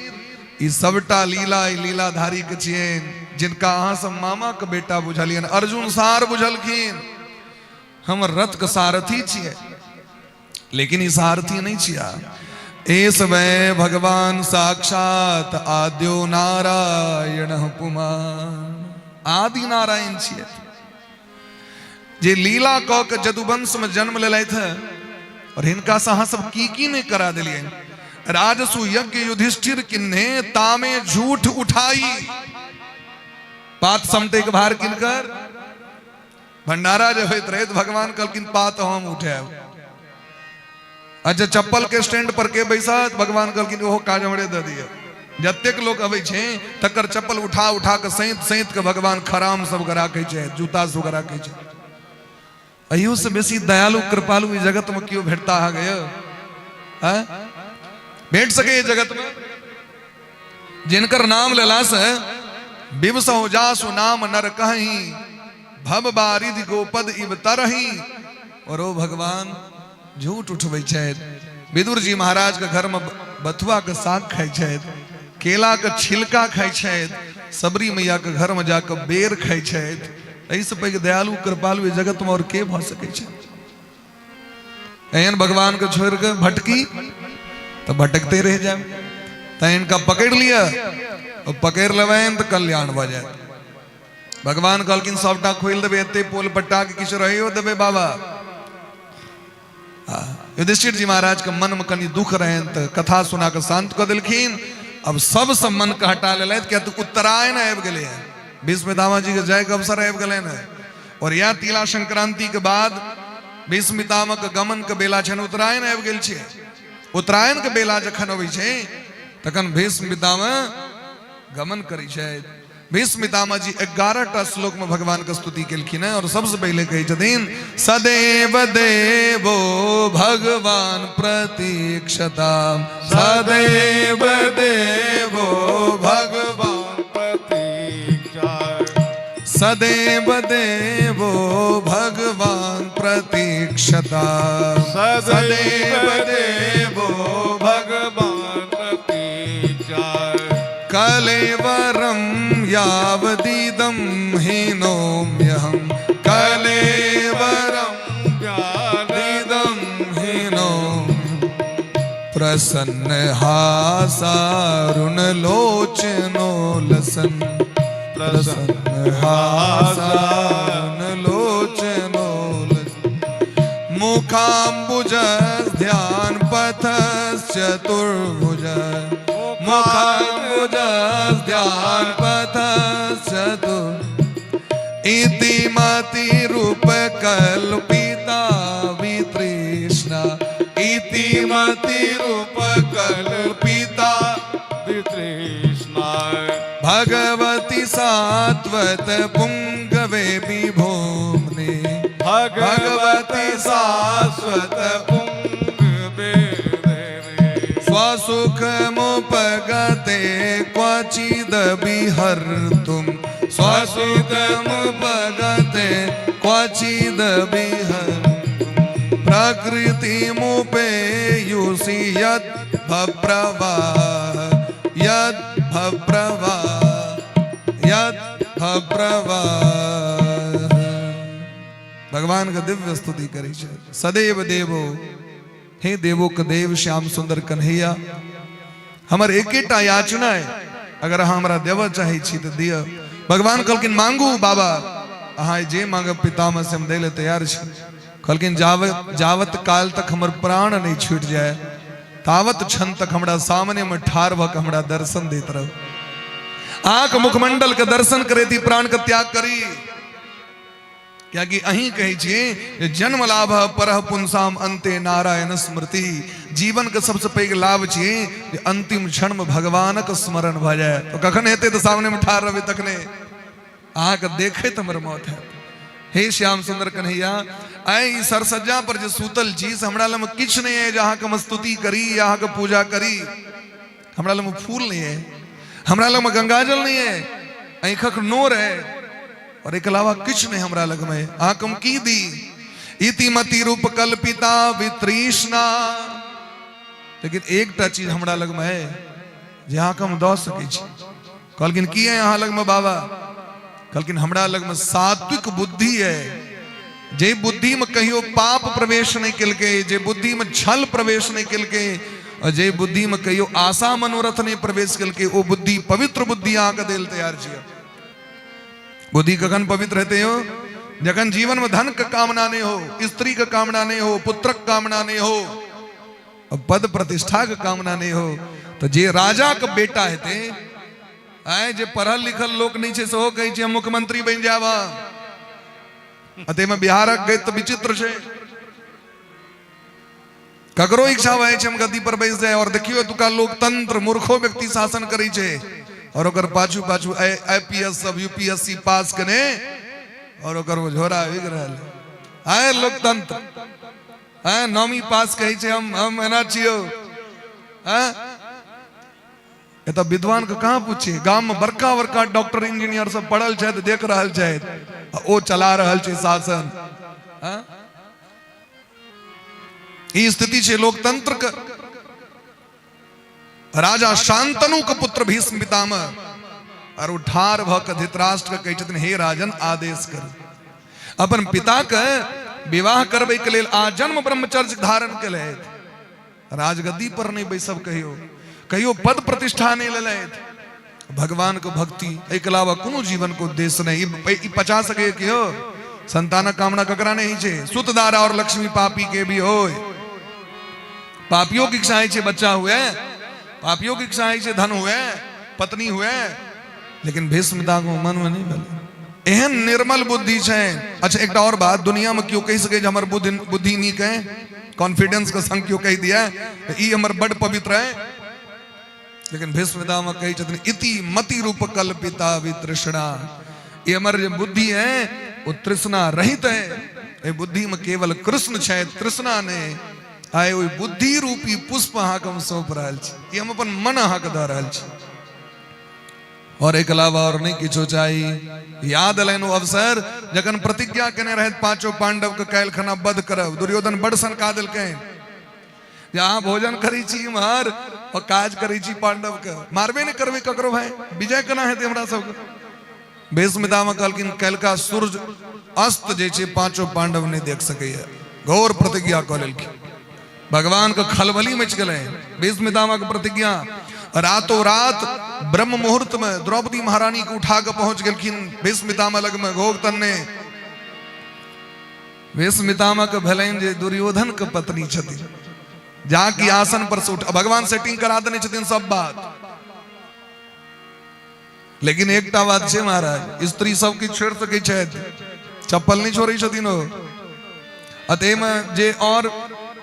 ई सबटा लीला ई लीलाधारी के छियनि, जिनका अहाँ सब मामा के बेटा बुझलियनि, अर्जुन सार बुझलखिन, हम रथ के सारथी छियै, लेकिन ई सारथी नहीं छिया। एस वै भगवान साक्षात आद्यो नारायण पुमान, आदि नारायण छियै जे लीला कऽ के जदुवंश में जन्म लेलथि, और हिनका से अहाँ सब की की नहीं करा दिलियनि। राजसु यज्ञ युधिष्ठिर किन्ने तामे झूठ उठाई, पात समटे के भार किनकर भंडारा जे होइत रहे, भगवान कहलखिन पात हम उठायब। अच्छा चप्पल के स्टैंड पर के बैसत, भगवान कहलखिन ओहो काज हमरे दऽ दिअ। जतेक लोक अबै छै तकर चप्पल उठा उठा के सैंत सैंत के भगवान खराम सबके राखै छै, जूता सबके राखै छै। अहियो से बेसी दयालु कृपालु ई जगत में केओ भेटता अहाँके यौ? आँय? भेट सकैए जगत में जिनकर नाम लेला से बिवसौ जासु नाम नर कहीं, भव बारिधि गोपद इव तरही। और ओ भगवान झूठ उठबै छथि। विदुर जी महाराज के घर में बथुआ के साग खाइ छथि, केला के छिलका खाइ छथि, सबरी मैया के घर में जाके बेर खाइ छथि। एहिसँ पैघ दयालु कृपालु जगत में और के भऽ सकै छै? एहन भगवान के छोड़ के भटकी तो भटकते रह जाए। तो इनका पकड़ लिया और पकड़ लेबनि तऽ कल्याण भऽ जायत। भगवान कहलखिन सबटा खोलि देबै, एते पोल पट्टा के किछु रहियो देबै बाबा। युधिष्ठिर जी महाराज के मन में कनि दुख रहनि तऽ कथा सुना कऽ शांत कऽ देलखिन। अब सबसँ मन के हटा लेलथि, किया तऽ उत्तरायण आबि गेलै हँ, भीष्म पितामह जी के जायके अवसर आबि गेलनि हँ। और यह तिला संक्रांति के बाद भीष्म पितामह के गमन के बेला छनि, उत्तरायण आबि गेल छै। उत्तरायण के बेला जखन अबै छै तखन भीष्म पितामह गमन करै छथि। भीष्म पितामह जी 11 टा श्लोक में भगवान के स्तुति केलखिन हैं और सबसे पहले कहै छथिन सदैव देवो भगवान प्रतीक्षता, सदैव देवो भगवान प्रतीक्षा, सदैव देवो भगवान प्रतीक्षता, सदैव देवो भगवान प्रतीक्षा, कलेवरं यावदिदं हिनोम्यहं, कलेवरं यावदिदं हिनोम्यहं, प्रसन्न हासारुण लोचनो लसन, प्रसन्न हासारुण लोचनो लसन, मुखाम्बुज ध्यान पथश्चतुर्भुज, मुखाम्बुज ध्यान पथश्चतुर् इति मति रूप कल्पिता वितृष्णा, इति मति रूप कल्पिता वितृष्णा, भगवती सात्वत पुंगवे विभोमने, भगवती शाश्वत पुंगवे स्वसुखमुपगते क्वचिद विहर्तुं, स्वसुखमुपगते क्वचिद विहर्तुं, प्रकृतिमुपेयुषि यद् भप्रवाह, यद् भप्रवाह, यद् भप्रवाह। भगवान के दिव्य स्तुति करै छै। सदैव देवो, हे देवो के देव श्याम सुंदर कन्हैया, हमर एकेटा याचना है, अगर अहाँ हमरा देबऽ चाहै छी तऽ दिअ। भगवान कहलखिन मांगू बाबा, अहाँ जे मांगब पितामह से हम दै लए तैयार छी। कहलखिन जावत जावत काल तक हमर प्राण नहि छूटि जाय तावत क्षण तक हमरा सामने में ठाढ़ भऽ कऽ हमरा दर्शन दैत रहू। अहाँके मुखमंडल के दर्शन करैत ही प्राण के त्याग करी, कियाकि अहीं कहै छियै जे जन्म लाभ परह पुंसाम अंते नारायण स्मृति। जीवन के सबसे पैघ लाभ छियै जे अंतिम क्षण में भगवानक स्मरण भऽ जाय। तो कखन हेतै? तऽ सामने में ठाढ़ रहबै तखने, अहाँके देखैत हमर मौत हैत। हे श्याम सुंदर कन्हैया, आइ ई सरसज्जा पर जे सूतल छी से हमरा लग किछु नहि अइ जे अहाँके हम स्तुति करी या अहाँके पूजा करी। हमरा लग फूल नहि अइ, हमरा लग गंगाजल नहि अइ, आँखिक नोर अइ और एक अलावा किछु नहि हमरा लग में। अहाँके हम की दी? इति मति रूप कल्पिता वितृष्णा। लेकिन एकटा चीज हमरा लग में है जे अहाँके हम दऽ सकै छी। कहलखिन की है अहाँ लग में बाबा? कहलखिन हमरा लग में सात्विक बुद्धि है, जे बुद्धि में कहियो पाप प्रवेश नहीं केलकै, जे बुद्धि में छल प्रवेश नहीं केलकै और जे बुद्धि में कहियो आशा मनोरथ नहीं प्रवेश केलकै, ओ बुद्धि पवित्र बुद्धि अहाँके देल तैयार छियै। बुद्धि कखन पवित्र हेतै हो? जखन जीवन में धन के कामना नहीं हो, स्त्री के कामना नहीं हो, पुत्र के कामना नहीं हो, और पद प्रतिष्ठा के कामना नहीं हो। तो जे राजा के बेटा हेतै, आय जे पढ़ल लिखल लोक नहीं छै सेहो कहै छै हम मुख्यमंत्री बनि जायब। आ ताहिमे बिहारक गति तऽ विचित्र छै, ककरो इच्छा भए छै हम गद्दी पर बैस जाय। और देखियो एतुका लोकतंत्र, मूर्खो व्यक्ति शासन करै छै और ओकर पाछू पाछू I P S सब यूपीएससी पास केने और ओकर वो झोरा उगि रहल है। आय लोकतंत्र, आय नौमी पास कहै छै हम एना छियौ। आय एतऽ विद्वान के कहाँ पूछे? गाम में बड़का बड़का डॉक्टर इंजीनियर सब पढ़ल छथि, देख रहल छथि, आ ओ चला रहल छै शासन। आँ? ई स्थिति छै लोकतंत्र के। राजा शांतनु के पुत्र भीष्म पितामह और ओ ठाढ़ भऽ कऽ धृतराष्ट्र के कहै छथिन, हे राजन आदेश करू। अपन पिता के विवाह करबै के लेल आजन्म ब्रह्मचर्य धारण केलथि। राजगद्दी पर नहि बैसब, कहियो कहियो पद प्रतिष्ठा नहि लेलथि। भगवान के भक्ति, एहिके अलावा कोनो जीवन के उद्देश्य नहीं। ई पचा सके केओ? संतानक कामना ककरा नहीं छै? सुतदारा और लक्ष्मी पापी के भी होय। पापियों की इच्छा छै बच्चा हुए, पापियों की इच्छा छै धन हुए, पत्नी हुए, लेकिन भीष्म पितामह मन में नहीं भेलै। एहन निर्मल बुद्धि छै। अच्छा, एकटा और बात, दुनिया में केओ कहि सकै जे हमर बुद्धि बुद्धि नीक है? कॉन्फिडेंस के संग केओ कहि दिया ई हमर बड पवित्र है? लेकिन भीष्म पितामह कहै छथिन, इति मति रूप कल्पिता वितृष्णा। ई हमर जे बुद्धि है वो तृष्णा रहित है। एहि बुद्धि में केवल कृष्ण छै, तृष्णा नहि। आइ ओहि बुद्धि रूपी पुष्प अहाँके हम सौंप रहल छी, ई हम अपन मन अहाँके दऽ रहल छी और एहिके अलावा और नहि किछो चाही। याद एलनि ओ अवसर जखन प्रतिज्ञा केने रहथि पांचों पांडव के काल्हि खना वध करब। दुर्योधन बड़ सनका देलकनि जे अहाँ भोजन करै छी इम्हर और काज करै छी, पांडव के मारबे नहि करबै ककरो, भाई विजय केना हेतै हमरा सबके? भीष्म पितामह कहलखिन काल्हिका सूर्य अस्त जे छै पांचों पांडव नहि देख सकैया। घोर प्रतिज्ञा कऽ लेलखिन। भगवान के खलबली मच गेलै भीष्म पितामह के प्रतिज्ञा। रातों रात ब्रह्म मुहूर्त में द्रौपदी महारानी के उठा के पहुंच गेलखिन भीष्म पितामह लग में घोघ तन्ने। भीष्म पितामह के भेलनि जे दुर्योधन के पत्नी छथिन, जाकि आसन पर से उठ, भगवान सेटिंग करा देने छथिन सब बात। लेकिन एकटा बात छै महाराज, स्त्री सब किछु छोड़ि सकै छथि, चप्पल नहि छोड़ै छथिन ओ। आ ताहिमे जे और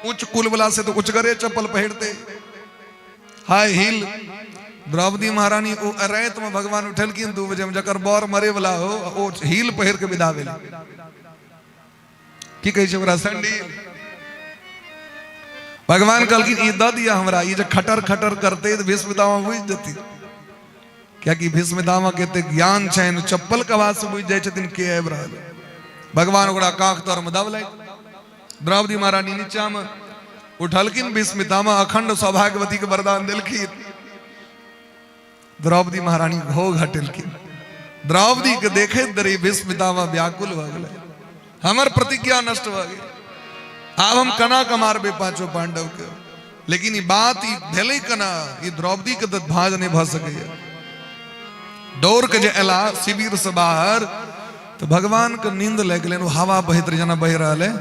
उच्च कुल वाला से तऽ उचगरे चप्पल पहिरतै, हाई हील। द्रौपदी महारानी ओ राति में भगवान उठेलखिन 2 बजे में, जकर बर मरे वाला हो ओ हील पहिर के विदा भेल। की कहै छै ओकरा? सैंडील। भगवान कहलखिन ई दऽ दिअ हमरा, ई जे खटर खटर करतै तऽ भीष्म पितामह बुझि जेथिन, कियाकि भीष्म पितामह के एते ज्ञान छनि, चप्पल के आवाज से बुझि जाइ छथिन के आबि रहल। भगवान ओकरा कांख तर में दबलथि, द्रौपदी महारानी नीचा में उठलखिन। भीष्म पितामह अखंड सौभाग्यवती के वरदान देलखिन। द्रौपदी महारानी घोघ हटेलखिन। द्रौपदी के देखैत देरी भीष्म पितामह व्याकुल भऽ गेलै, हमर प्रतिज्ञा नष्ट भऽ गेल, आब हम केना के मारबै पांचों पांडव के? लेकिन ई बात ई भेलै केना? ई द्रौपदी के तऽ भाज नहि भऽ सकैया। दौड़ के जे एला शिविर से बाहर तऽ भगवान के नींद लागि गेलनि। ओ हवा बहैत रहै जेना बहि रहल है।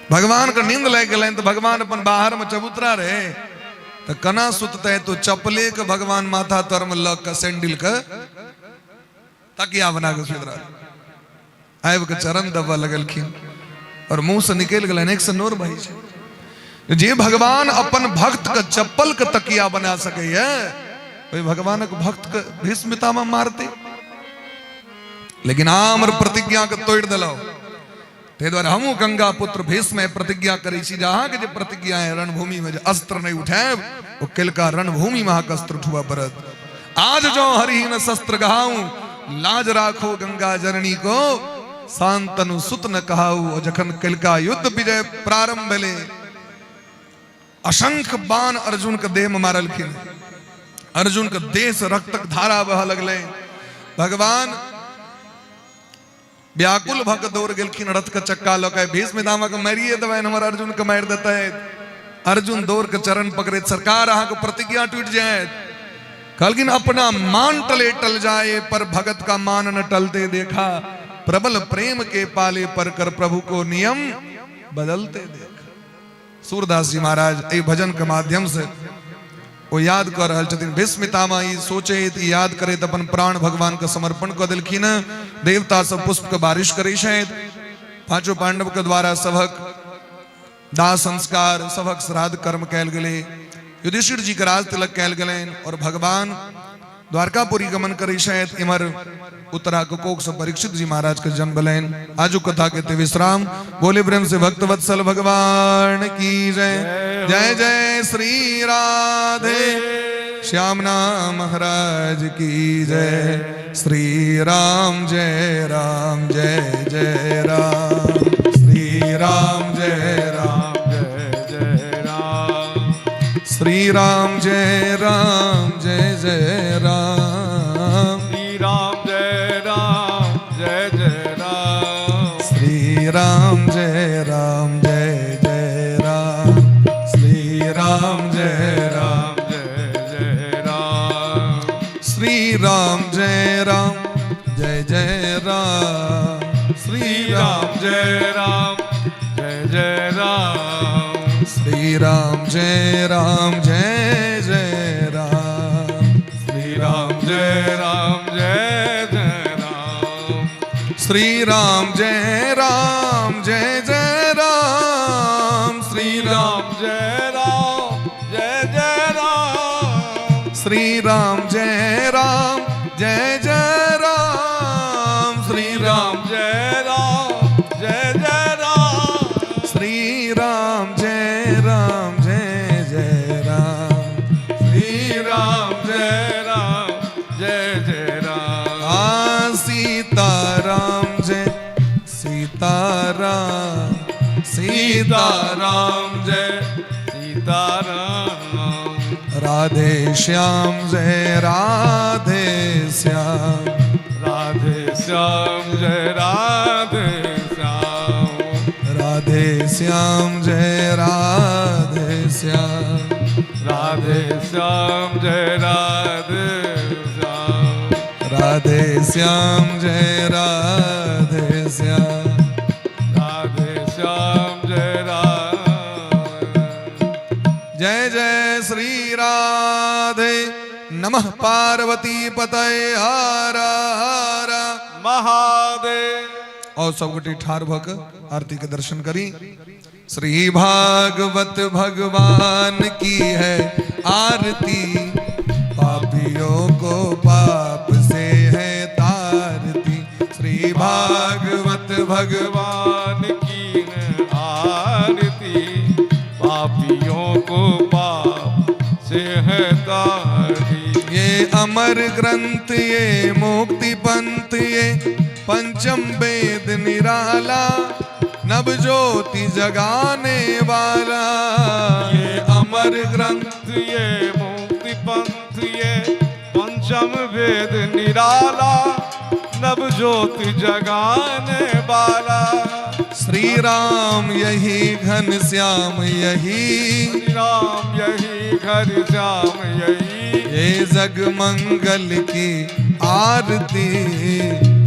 भगवान के नींद लागि गेलनि तऽ भगवान अपन बाहर में चबूतरा रहे तऽ केना सुतते? तो चपले के भगवान माथा तर में लग के सैंडल के तकिया बना के सुति रहल। आबि के चरण दबऽ लगलखिन और मुंह से निकलि गेलनि, एक से नोर बहै छै। जे भगवान अपन भक्त के चप्पल के तकिया बना सकैया, ओहि भगवानक भक्त के भीष्म पितामह मारते? लेकिन आमर प्रतिज्ञा के तोड़ि देलहुँ, ताहि दुआरे हमहूँ गंगा पुत्र भीष्म प्रतिज्ञा करै छी जे अहाँके जे प्रतिज्ञा है रणभूमि में जे अस्त्र नहि उठायब, ओ कलिका रणभूमि में अहाँके अस्त्र उठबऽ पड़त। आज जो हरिहीन शस्त्र गहाऊ, लाज राखो गंगा जननी को, शांतनु सुत न कहाऊ। जखन कलिका युद्ध विजय प्रारंभ भेलै, असंख्य बाण अर्जुन के देह में मारलखिन। अर्जुन के देह से रक्तक धारा बह लगलै। भगवान व्याकुल भऽ कऽ दौड़ गेलखिन रथ के चक्का लऽ के, भीष्म पितामह के मारिए देबनि, हमर अर्जुन के मारि देतै। अर्जुन दौड़ के चरण पकड़ैत, सरकार अहाँके प्रतिज्ञा टूटि जायत। कहलखिन अपना मान टले टल जाए, पर भगत का मान न टलते देखा, प्रबल प्रेम के पाले पर कर प्रभु को नियम बदलते देखा। सूरदास जी महाराज एहि भजन के माध्यम से ओ याद कऽ रहल छथिन। भीष्म पितामह ई सोचैत, ई याद करैत अपन प्राण भगवान के समर्पण कऽ देलखिन। देवता सब पुष्प के बारिश करै छथि। पांचों पांडव के द्वारा सभक दाह संस्कार, सभक श्राद्ध कर्म कयल गेलै। युधिष्ठिर जी के राज तिलक कयल गेलनि और भगवान द्वारकापुरी गमन करै छथि। इम्हर उत्तरा के कोख से परीक्षित जी महाराज के जन्म भेलनि। आजू कथा के ते विश्राम। बोले प्रेम से भक्त वत्सल भगवान की जय। जय जय श्री राधे श्याम नाम महाराज की जय। श्री राम जय राम जय जय राम, श्री राम जय राम जय जय राम, श्री राम जय राम जय जय राम, श्री राम जय राम जय जय राम, श्री राम श्री राम जय राम जय जय राम। श्री राम जय राम जय जय राम। श्री राम जय राम जय जय राम। श्री राम जय राम जय जय राम। श्री राम जय राम जय जय राम। श्री राम जय राम जय जय राम। श्री राम जय राम जय जय राम। श्री राम जय राम जय जय राम। श्री राम जय राम जय जय राम। श्री राम जय राम जय जय राम। आ सीता राम जय सीता राम। सीता राम जय सीता राम। राधे श्याम जय राधे श्याम। राधे श्याम जय राधे श्याम। राधे श्याम जय राधे श्याम। राधे श्याम जय राधे श्याम। राधे श्याम जय राधे श्याम। राधे श्याम जय राधे। जय जय श्री राधे। नमः पार्वती पतये हर हर महादेव। और सब गोटे ठार भऽ कऽ आरती के दर्शन करी। श्री भागवत भगवान की है आरती, पापियों को पाप से है तारती। श्री भागवत भगवान भगवान की है आरती, पापियों को पाप से है तारती। ये अमर ग्रंथ ये मुक्ति पंथ ये पंचम वेद निराला, नव ज्योति जगाने वाला। ये अमर ग्रंथ ये मुक्ति पंथ ये पंचम वेद निराला, नव ज्योति जगाने वाला। श्री राम यही घन श्याम यही, श्री राम यही घर श्याम यही, ये जग मंगल की आरती,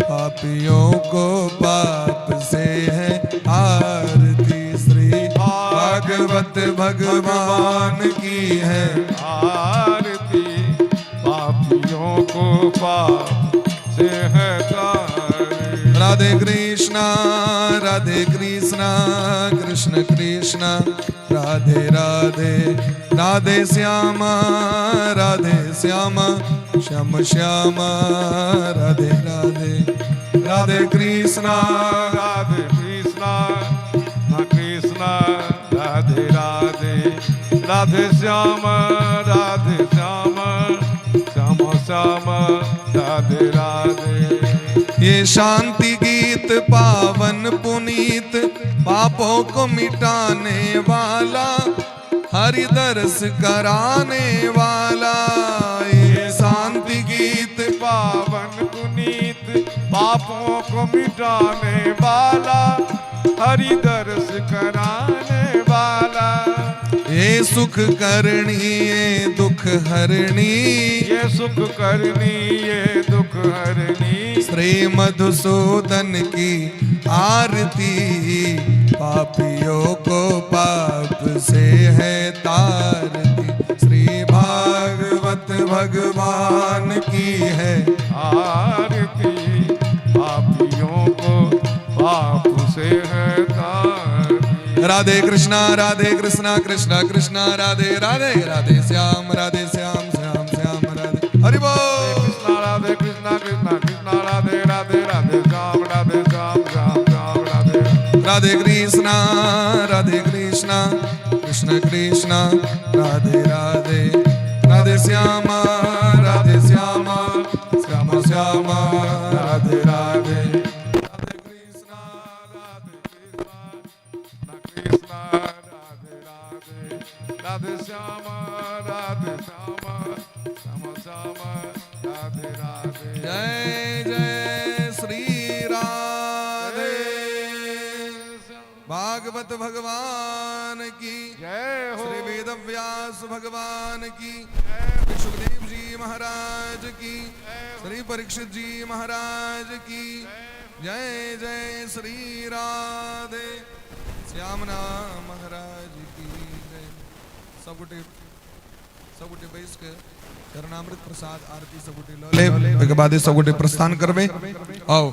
पापियों को पाप से है आरती। श्री भागवत भगवान की है आरती, पापियों को पाप से है तारती। राधे कृष्णा राधे कृष्णा कृष्ण कृष्णा राधे राधे, राधे श्यामा राधे श्यामा श्याम श्यामा राधे राधे, राधे कृष्णा राधे कृष्णा ना कृष्णा राधे राधे, राधे श्याम राधे श्याम श्याम श्याम राधे राधे। ये शांति गीत पावन पुनीत, पापों को मिटाने वाला, हरि दर्श कराने वाला। ये शांति गीत पावन पुनीत, पापों को मिटाने वाला, हरि दर्श कराने वाला। ये सुख करणी ये दुख हरणी, ये सुख करनी ये दुख हरनी, श्री मधुसूदन की आरती, पापियों को पाप से है तारती। श्री भागवत भगवान की है आरती, पापियों को पाप से है तारती। राधे कृष्णा राधे कृष्णा कृष्णा कृष्णा राधे राधे, राधे श्याम राधे श्याम श्याम श्याम राधे हरि बोल। कृष्णा राधे कृष्णा कृष्णा कृष्णा राधे राधे, राधे श्याम राधे श्याम श्याम श्याम राधे। राधे कृष्णा राधे कृष्णा कृष्ण कृष्णा राधे राधे, राधे श्यामा राधे श्यामा श्याम श्यामा राधे राधे। राधे कृष्णा राधे कृष्णा कृष्णा राधे राधे, राधे श्याम राधे श्याम श्याम श्याम राधे राधे। जय जय श्री राधे। भागवत भगवान की जय हो। श्री वेद व्यास भगवान की, श्री सुखदेव जी महाराज की, श्री परीक्षित जी महाराज की जय। जय श्री राधे श्यामना महाराज की जय। सब गोटे बैस के चरणामृत प्रसाद आरती सब गोटे लऽ लेब, ओहिके बाद सब गोटे प्रस्थान करबै। आओ।